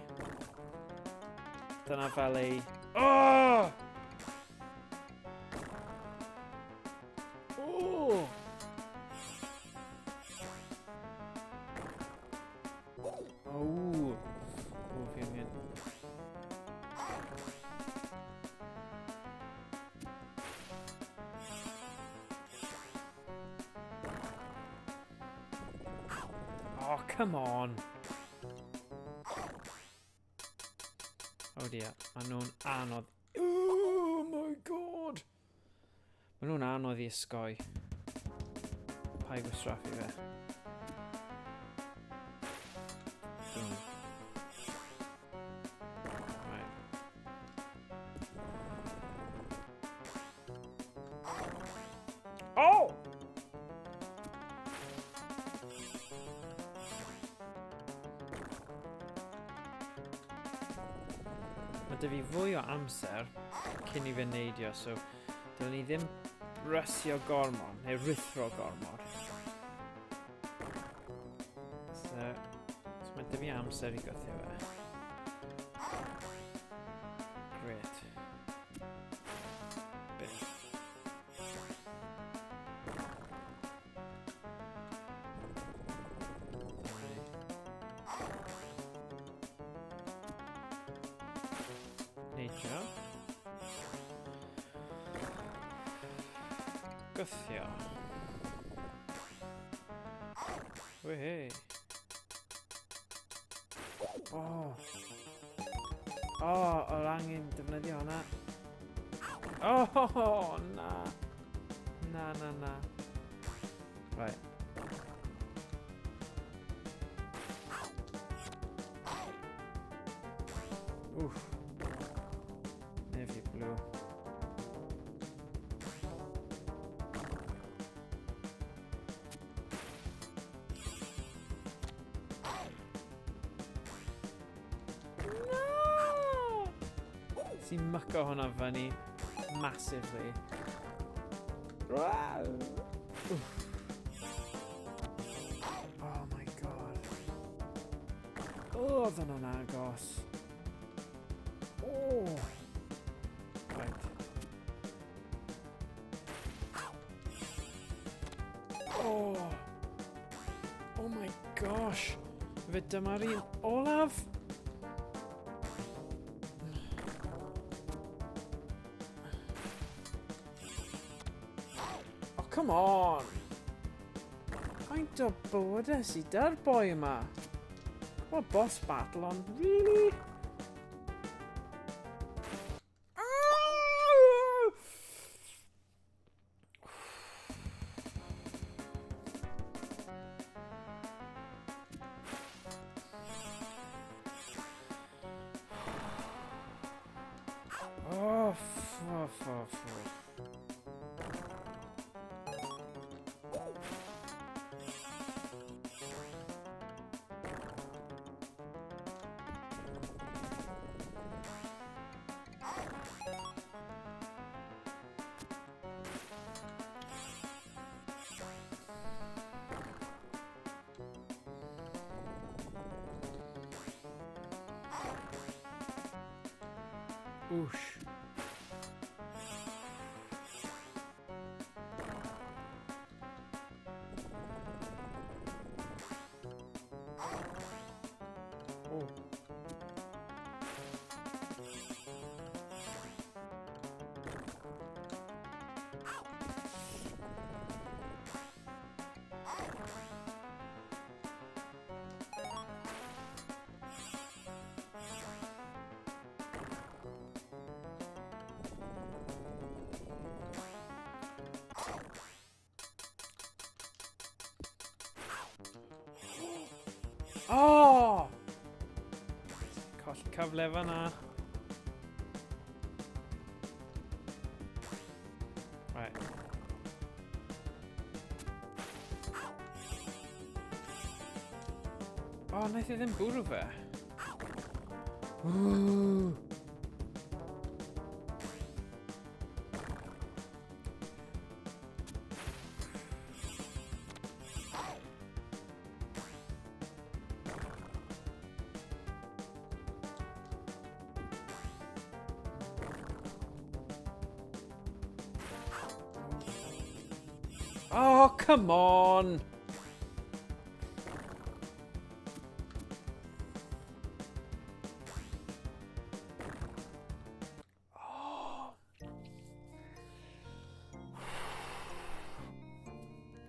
Dyna fel ei... Oh! Oh! Oh! Oh, fi angen... Oh, come on! Oh dear, maen nhw'n anodd. Oh my god! Maen nhw'n anodd i ysgoi. Paid gwastraffu fe. Boom. Right. Oh! Mae 'da fi fwy o amser cyn i fe neidio, so dylen ni ddim brysio gormod, neu ruthro gormod. So mae 'da fi amser i gwthio fe. Great. Biff. Neidio. Gwthio. Wehey. Oh. Oh, oedd angen defnyddio hwnna. Oh, na. Na, na, na. Right. Oof. Navy blue. Sy'n myco hwnna fyny massively. Oh my god. Oh, oedd hwnna'n agos. Oh. Right. Oh. Oh my gosh. Fe dyma'r un olaf. Oh, come on! Faint o bywydau sydd da'r boi yma? What boss battle on? Really? Ah! Oh, f f f. Whoosh. Oh. Oh! Colli cyfle fanna. Right. Oh, wnaeth e ddim bwrw fe. Ooh. Oh, come on! Oh.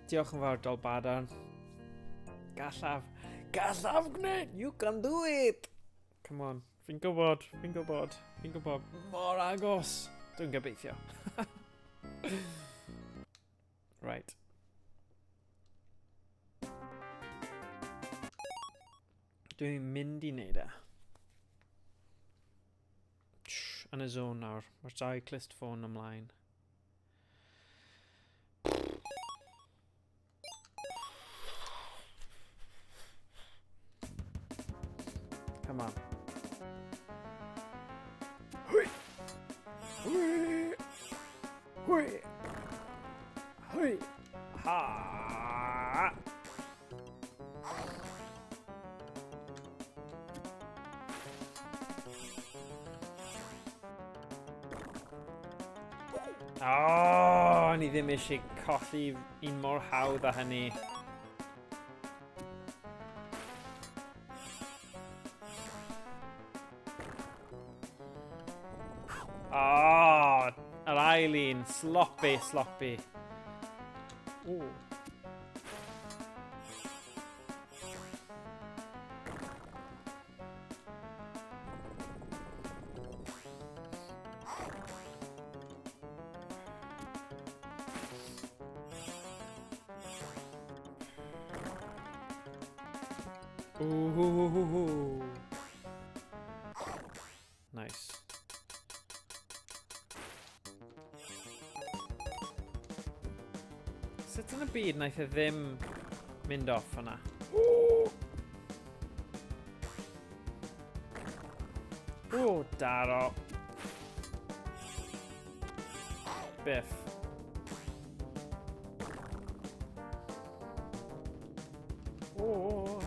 Diolch yn fawr, Dolbadarn. Gallaf. Gallaf gwneud! You can do it! Come on. Fi'n gwybod, fi'n gwybod, fi'n gwybod. Mor agos! Dwi'n gobeithio. Right. Dwi'n mynd i wneud e. Yn y zone nawr. Mae'r dau clust ffôn ymlaen. Come on. Hwy! Hwy! Hwy! Hwy! Ha! Oh, ni ddim eisiau colli un mor hawdd â hynny. Oh, yr ail un. Sloppy, sloppy. Ooh. Ooh. Nice. Sut yn y byd wnaeth e ddim mynd off yna? O, daro. Biff. Oh.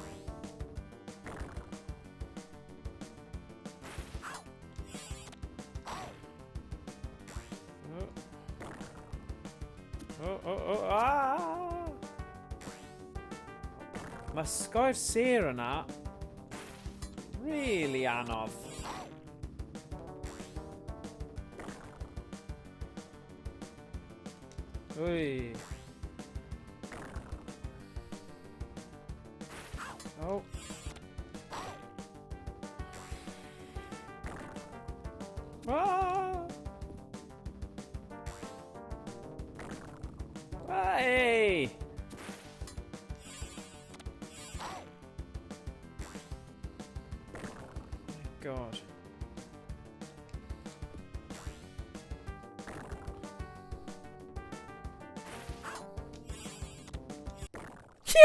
Oh, oh, oh, ah! Mae sgoi'r sêr yna really anodd. Ui. Oh. Ah! Hey! God.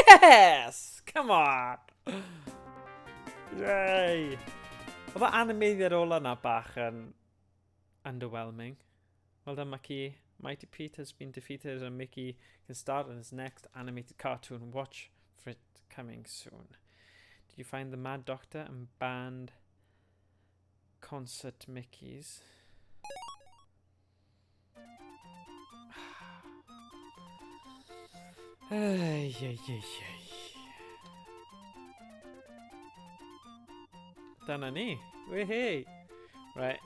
Yes! Come on! Yay! Oedd y animeiddiad ola na bach yn underwhelming. Well done, Mickey. Mighty Pete has been defeated and Mickey can start on his next animated cartoon. Watch for it coming soon. Did you find the Mad Doctor and band concert Mickeys? Ay, ay, ay, ay. Dyna ni. Wehey. Right.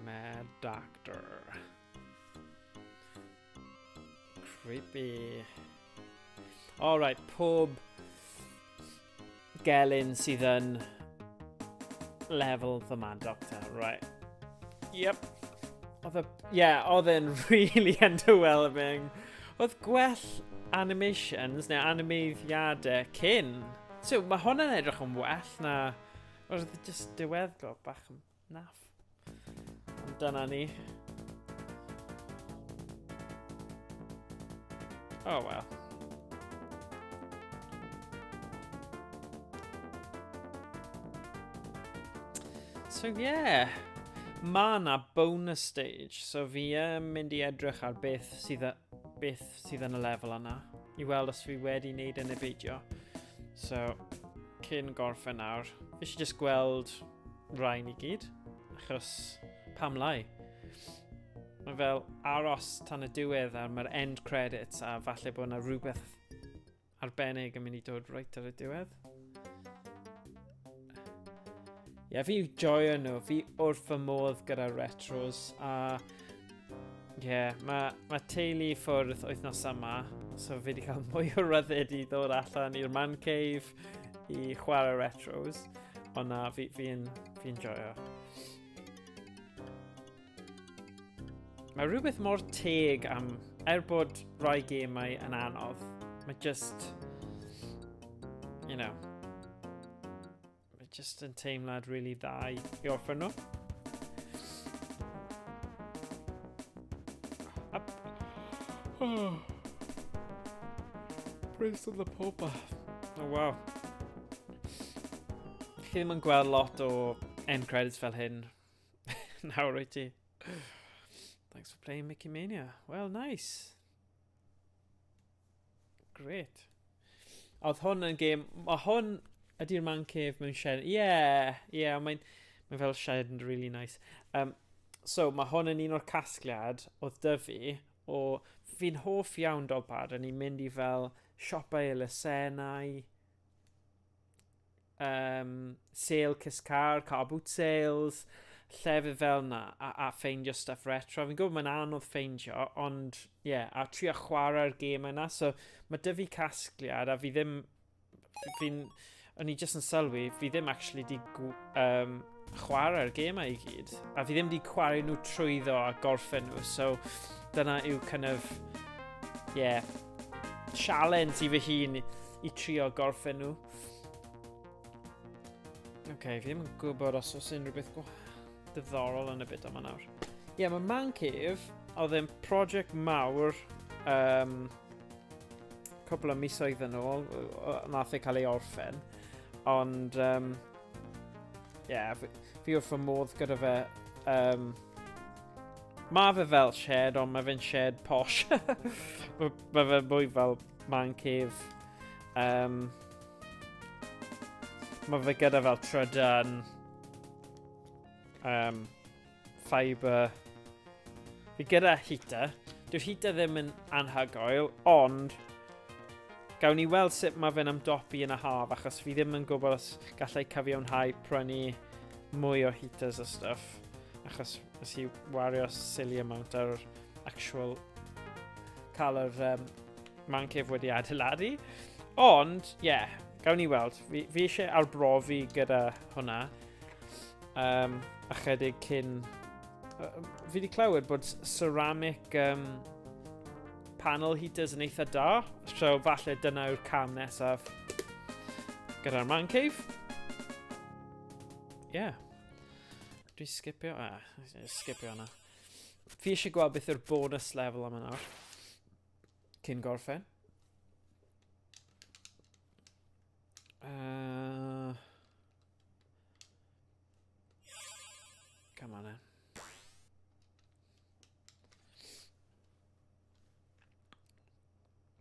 Mad Doctor. Creepy. Alright, pob gelyn sydd yn level the Mad Doctor, right. Yep. Oedd y... Yeah, oedd e'n really underwhelming. Oedd gwell animations neu animeiddiadau cyn. So, mae hwnna'n edrych yn well na... Oedd e just diweddglo bach yn naff. Ond dyna ni. Oh well. So yeah, mae na bonus stage, so fi yn mynd i edrych ar beth sydd, beth sydd yn y lefel yna, i weld os fi wedi wneud yn y beidio. So, cyn gorffen nawr, fi eisiau just gweld rhain i gyd, achos pam lai? Mae fel aros tan y diwedd a mae'r end credits a falle bod yna rhywbeth arbennig yn mynd i dod reit ar y diwedd. Ie, yeah, fi joio nhw. Fi wrth fy modd gyda retros. A ie, yeah, mae ma teulu ffwrdd wythnos yma, so fi wedi cael mwy o ryddid i ddod allan i'r man cave i chwarae retros. Ond na, fi'n fi, fi, fi joio. Mae rhywbeth mor teg am, er bod rai gemau yn anodd, mae just, you know, mae just yn teimlad really dda i, i orffen nhw. Up. Oh. Prince of the Pauper. Oh, wow. Chi ddim yn gweld lot o end credits fel hyn nawr, wyt ti? Thanks for playing Mickey Mania. Well, nice. Great. Oedd hwn yn game... Mae hwn ydy'r man cave mewn shed. Yeah, yeah, mae'n mae fel shed yn really nice. So, mae hwn yn un o'r casgliad oedd dy fi o... Fi'n hoff iawn Dolpad, a ni'n mynd i fel siopau elusennau, sale Kiss Car, car boot sales, llefydd fel na, a ffeindio stuff retro. Fi'n gwybod mae'n anodd ffeindio, ond ie, yeah, a trio chwarae'r gêm yna. So mae dy fi casgliad, a fi ddim, fi'n, o'n i jyst yn sylwi, fi ddim actually di chwarae'r gemau i gyd. A fi ddim di chwarae nhw trwyddo a gorffen nhw, so dyna yw kind of, yeah, challenge i fy hun i trio gorffen nhw. Oce, okay, fi ddim yn gwybod os oes unrhyw beth diddorol yn y byd yma nawr. Ie, yeah, mae Man Cave, Oedd e'n prosiect mawr, cwpl o misoedd yn ôl, nath e cael ei orffen. Ond, yeah, fi wrth fy modd gyda fe. Mae fe fel shed, ond mae fe'n shed posh. Mae fe mwy fel man cave. Mae fe gyda fel trydan, fibre. Fi gyda heater. Dyw'r heater ddim yn anhygoel, ond gawn ni weld sut mae fe'n ymdopi yn y haf, achos fi ddim yn gwybod os gallai cyfiawnhau prynu mwy o heaters a stuff, achos nes i wario silly amount ar actual cael yr man cave wedi adeiladu. Ond, ie, yeah, gawn ni weld. Fi eisiau arbrofi gyda hwnna ychydig cyn. Fi wedi clywed bod ceramic panel heaters yn eitha da, so falle dyna yw'r cam nesaf gyda'r man cave. Yeah. Dwi skipio? Ah, skipio hwnna. Fi eisiau gweld beth yw'r bonus level am nawr. Cyn gorffen. Come on then.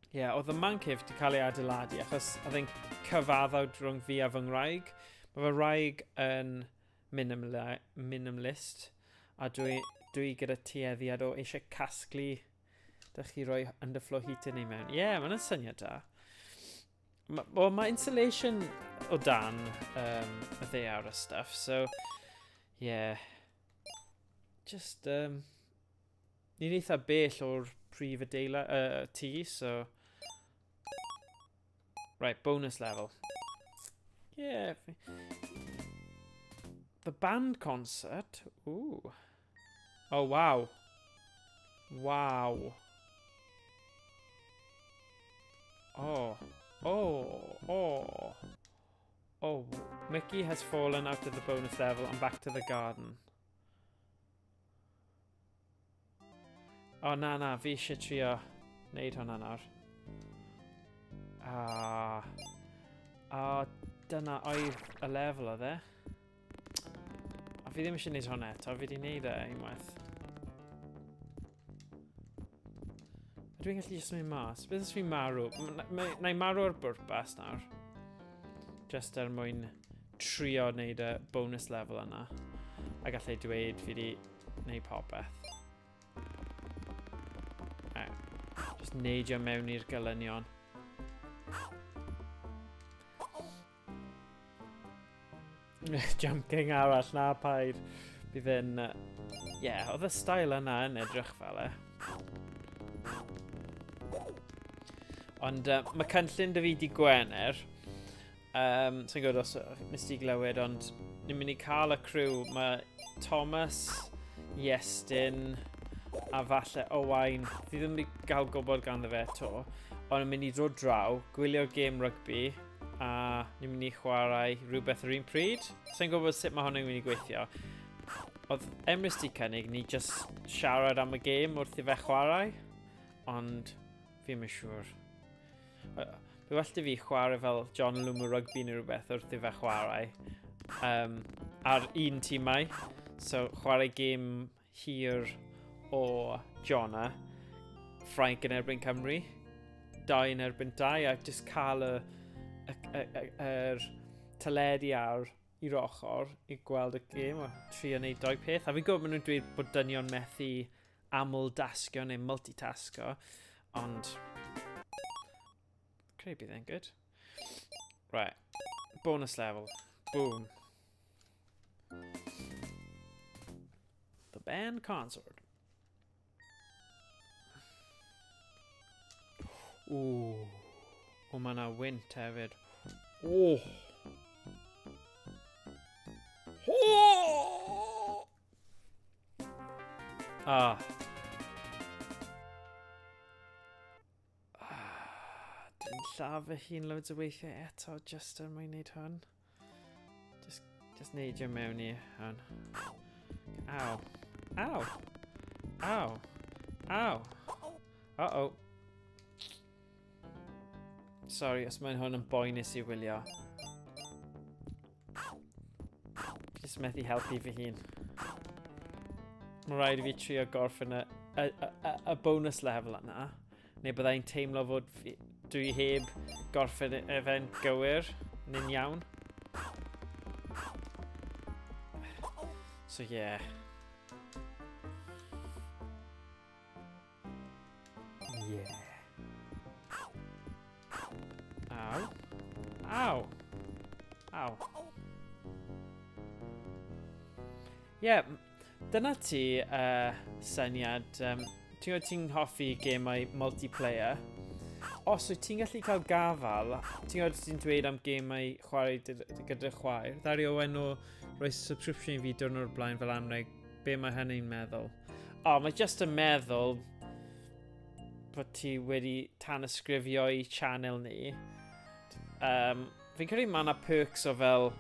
Ie, yeah, oedd y man cave wedi cael ei adeiladu achos oedd e'n cyfaddawd rhwng fi a fy ngwraig. Mae fy wraig yn minimalist a dwi gyda tueddiad o eisiau casglu. Dych chi roi underfloor heater ni mewn. Ie, yeah, mae'n syniad da. Well, mae insulation o dan y ddaear a stuff, so yeah. Just, ni'n eitha bell o'r prif adeila, tŷ, so. Right, bonus level. Yeah. The band concert. Ooh. Oh, wow. Wow. Oh. Oh. Oh. Oh. Mickey has fallen out of the bonus level and back to the garden. Oh, na, na, fi eisiau trio wneud hwnna nawr. Ah. Oh, dyna oedd y lefel oedd e. A fi ddim eisiau gwneud hwnna eto, fi wedi gwneud e unwaith. Ydw i'n gallu jyst mynd mas? Beth os fi'n marw? Na i marw ar bwrpas nawr. Just er mwyn trio wneud y bonus level yna. A gallai dweud fi wedi gwneud popeth. Right. Just neidio mewn i'r gelynion. Jump King arall, na paid. Bydd yn. Ie, yeah, oedd y style yna yn edrych fel e. Ond mae cynllun dy fi di Gwener. Sa'n gwybod os nes ti glywed, ond ni'n mynd i cael y crew. Mae Thomas, Iestyn a falle Owain. Fi ddim wedi cael gwybod ganddo fe eto. Ond yn mynd i ddod draw, gwylio'r gêm rygbi, a ni'n mynd i chwarae rhywbeth yr un pryd. Sa'n gwybod sut mae hwn yn mynd i gweithio. Oedd Emrys di cynnig ni just siarad am y gêm wrth i fe chwarae, ond fi ddim yn siŵr. Be well 'da fi chwarae fel John Loomer Rugby neu rhywbeth wrth i fe chwarae ar un tîmau. So chwarae gêm hir o Jonna, Ffrainc yn erbyn Cymru, 2 yn erbyn 2, a just cael yr teledu ar i'r ochr i gweld y gêm a trio wneud doi peth. A fi'n gwybod maen nhw'n dweud bod dynion methu aml-dasgio neu multitasco, ond credu bydd e'n good. Right, bonus level. Boom. The band concert. Ooh. O, mae yna wynt hefyd. Oh. Oh! Ah. Ah, dwi'n lladd fy hun loads o weithiau eto just er mwyn wneud hwn. Just neidio mewn i hwn. Aw. Aw. Aw. Aw. Uh-oh. Sorry os mae'n hwn yn boenus i wylio. Just methu helpu fy hun. Mae rhaid i fi trio gorffen y, y, y, y bonus level yna. Neu byddai'n teimlo fod fi, dwi heb gorffen e fe'n gywir, neu'n iawn. So yeah. Yeah. Aw. Aw. Aw. Yeah, dyna ti syniad. Ti'n gwybod ti'n hoffi gemau multiplayer? Os wyt ti'n gallu cael gafael, ti'n gwybod ti'n dweud am gemau chwarae gyda chwaer, ddari Owen o roi subscription i fi diwrnod o'r blaen fel anreg, be mae hynny'n meddwl? O, oh, mae just yn meddwl bod ti wedi tanysgrifio i channel ni. Fi'n credu mae yna perks o fel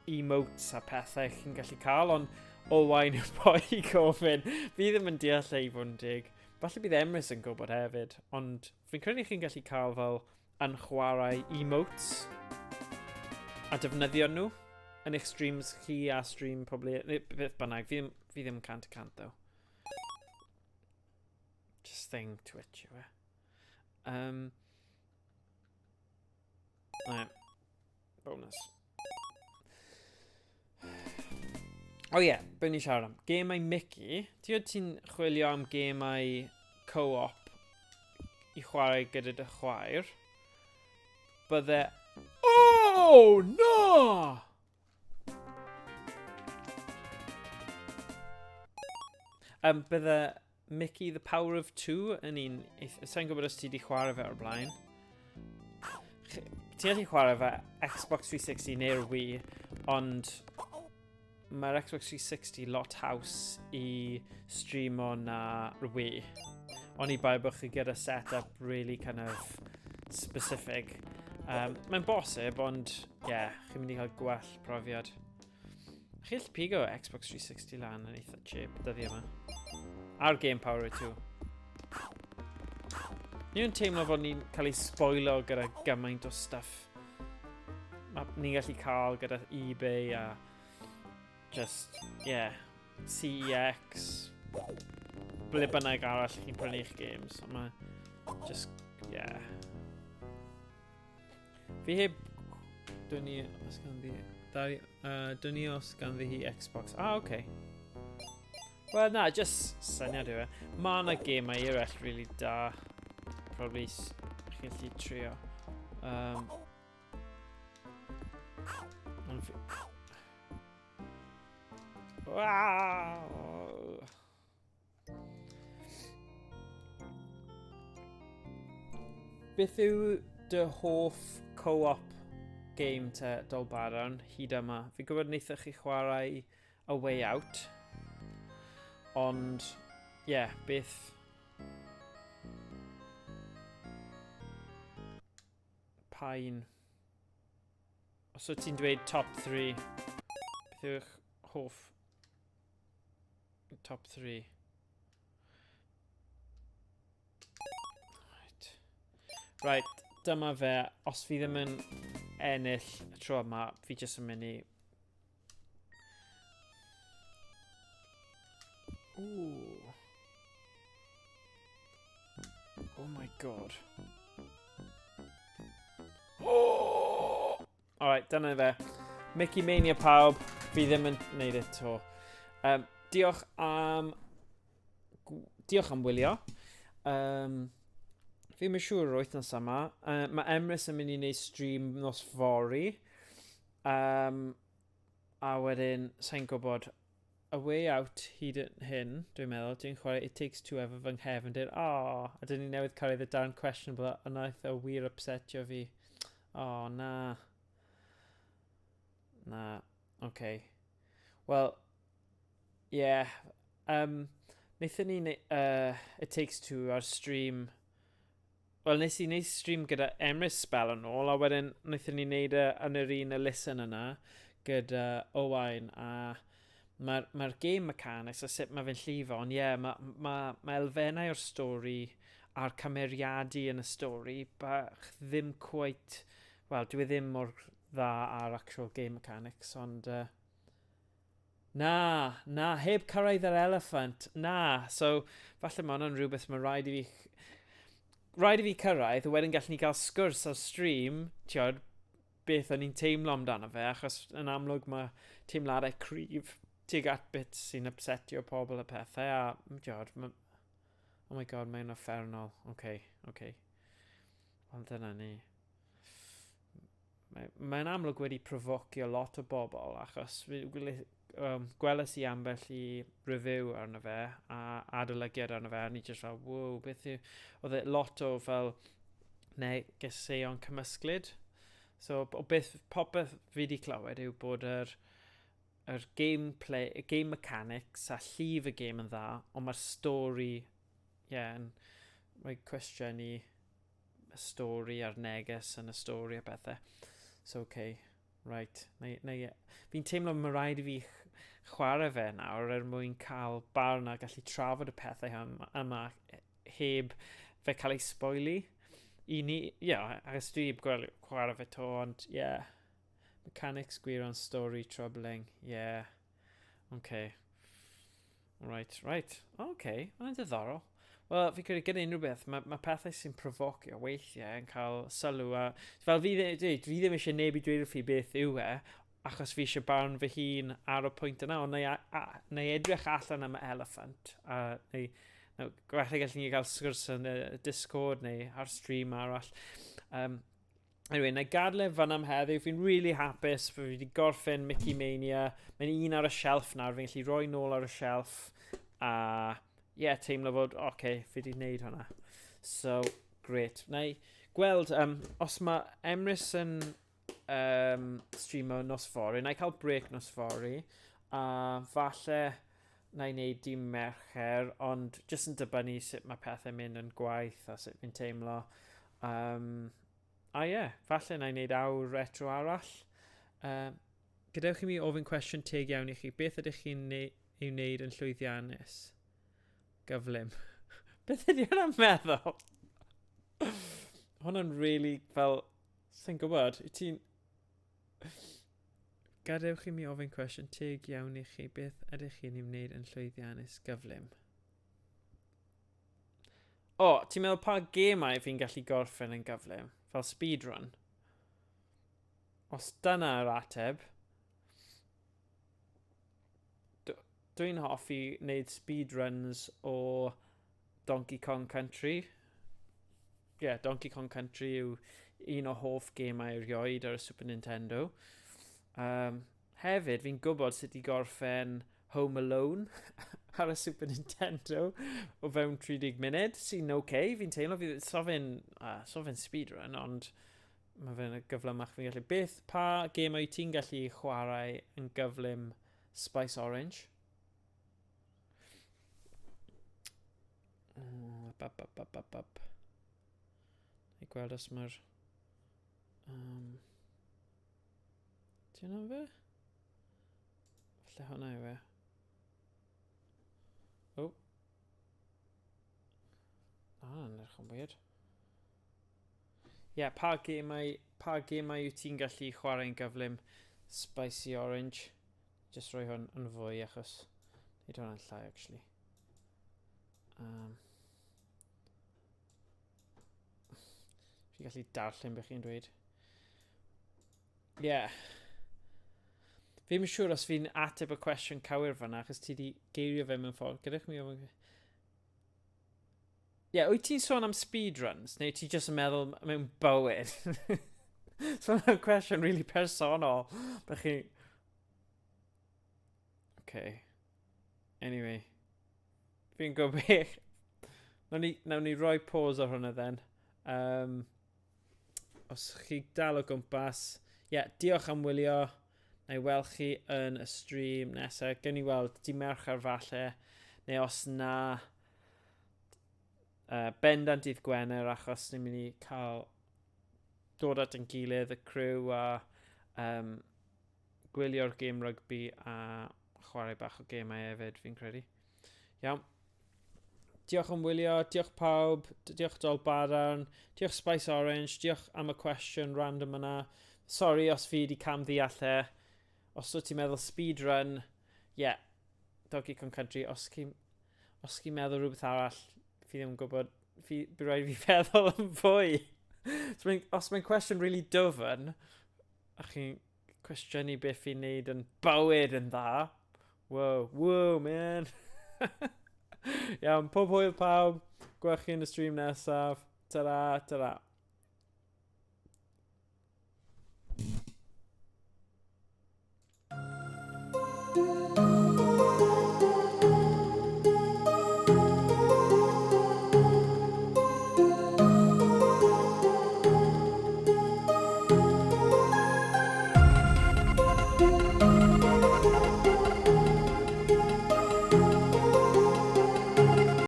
emotes a pethau chi'n gallu cael, ond Owain yw'r boi i gofyn. Fi ddim yn deall e i fod yn deg. Falle bydd Emrys yn gwybod hefyd, ond fi'n credu chi'n gallu cael fel yn chwarae emotes a defnyddio nhw yn eich streams chi a stream probably, neu beth bynnag, fi ddim 100% though. Just thing Twitch yw e. Right. Bonus. O oh, ie, yeah, be ni'n siarad am? Gemau Mickey. Ti oedd ti'n chwilio am gemau co-op i chwarae gyda dy chwaer? Bydde... Oh, no! Bydde Mickey The Power of Two yn un... Sa'n gwybod os ti wedi chwarae fe o'r blaen. Ti'n gallu chwarae fe Xbox 360 neu'r Wii, ond mae'r Xbox 360 lot haws i streamo na'r Wii. Oni bai bod chi gyda set-up really kind of specific. Mae'n bosib, ond ie, yeah, chi'n mynd i cael gwell profiad. Chi'n gallu pigo Xbox 360 lan yn eitha cheap dyddi yma. A'r Game Power 2. Ni'n teimlo fod ni'n cael ei spoilo gyda gymaint o stuff. Ni'n gallu cael gyda eBay a just, yeah, CEX, ble bynnag arall chi'n prynu eich games. Ond mae just, yeah. Fi heb... Dwn i os ganddi... Dwn i os ganddi hi Xbox. Ah, oce. Okay. Wel, na, just syniad yw e. Mae yna gemau eraill really da. Probably chi'n gallu trio. Ond fi... Wow! Beth yw dy hoff co-op game te, Dolbadarn, hyd yma? Fi'n gwybod wnaethoch chi chwarae A Way Out, ond, ie, yeah, beth... Pa un? Os wyt ti'n dweud top 3, beth yw'ch hoff top 3? Right. Right, dyma fe. Os fi ddim yn ennill y tro yma, fi jyst yn mynd i... Ooh. Oh my god. Oh! Alright, dyna fe. Mickey Mania pawb. Fi ddim yn neud e to. Diolch am... Diolch am wylio. Fi ddim yn siŵr yr wythnos yma. Mae Emrys yn mynd i wneud stream nos fory. A wedyn, sa'n gwybod, A Way Out hyd yn hyn, dwi'n meddwl, dwi'n chwarae It Takes Two efo fy nghefndir. O, oh, a dyn ni newydd cyrraedd y darn questionable, a wnaeth o wir upsetio fi. O, oh, na. Na, oce. Okay. Wel, ie. Yeah. Wnaethon ni It Takes Two ar stream. Wel, nes i wneud stream gyda Emrys spel yn ôl, a wedyn wnaethon ni wneud e yn yr un y listen yna gyda Owain, a Mae'r mae game mechanics a sut mae fe'n llifo, ond ie, yeah, mae ma, ma elfennau o'r stori a'r cymeriadu yn y stori bach ddim quite... Wel, dwi e ddim mor dda ar actual game mechanics, ond... Na, na, heb cyrraedd yr elephant, na. So, falle mae hwnna'n rhywbeth mae rhaid i fi... Rhaid i fi cyrraedd, a wedyn gallwn ni gael sgwrs ar stream, tiod, beth o'n i'n teimlo amdano fe, achos yn amlwg mae teimladau cryf tuag at bits sy'n upsetio pobl a pethau, a, tiod, ma, oh my god, mae'n uffernol. Oce, okay, oce. Okay. Ond dyna ni. Mae'n mae amlwg wedi profocio lot o bobl, achos gweles i ambell i review arno fe a adolygiad arno fe, a ni jyst fel, wow, beth yw... Oedd e lot o fel negeseuon cymysglyd. So, o beth, popeth fi wedi clywed yw bod yr, yr gameplay, y game mechanics a llif y game yn dda, ond mae'r stori, ie, yeah, yn rhoi cwestiwn i y stori a'r neges yn y stori a bethau. So, okay, right. Neu, neu, fi'n teimlo mae rhaid i fi chwarae fe nawr er mwyn cael barn a gallu trafod y pethau yma heb fe cael ei spoili. I ni, ie, yeah, achos dwi heb gweld chwarae fe to, ond ie. Yeah. Mechanics gwir on story troubling, yeah. Okay. Right, right. Okay, mae'n diddorol. Wel, fi credu gyda unrhyw beth, mae, mae pethau sy'n profocio weithiau yn cael sylw a... Fel fi, dweud, fi ddim eisiau neb i dweud wrth fi beth yw e, achos fi eisiau barn fy hun ar y pwynt yna, ond neu, a, a, neu edrych allan am y elephant, a neu, no, falle gallwn ni gael sgwrs yn y Discord neu ar stream arall. Um, Anyway, na i gadw e fan am heddiw. Fi'n really hapus. Fi wedi gorffen Mickey Mania. Mae'n un ar y shelf nawr. Fi'n gallu rhoi nôl ar y shelf. A, ie, yeah, teimlo fod, oce, okay, fi wedi gwneud hwnna. So, great. Na i gweld, um, os mae Emrys yn um, streamo nos fory, na i cael break nos fory, a falle na i wneud dim Mercher, ond jyst yn dibynnu sut mae pethau'n mynd yn gwaith a sut fi'n teimlo. Um, a ie, yeah, falle na i wneud awr retro arall. Gadewch i mi ofyn cwestiwn teg iawn i chi. Beth ydych chi'n ei wneud yn llwyddiannus? Gyflym. Beth ydy hwnna'n meddwl? Hwnna'n really fel... Sa'n gwybod, wyt ti'n... Gadewch i mi ofyn cwestiwn teg iawn i chi. Beth ydych chi'n ei wneud yn llwyddiannus gyflym? O, ti'n meddwl pa gemau fi'n gallu gorffen yn gyflym? Fel speedrun? Os dyna'r ateb, dwi'n hoffi wneud speedruns o Donkey Kong Country. Yeah, Donkey Kong Country yw un o hoff gemau erioed ar y Super Nintendo. Um, hefyd, fi'n gwybod sut i gorffen Home Alone ar y Super Nintendo o fewn 30 munud, sy'n oce, okay. Fi'n teimlo, fi, so fe'n uh, so fe'n speedrun, ond mae fe'n gyflymach fi'n gallu. Beth, pa gêm wyt ti'n gallu chwarae yn gyflym Spice Orange? Mm, bap, bap, bap, bap, bap. I gweld os mae'r... Um, Ti'n hwnna fe? Falle hwnna yw e. O. Na, hwnna'n edrych yn weird. Ie, yeah, pa gemau, pa gemau wyt ti'n gallu chwarae'n gyflym? Spicy Orange. Just rhoi hwn yn fwy achos nid hwnna'n llai actually. Um, Fi'n gallu darllen beth chi'n dweud. Ie. Yeah. Fi'n yn siŵr os fi'n ateb y cwestiwn cywir fyna, achos ti wedi geirio fe mewn ffordd. Gadewch mi ofyn... Ie, yeah, wyt ti'n sôn am speedruns, neu ti jyst yn meddwl mewn bywyd? so hwnna'n cwestiwn really personol. Bych chi... Okay. Anyway. Fi'n gwybod. Nawn ni, nawn ni roi pause ar hwnna then. Um, os chi dal o gwmpas, ie, yeah, diolch am wylio. Na i weld chi yn y stream nesaf. Gen i weld di Mercher falle, neu os na, bendant dydd Gwener, achos ni'n mynd i cael dod at ein gilydd, y crew, a um, gwylio'r gêm rygbi a Chwarae bach o gemau hefyd, fi'n credu. Iawn. Diolch am wylio, diolch pawb, diolch Dol Badarn, diolch Spice Orange, diolch am y cwestiwn random yna. Sorry os fi wedi cam ddeall e. Os wyt ti'n meddwl speedrun, yeah, Donkey Kong Country. Os chi meddwl rhywbeth arall, fi ddim yn gwybod, bydd rhaid i fi feddwl yn fwy. So os mae'n cwestiwn really dwfn, a chi'n cwestiynu beth fi'n neud yn bywyd yn dda, wow, man. Iawn, pob hwyl pawb. Gwelch chi yn y stream nesaf. Ta-ra, ta-ra.